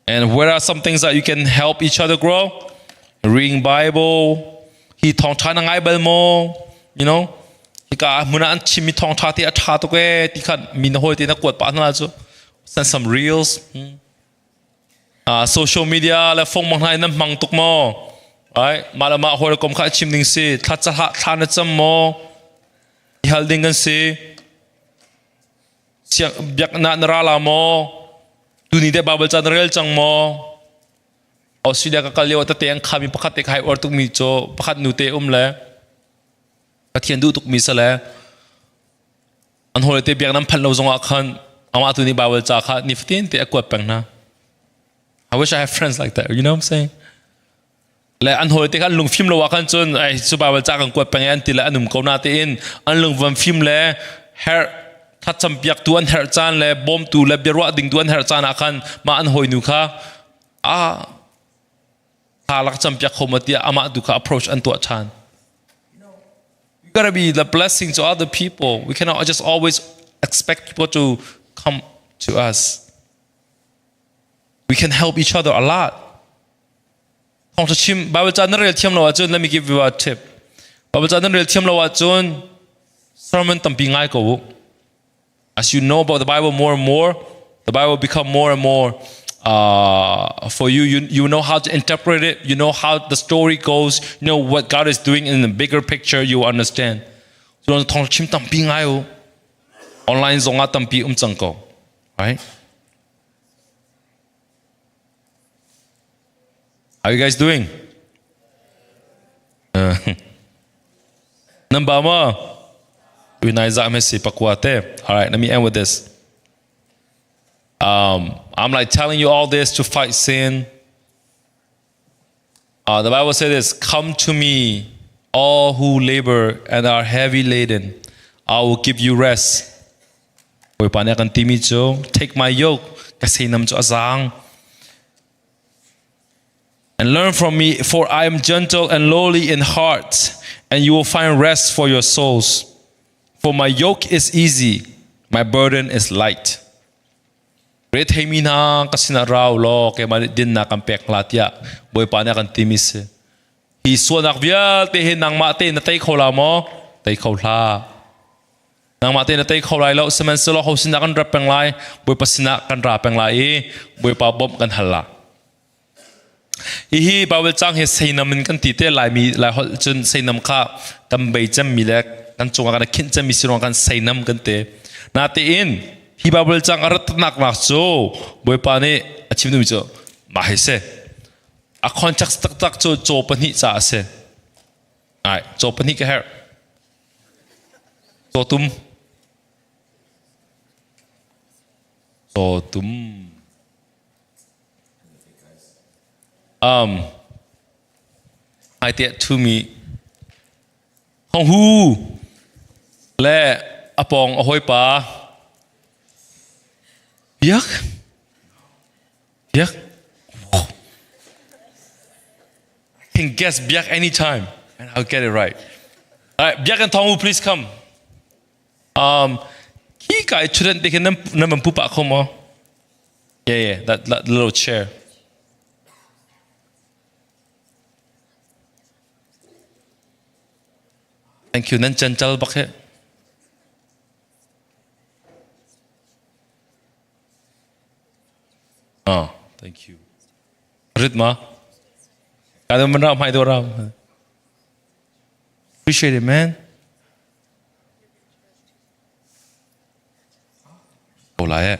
And what are some things that you can help each other grow? Reading Bible, hi thawngṭha na ngai bal maw? You know, hika hmun ah an chimmi thawngṭha te a ṭha tuk ee ti khan mi na hawi te na kuat pah hna cu. Send some reels. Social media le phone mang hna in nan hmang tuk maw? Right? Mah le mah hawikom kha chim ding si. Thla thla na cam maw? I hal ding kan si. Biaknak na ra la maw? Tuni te Bible ca na rel cang maw? Australia ka kal lio tete an khami pakhat te khai uar tukmi cu pakhat nu te um le Pathian duh tukmi sa le an hawi te biak nan phanh lo zongah khan amah tu nih Bible ca kha nifatin te a kuat peng hna. I wish I have friends like that. You know what I'm saying? Le an hawi te kha an lungfim lo ah khan cun ai cu Bible ca kan kuat peng i an ti le an um ko na tein an lungvan fim le herh thlacam piaktu an herh caan le bawmtu le biaruah dingtu an herh caan ah khan mah an hawinu kha a thla lak cam piak kho ma tiah amah tu kha approach an tuah ṭhan. You gotta be the blessing to other people. We cannot just always expect people to come to us. We can help each other a lot. Thawngṭha chim Bible ca nan rel thiam lo ahcun let me give you a tip. Bible ca nan rel thiam lo ahcun sermon tampi ngai ko u. As you know about the Bible more and more, the Bible become more and more for you. You know how to interpret it. You know how the story goes. You know what God is doing in the bigger picture. You understand. So thawngṭha chim tampi ngai u. Online zong ah tampi um cang ko. Right? How you guys doing? Number ma? All right, let me end with this. I'm like telling you all this to fight sin. The Bible says this, come to me, all who labor and are heavy laden. I will give you rest. Bawipa nih a kan timi cu, take my yoke, ka seinam cu a zaang. And learn from me, for I am gentle and lowly in heart, and you will find rest for your souls. For my yoke is easy, my burden is light. Retheimi hna ka sinah ra u law keimah nih dinnak kan pek hna tiah Bawipa nih a kan timi si. Hi sualnak vialte hi nangmah tein na tei kho la maw? Tei kho hlah. Nangmah tein na tei kho lai lo, sihmanhsehlaw ho sinah kan rap peng lai, Bawipa sinah kan ra peng lai i Bawipa bawmh kan hal la. Hihi Bible cang hi seinam in kan ti te Laimi Laiholh cun seinam kha kan bei cemmi le kan cungah kan khinh cemmi si ruang kan seinam kan ti. Natein hi Bible cang a ratnak nak cu Bawipa nih a chim duhmi cu mah hi si. A context taktak cu caw pahnih ca a si. Ai, caw pahnih ka herh. Caw tum. Caw tum. Ai tiah ṭhumi Hong Hu le a pawng a hawipa Biak Biak I can guess Biak anytime and I'll get it right. All right, Biak and Thong Hu, please come. Khi ka i ṭhutdan te khi nan nan van pu pah kho maw? Yeah, that little chair. Thank you. Nan cancal bak he. Oh, thank you. Rit ma? Kada man ram hai do ram. Appreciate it, man. Ko lai eh.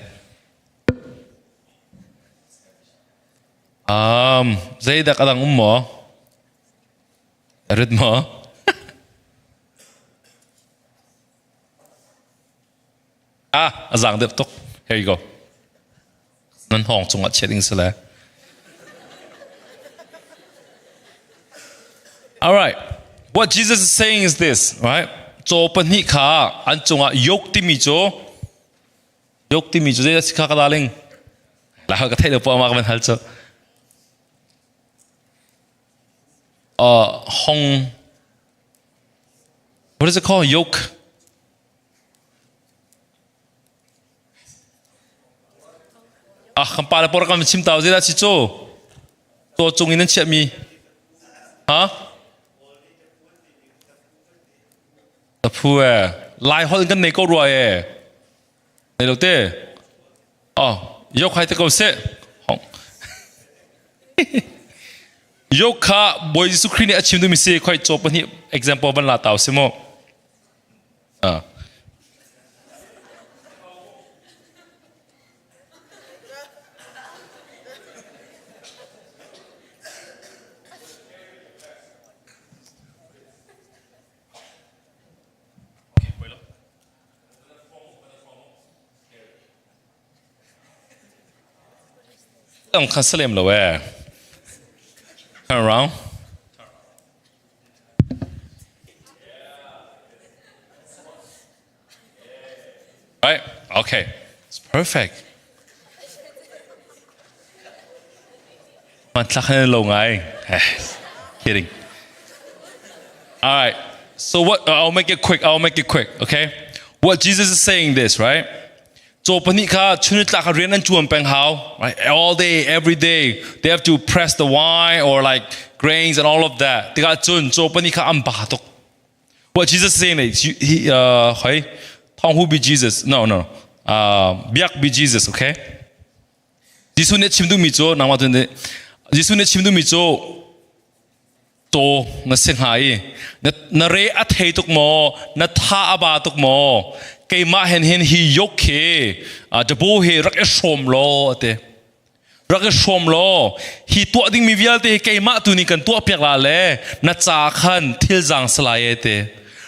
Zeidak a dang um maw? Rit maw? Ah, a zaang deuh tuk. Here you go. Nan hawng cungah chiah ding si le. All right. What Jesus is saying is this, right? Caw pahnih kha an cungah yoke timi cu yoke timi cu zei si kha ka darling? La ka theih lo po ma ka van hal cu. Hong What is it called? Yoke. Ah, kan pa le por kan chim tau zei dah si cu? Caw cung in an chiahmi. Ha? Phu e. Lai holh kan nei ko rua e. Nei lo te. Oh, yok hai te ko se. Hong. Yok kha Bawi Jesuh Khrih nih a chim duhmi si khoi caw pahnih example van la tau si mu. Ah. Dang kha salem lo eh. Turn around. Right? Okay. It's perfect. Lo ngai. Kidding. All right. So what I'll make it quick. I'll make it quick, okay? What Jesus is saying this, right? Caw pahnih kha chunitlak kha rian an ṭuan peng hau, right? All day, every day, they have to press the wine or like grains and all of that. Tikah cun caw pahnih kha an ba tuk. What Jesus is saying is, he, hoi, Thong Hu be Jesus. No, no. Biak be Jesus, okay? Jesuh nih a chim duhmi cu nangmah tu nih Jesuh nih a chim duhmi cu taw na si hnga i na re a thei tuk maw na tha a ba tuk maw keimah hen hin hi yok he dabo he rak i hrawm law ate rak i hrawm law hi tuah dingmi vialte hi keimah tu nih kan tuah piak la le na ca khan thil zang salai e te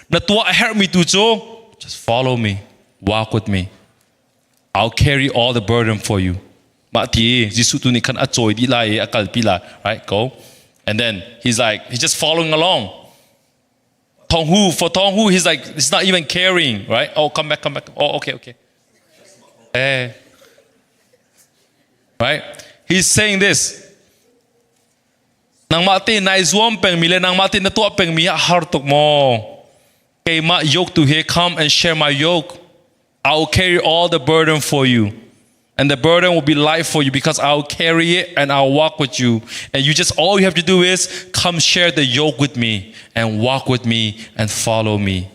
na tuah a herhmi tu cu just follow me walk with me I'll carry all the burden for you. Mah ti Jesuh tu nih khan a cawi dih lai i a kalpi lai. Right? Go. And then he's like, he's just following along. Tong Hu, for Tong Hu, he's like, he's not even caring, right? Oh, come back, come back. Oh, okay, okay. Eh. Right? He's saying this. Nangmah te nai zuam pengmi le nangmah te na tuah pengmi ah har tuk maw? Keimah yoke tu he come and share my yoke. I will carry all the burden for you. And the burden will be light for you because I'll carry it and I'll walk with you. And you just, all you have to do is come share the yoke with me and walk with me and follow me.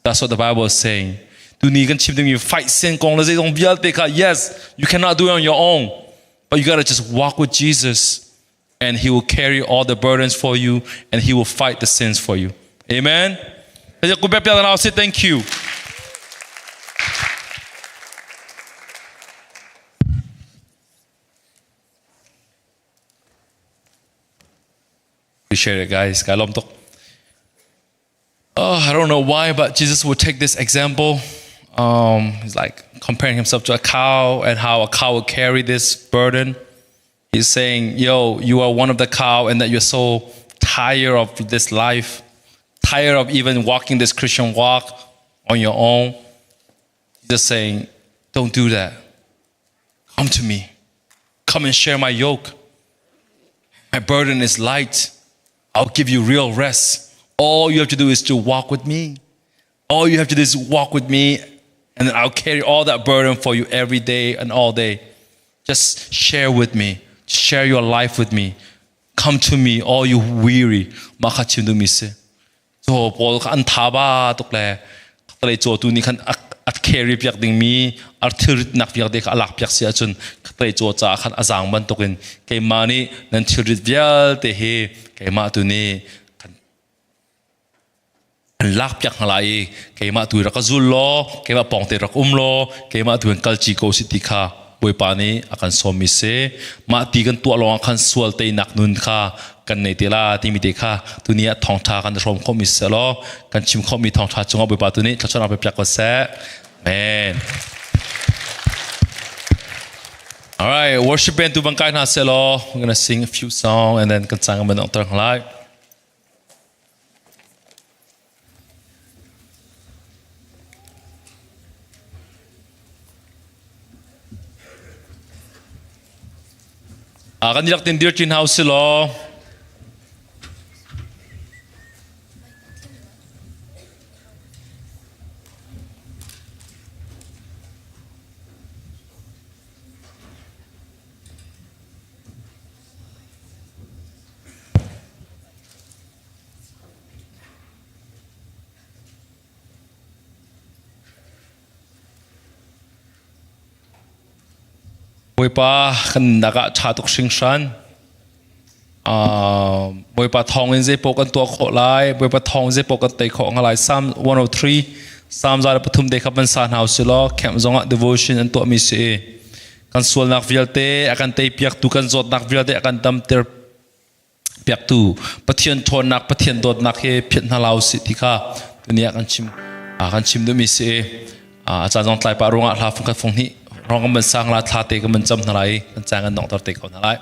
That's what the Bible is saying. Tuni kan chim ding fight sin kong le zeizong vialte kha yes, you cannot do it on your own. But you gotta just walk with Jesus and he will carry all the burdens for you and he will fight the sins for you. Amen. I'll say thank you. Appreciate it, guys. Oh, I don't know why, but Jesus would take this example. Um, he's like comparing himself to a cow and how a cow would carry this burden. He's saying, Yo, you are one of the cow, and that you're so tired of this life, tired of even walking this Christian walk on your own. He's just saying, Don't do that. Come to me. Come and share my yoke. My burden is light. I'll give you real rest. All you have to do is to walk with me. All you have to do is walk with me, and then I'll carry all that burden for you every day and all day. Just share with me. Share your life with me. Come to me, all you weary. Mah kha chim duhmi si. Caw pawl kha an tha ba tuk le khatalei caw tu nih khan a carry piak dingmi a thilrit nak vialte kha a lak piak si ahcun khatalei caw caah khan a zaang bantukin keimah nih nan thilrit vialte hi keimah tu nih kan an lak piak hna lai i keimah tu rak ka zul law keimah pawngte rak um law keimah tu in kal ci ko si ti kha Bawipa nih a kan sawmmi si. Mah ti kan tuah lawngah khan sual teinak nun kha kan nei te la timi te kha tuni ah thawngṭha kan hrawm khawhmi si law kan chim khawhmi thawngṭha cungah Bawipa tu nih thluachuahnak pe piak ko seh. Amen. All right, worship band tu bang kai hna seh law. We're gonna sing a few songs and then kan cang man ong ter lai. Kan dihlak tin dir chin hau si law. Bawipa kan nunnak ah ṭha tuk hringhran. Bawipa thawngin zeipaoh kan tuah khawh lai. Bawipa thawng zeipaoh kan tei khawh hnga lai. Psalm 103, Psalm 103 te kha van sa hna usih law camp zongah devotion an tuahmi si i kan sualnak vialte a kan teipiaktu, kan zawtnak vialte a kan damter piaktu Pathian ṭhawnnak, Pathian dawtnak he phiat hna la usih ti kha tuni ah kan chim kan chim duhmi si i a caan zong tlai pah ruangah hla fung khat fung hnih rong kan van sang la thla te kan van cam hna lai i kan caan kan donghter te ko hna lai.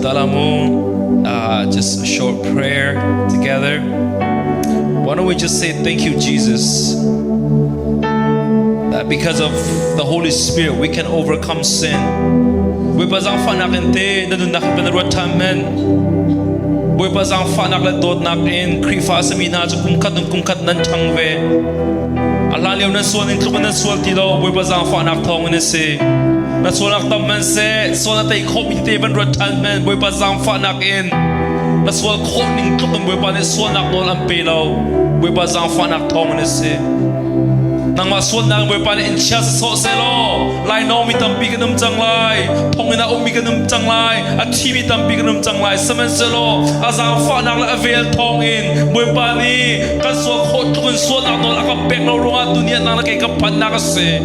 Talamu, just a short prayer together. Why don't we just say thank you, Jesus? That because of the Holy Spirit, we can overcome sin. Bawipa zaangfahnak in te na nunnak hi van ruat ṭhan men. Bawipa zaangfahnak le dawtnak in Khrihfa a simi hna cu kumkhat in kumkhat nan ṭhang ve. A hlan lio nan sual in tluk in nan sual ti lo. Bawipa zaangfahnak thawng in a si. Na sualnak tam man seh, sual a tei khawhmi tete van ruat ṭhan men. Bawipa zaangfahnak in na sual khawh ning tluk in Bawipa nih sualnak nawl an pe lo. Bawipa zaangfahnak thawng in a si. Nangmah sualnak Bawipa nih in chia sawh seh law lainawng mi tampi kan um cang lai thonginn ah ummi kan um cang lai a thimi tampi kan um cang lai sihmanhsehlaw a zaangfahnak le a vel thawng in Bawipa nih kan sual khawh tluk in sualnak nawl a kan pek lo ruangah tuni ah nang le kei kan phannak a si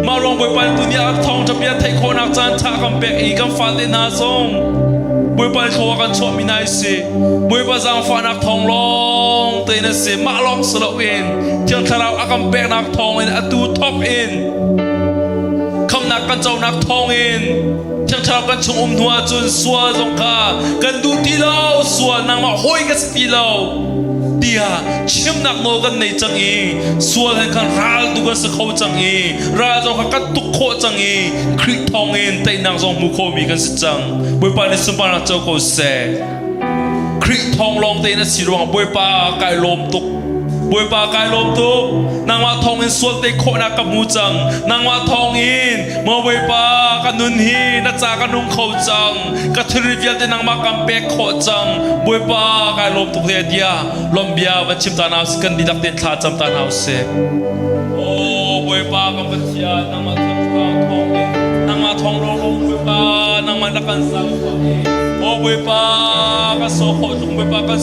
mah ruang Bawipa nih tuni ah thawngṭha bia theih khawhnak caan ṭha kan pek i kan fate hna zong Bawipa nih thlaw a kan chuahmi hna si Bawipa zaangfahnak thawng lawng tein a si mah lawng si loin Thiang Thlarau a kan peknak thawngin atu thawk in khamnak kan conak thawngin Thiang Thlarau kan chung um hnu ahcun sual zong kha kan duh ti lo sual nangmah hawi ka si ti lo tiah chimnak nawl kan nei cang i sual he khan ral tu kan si kho cang i ral zong kha kan tuk khawh cang i Khrih thawngin teinak zong hmu khomi kan si cang Bawipa nih sunparnak co ko seh Khrih thawng lawng tein a si ruangah Bawipa kai lawm tuk. Bawipa kai lawm tuk. Nangmah thawng in sual te khawhnak ka hmu cang. Nangmah thawng in maw Bawipa ka nun hi na ca ka nung kho cang. Ka thilri vialte nangmah kan pek khawh cang. Bawipa kai lawm tuk le tiah lawmhbia van chim ta hna usih kan dihlak tein thla cam ta hna usih. Oh Bawipa kan Pathian nangmah thawng in nangmah thawng lawng Bawipa nangmah na kan sang Oh Bawipa ka so khawh tlung Bawipa kan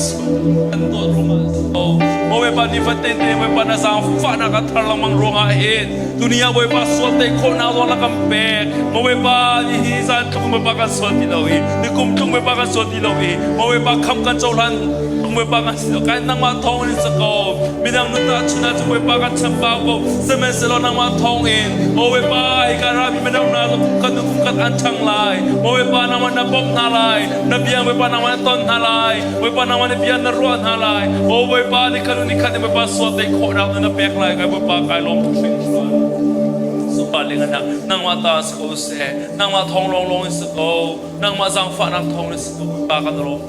kan dawt ruangah so Oh Bawipa nifatin te Bawipa na zaangfahnak a thar lengmang ruangah hin tuni ah Bawipa sual te khawhnak zong na kan pek Maw Bawipa ni hi zan tlung Bawipa kan sual ti lo i ni kum tlung Bawipa kan sual ti lo i Maw Bawipa kham kan cohlan tlung Bawipa kan si lo kai nangmah thawng in sa ko midang nun ta chun ah cu Bawipa kan chambau ko sihmanhsehlaw nangmah thawng in Bawipa hi ka rami mino hna kan nu kum khat an ṭhang lai Bawipa nangmah na bawmh hna lai na bia Bawipa nangmah na ton hna lai Bawipa nangmah na bia na ruah hna lai O Bawipa ni khat ni khat Bawipa sual te khawhnak na pek lai kai Bawipa kai lawm tuk hringhran Supa ling anak nangmah ta si ko seh nangmah thawng lawng lawng in si ko nangmah zaangfahnak thawng in si ko Bawipa kan lawm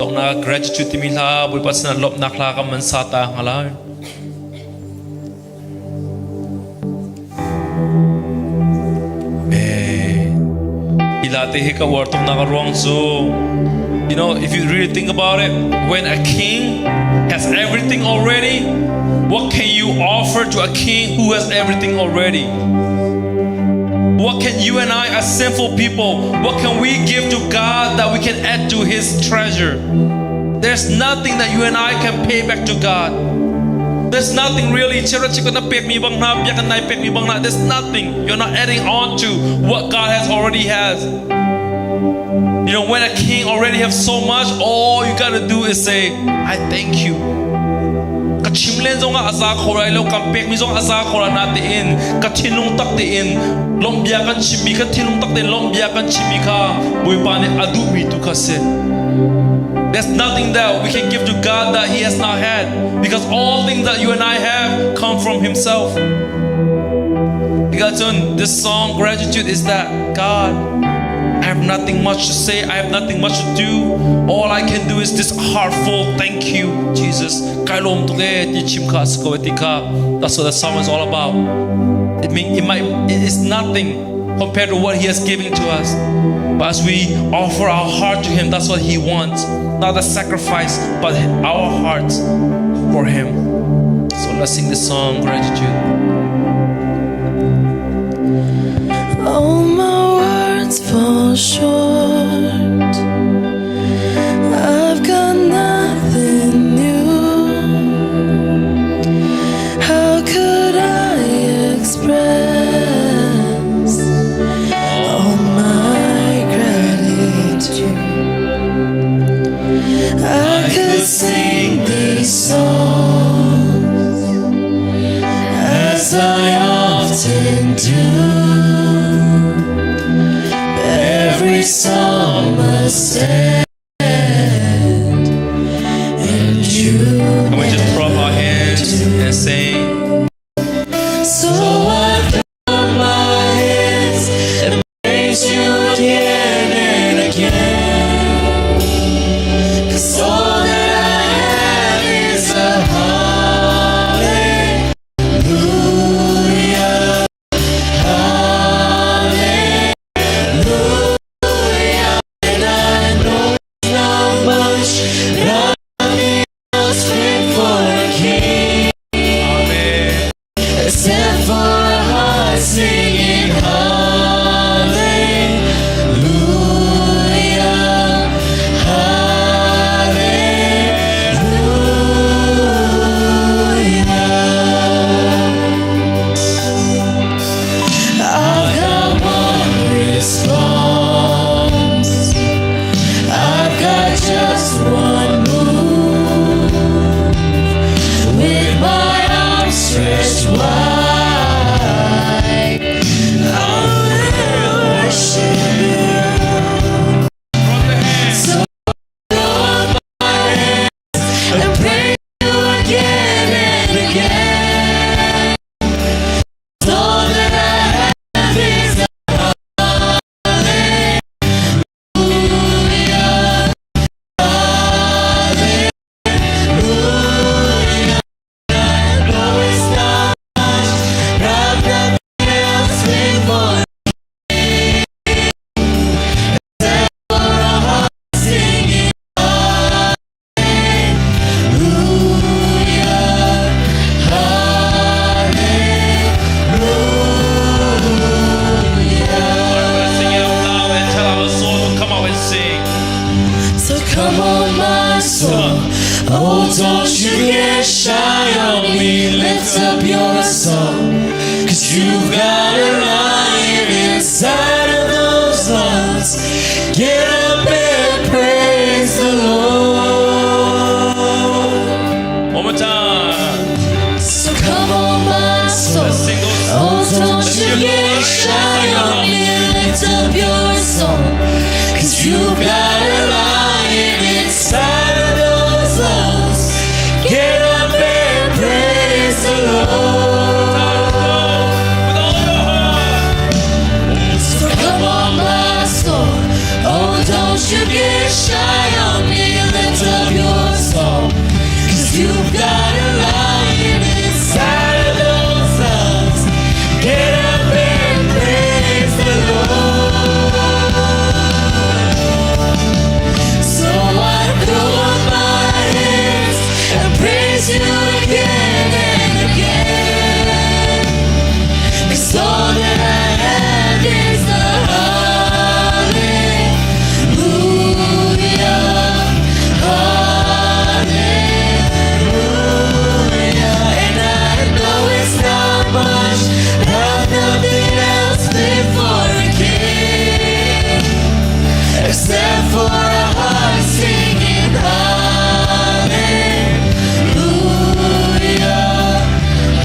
Donghnak gratitude timi hla Bawipa sinah lawmhnak hla kan man sa ta hnga lai. Hi hla te hi ka uar tuk nak a ruang cu if you really think about it, when a king has everything already, what can you offer to a king who has everything already? What can you and I, as sinful people, what can we give to God that we can add to His treasure? There's nothing that you and I can pay back to God. There's nothing really. There's nothing. You're not adding on to what God has already has. When a king already has so much, all you gotta do is say, I thank you. Ka chim len zong ah a za kho lai lo, kan pekmi zong a za kho lai na tein ka thinlung tak tein lawmhbia kan chimmi ka thinlung tak tein lawmhbia kan chimmi kha Bawipa nih a duhmi tu kha si. There's nothing that we can give to God that He has not had because all things that you and I have come from Himself. Because this song, Gratitude, is that God, I have nothing much to say, I have nothing much to do. All I can do is this heartful thank you, Jesus. Kai lawm tuk e ti chim kha si ko ti kha. That's what the song is all about. It mean it might it is nothing compared to what He has given to us. But as we offer our heart to Him, that's what He wants. Not a sacrifice, but our hearts for Him. So let's sing this song, Gratitude. All my words fall short. I've got nothing new. How could I express all my gratitude? I could sing these songs as I often do. Every song must end, and you Can we just throw up our hands and sing? So I throw up my hands and praise you again and again. 'Cause all that I have is a hallelujah, hallelujah. And I know it's not much, nothing else fit for a king. Amen. Except for a heart singing hallelujah, hallelujah. I've got one response. I've got just one move. With my arms stretched wide, I will worship you. So throw up my hands and praise you again and again. All that I have is a hallelujah, hallelujah. I know it's not much, but I've nothing else fit for a king except for a heart singing hallelujah, hallelujah. Let's sing it out loud and tell our soul to come out and sing. So come on, my soul. Oh, don't you get shy on me. Lift up your song. 'Cause you've got a lion inside of those lungs. Get up and praise the Lord. One more time. So come on, my soul. Let's sing those. Oh, don't Let's you hear the get lion shy inside your on lungs. me. Lift up your song. 'Cause you've got a lion inside of those lungs. Get up and praise the Lord. With all your heart. So come on, my soul. Oh, don't you get shy on me. Lift up your song. 'Cause you've got a lion inside of those lungs. Get up and praise the Lord. So I throw up my hands and praise you again and again. 'Cause all that I have is a hallelujah, hallelujah. And I know it's not much, but I've nothing else fit for a king except for a heart singing hallelujah,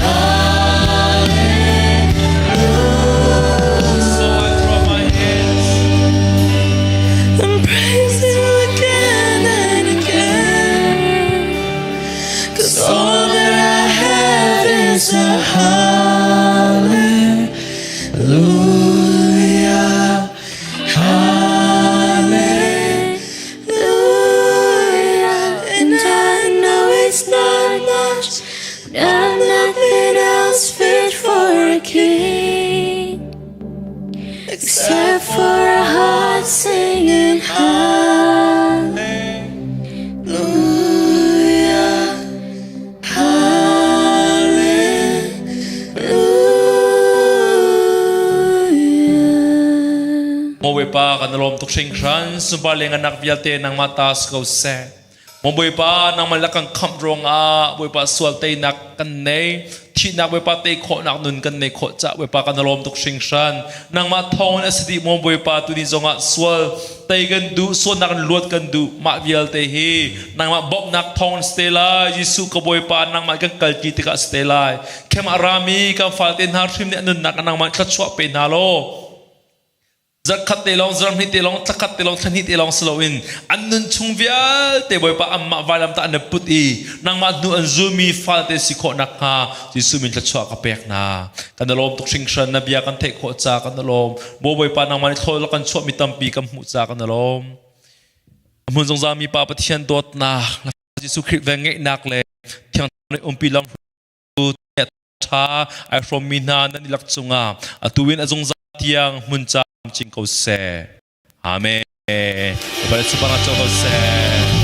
hallelujah. So I throw up my hands. And praise you again and again. 'Cause all that I have is a hallelujah, hallelujah. And I know it's not much, but I've nothing else fit for a king except for a heart singing hallelujah, hallelujah. Maw Bawipa, kan i lawm tuk hringhran. Sunpar le ngannak vialte nangmah ta si ko seh. Maw Bawipa, nangmah le kan khamh ruangah Bawipa sual teinak kan nei. Thihnak Bawipa tei khawhnak nun kan nei khawh cah Bawipa kan i lawm tuk hringhran. Nangmah thawngin a si dih maw Bawipa, tuni zongah sual tei kan duh, sualnak in luat kan duh. Mah vialte hi nangmah bawmhnak thawngin si te lai. Jesuh ka Bawipa, nangmah kan kalpi tikah si te lai. Khem a rami kan falte hna hrim nih an nunnak ah nangmah thluachuah pe hna law. Zarkhat te lawng, zarhnih te lawng, thlakhat te lawng, thlahnih te lawng si loin an nun chung vialte Bawipa anmah vailam tah an i put i nangmah hnu an zulmi falte si khawh nakhnga Jesuh min thluachuah ka pek hna. Kan i lawm tuk hringhran na bia kan theih khawh ca kan i lawm. Maw Bawipa nangmah nih thlawl kan chuahmi tampi kan hmuh ca kan i lawm. A hmun zungzal mi Pa Pathian dawtnak, Jesuh Khrih vengngeihnak le Thiang Thlarau nih umpi lam ṭha ai hrawmmi hna nan i lak cungah atu in a zungzal tiang hmun cam cing ko seh. Amen. Bapak Subhanahu ko seh.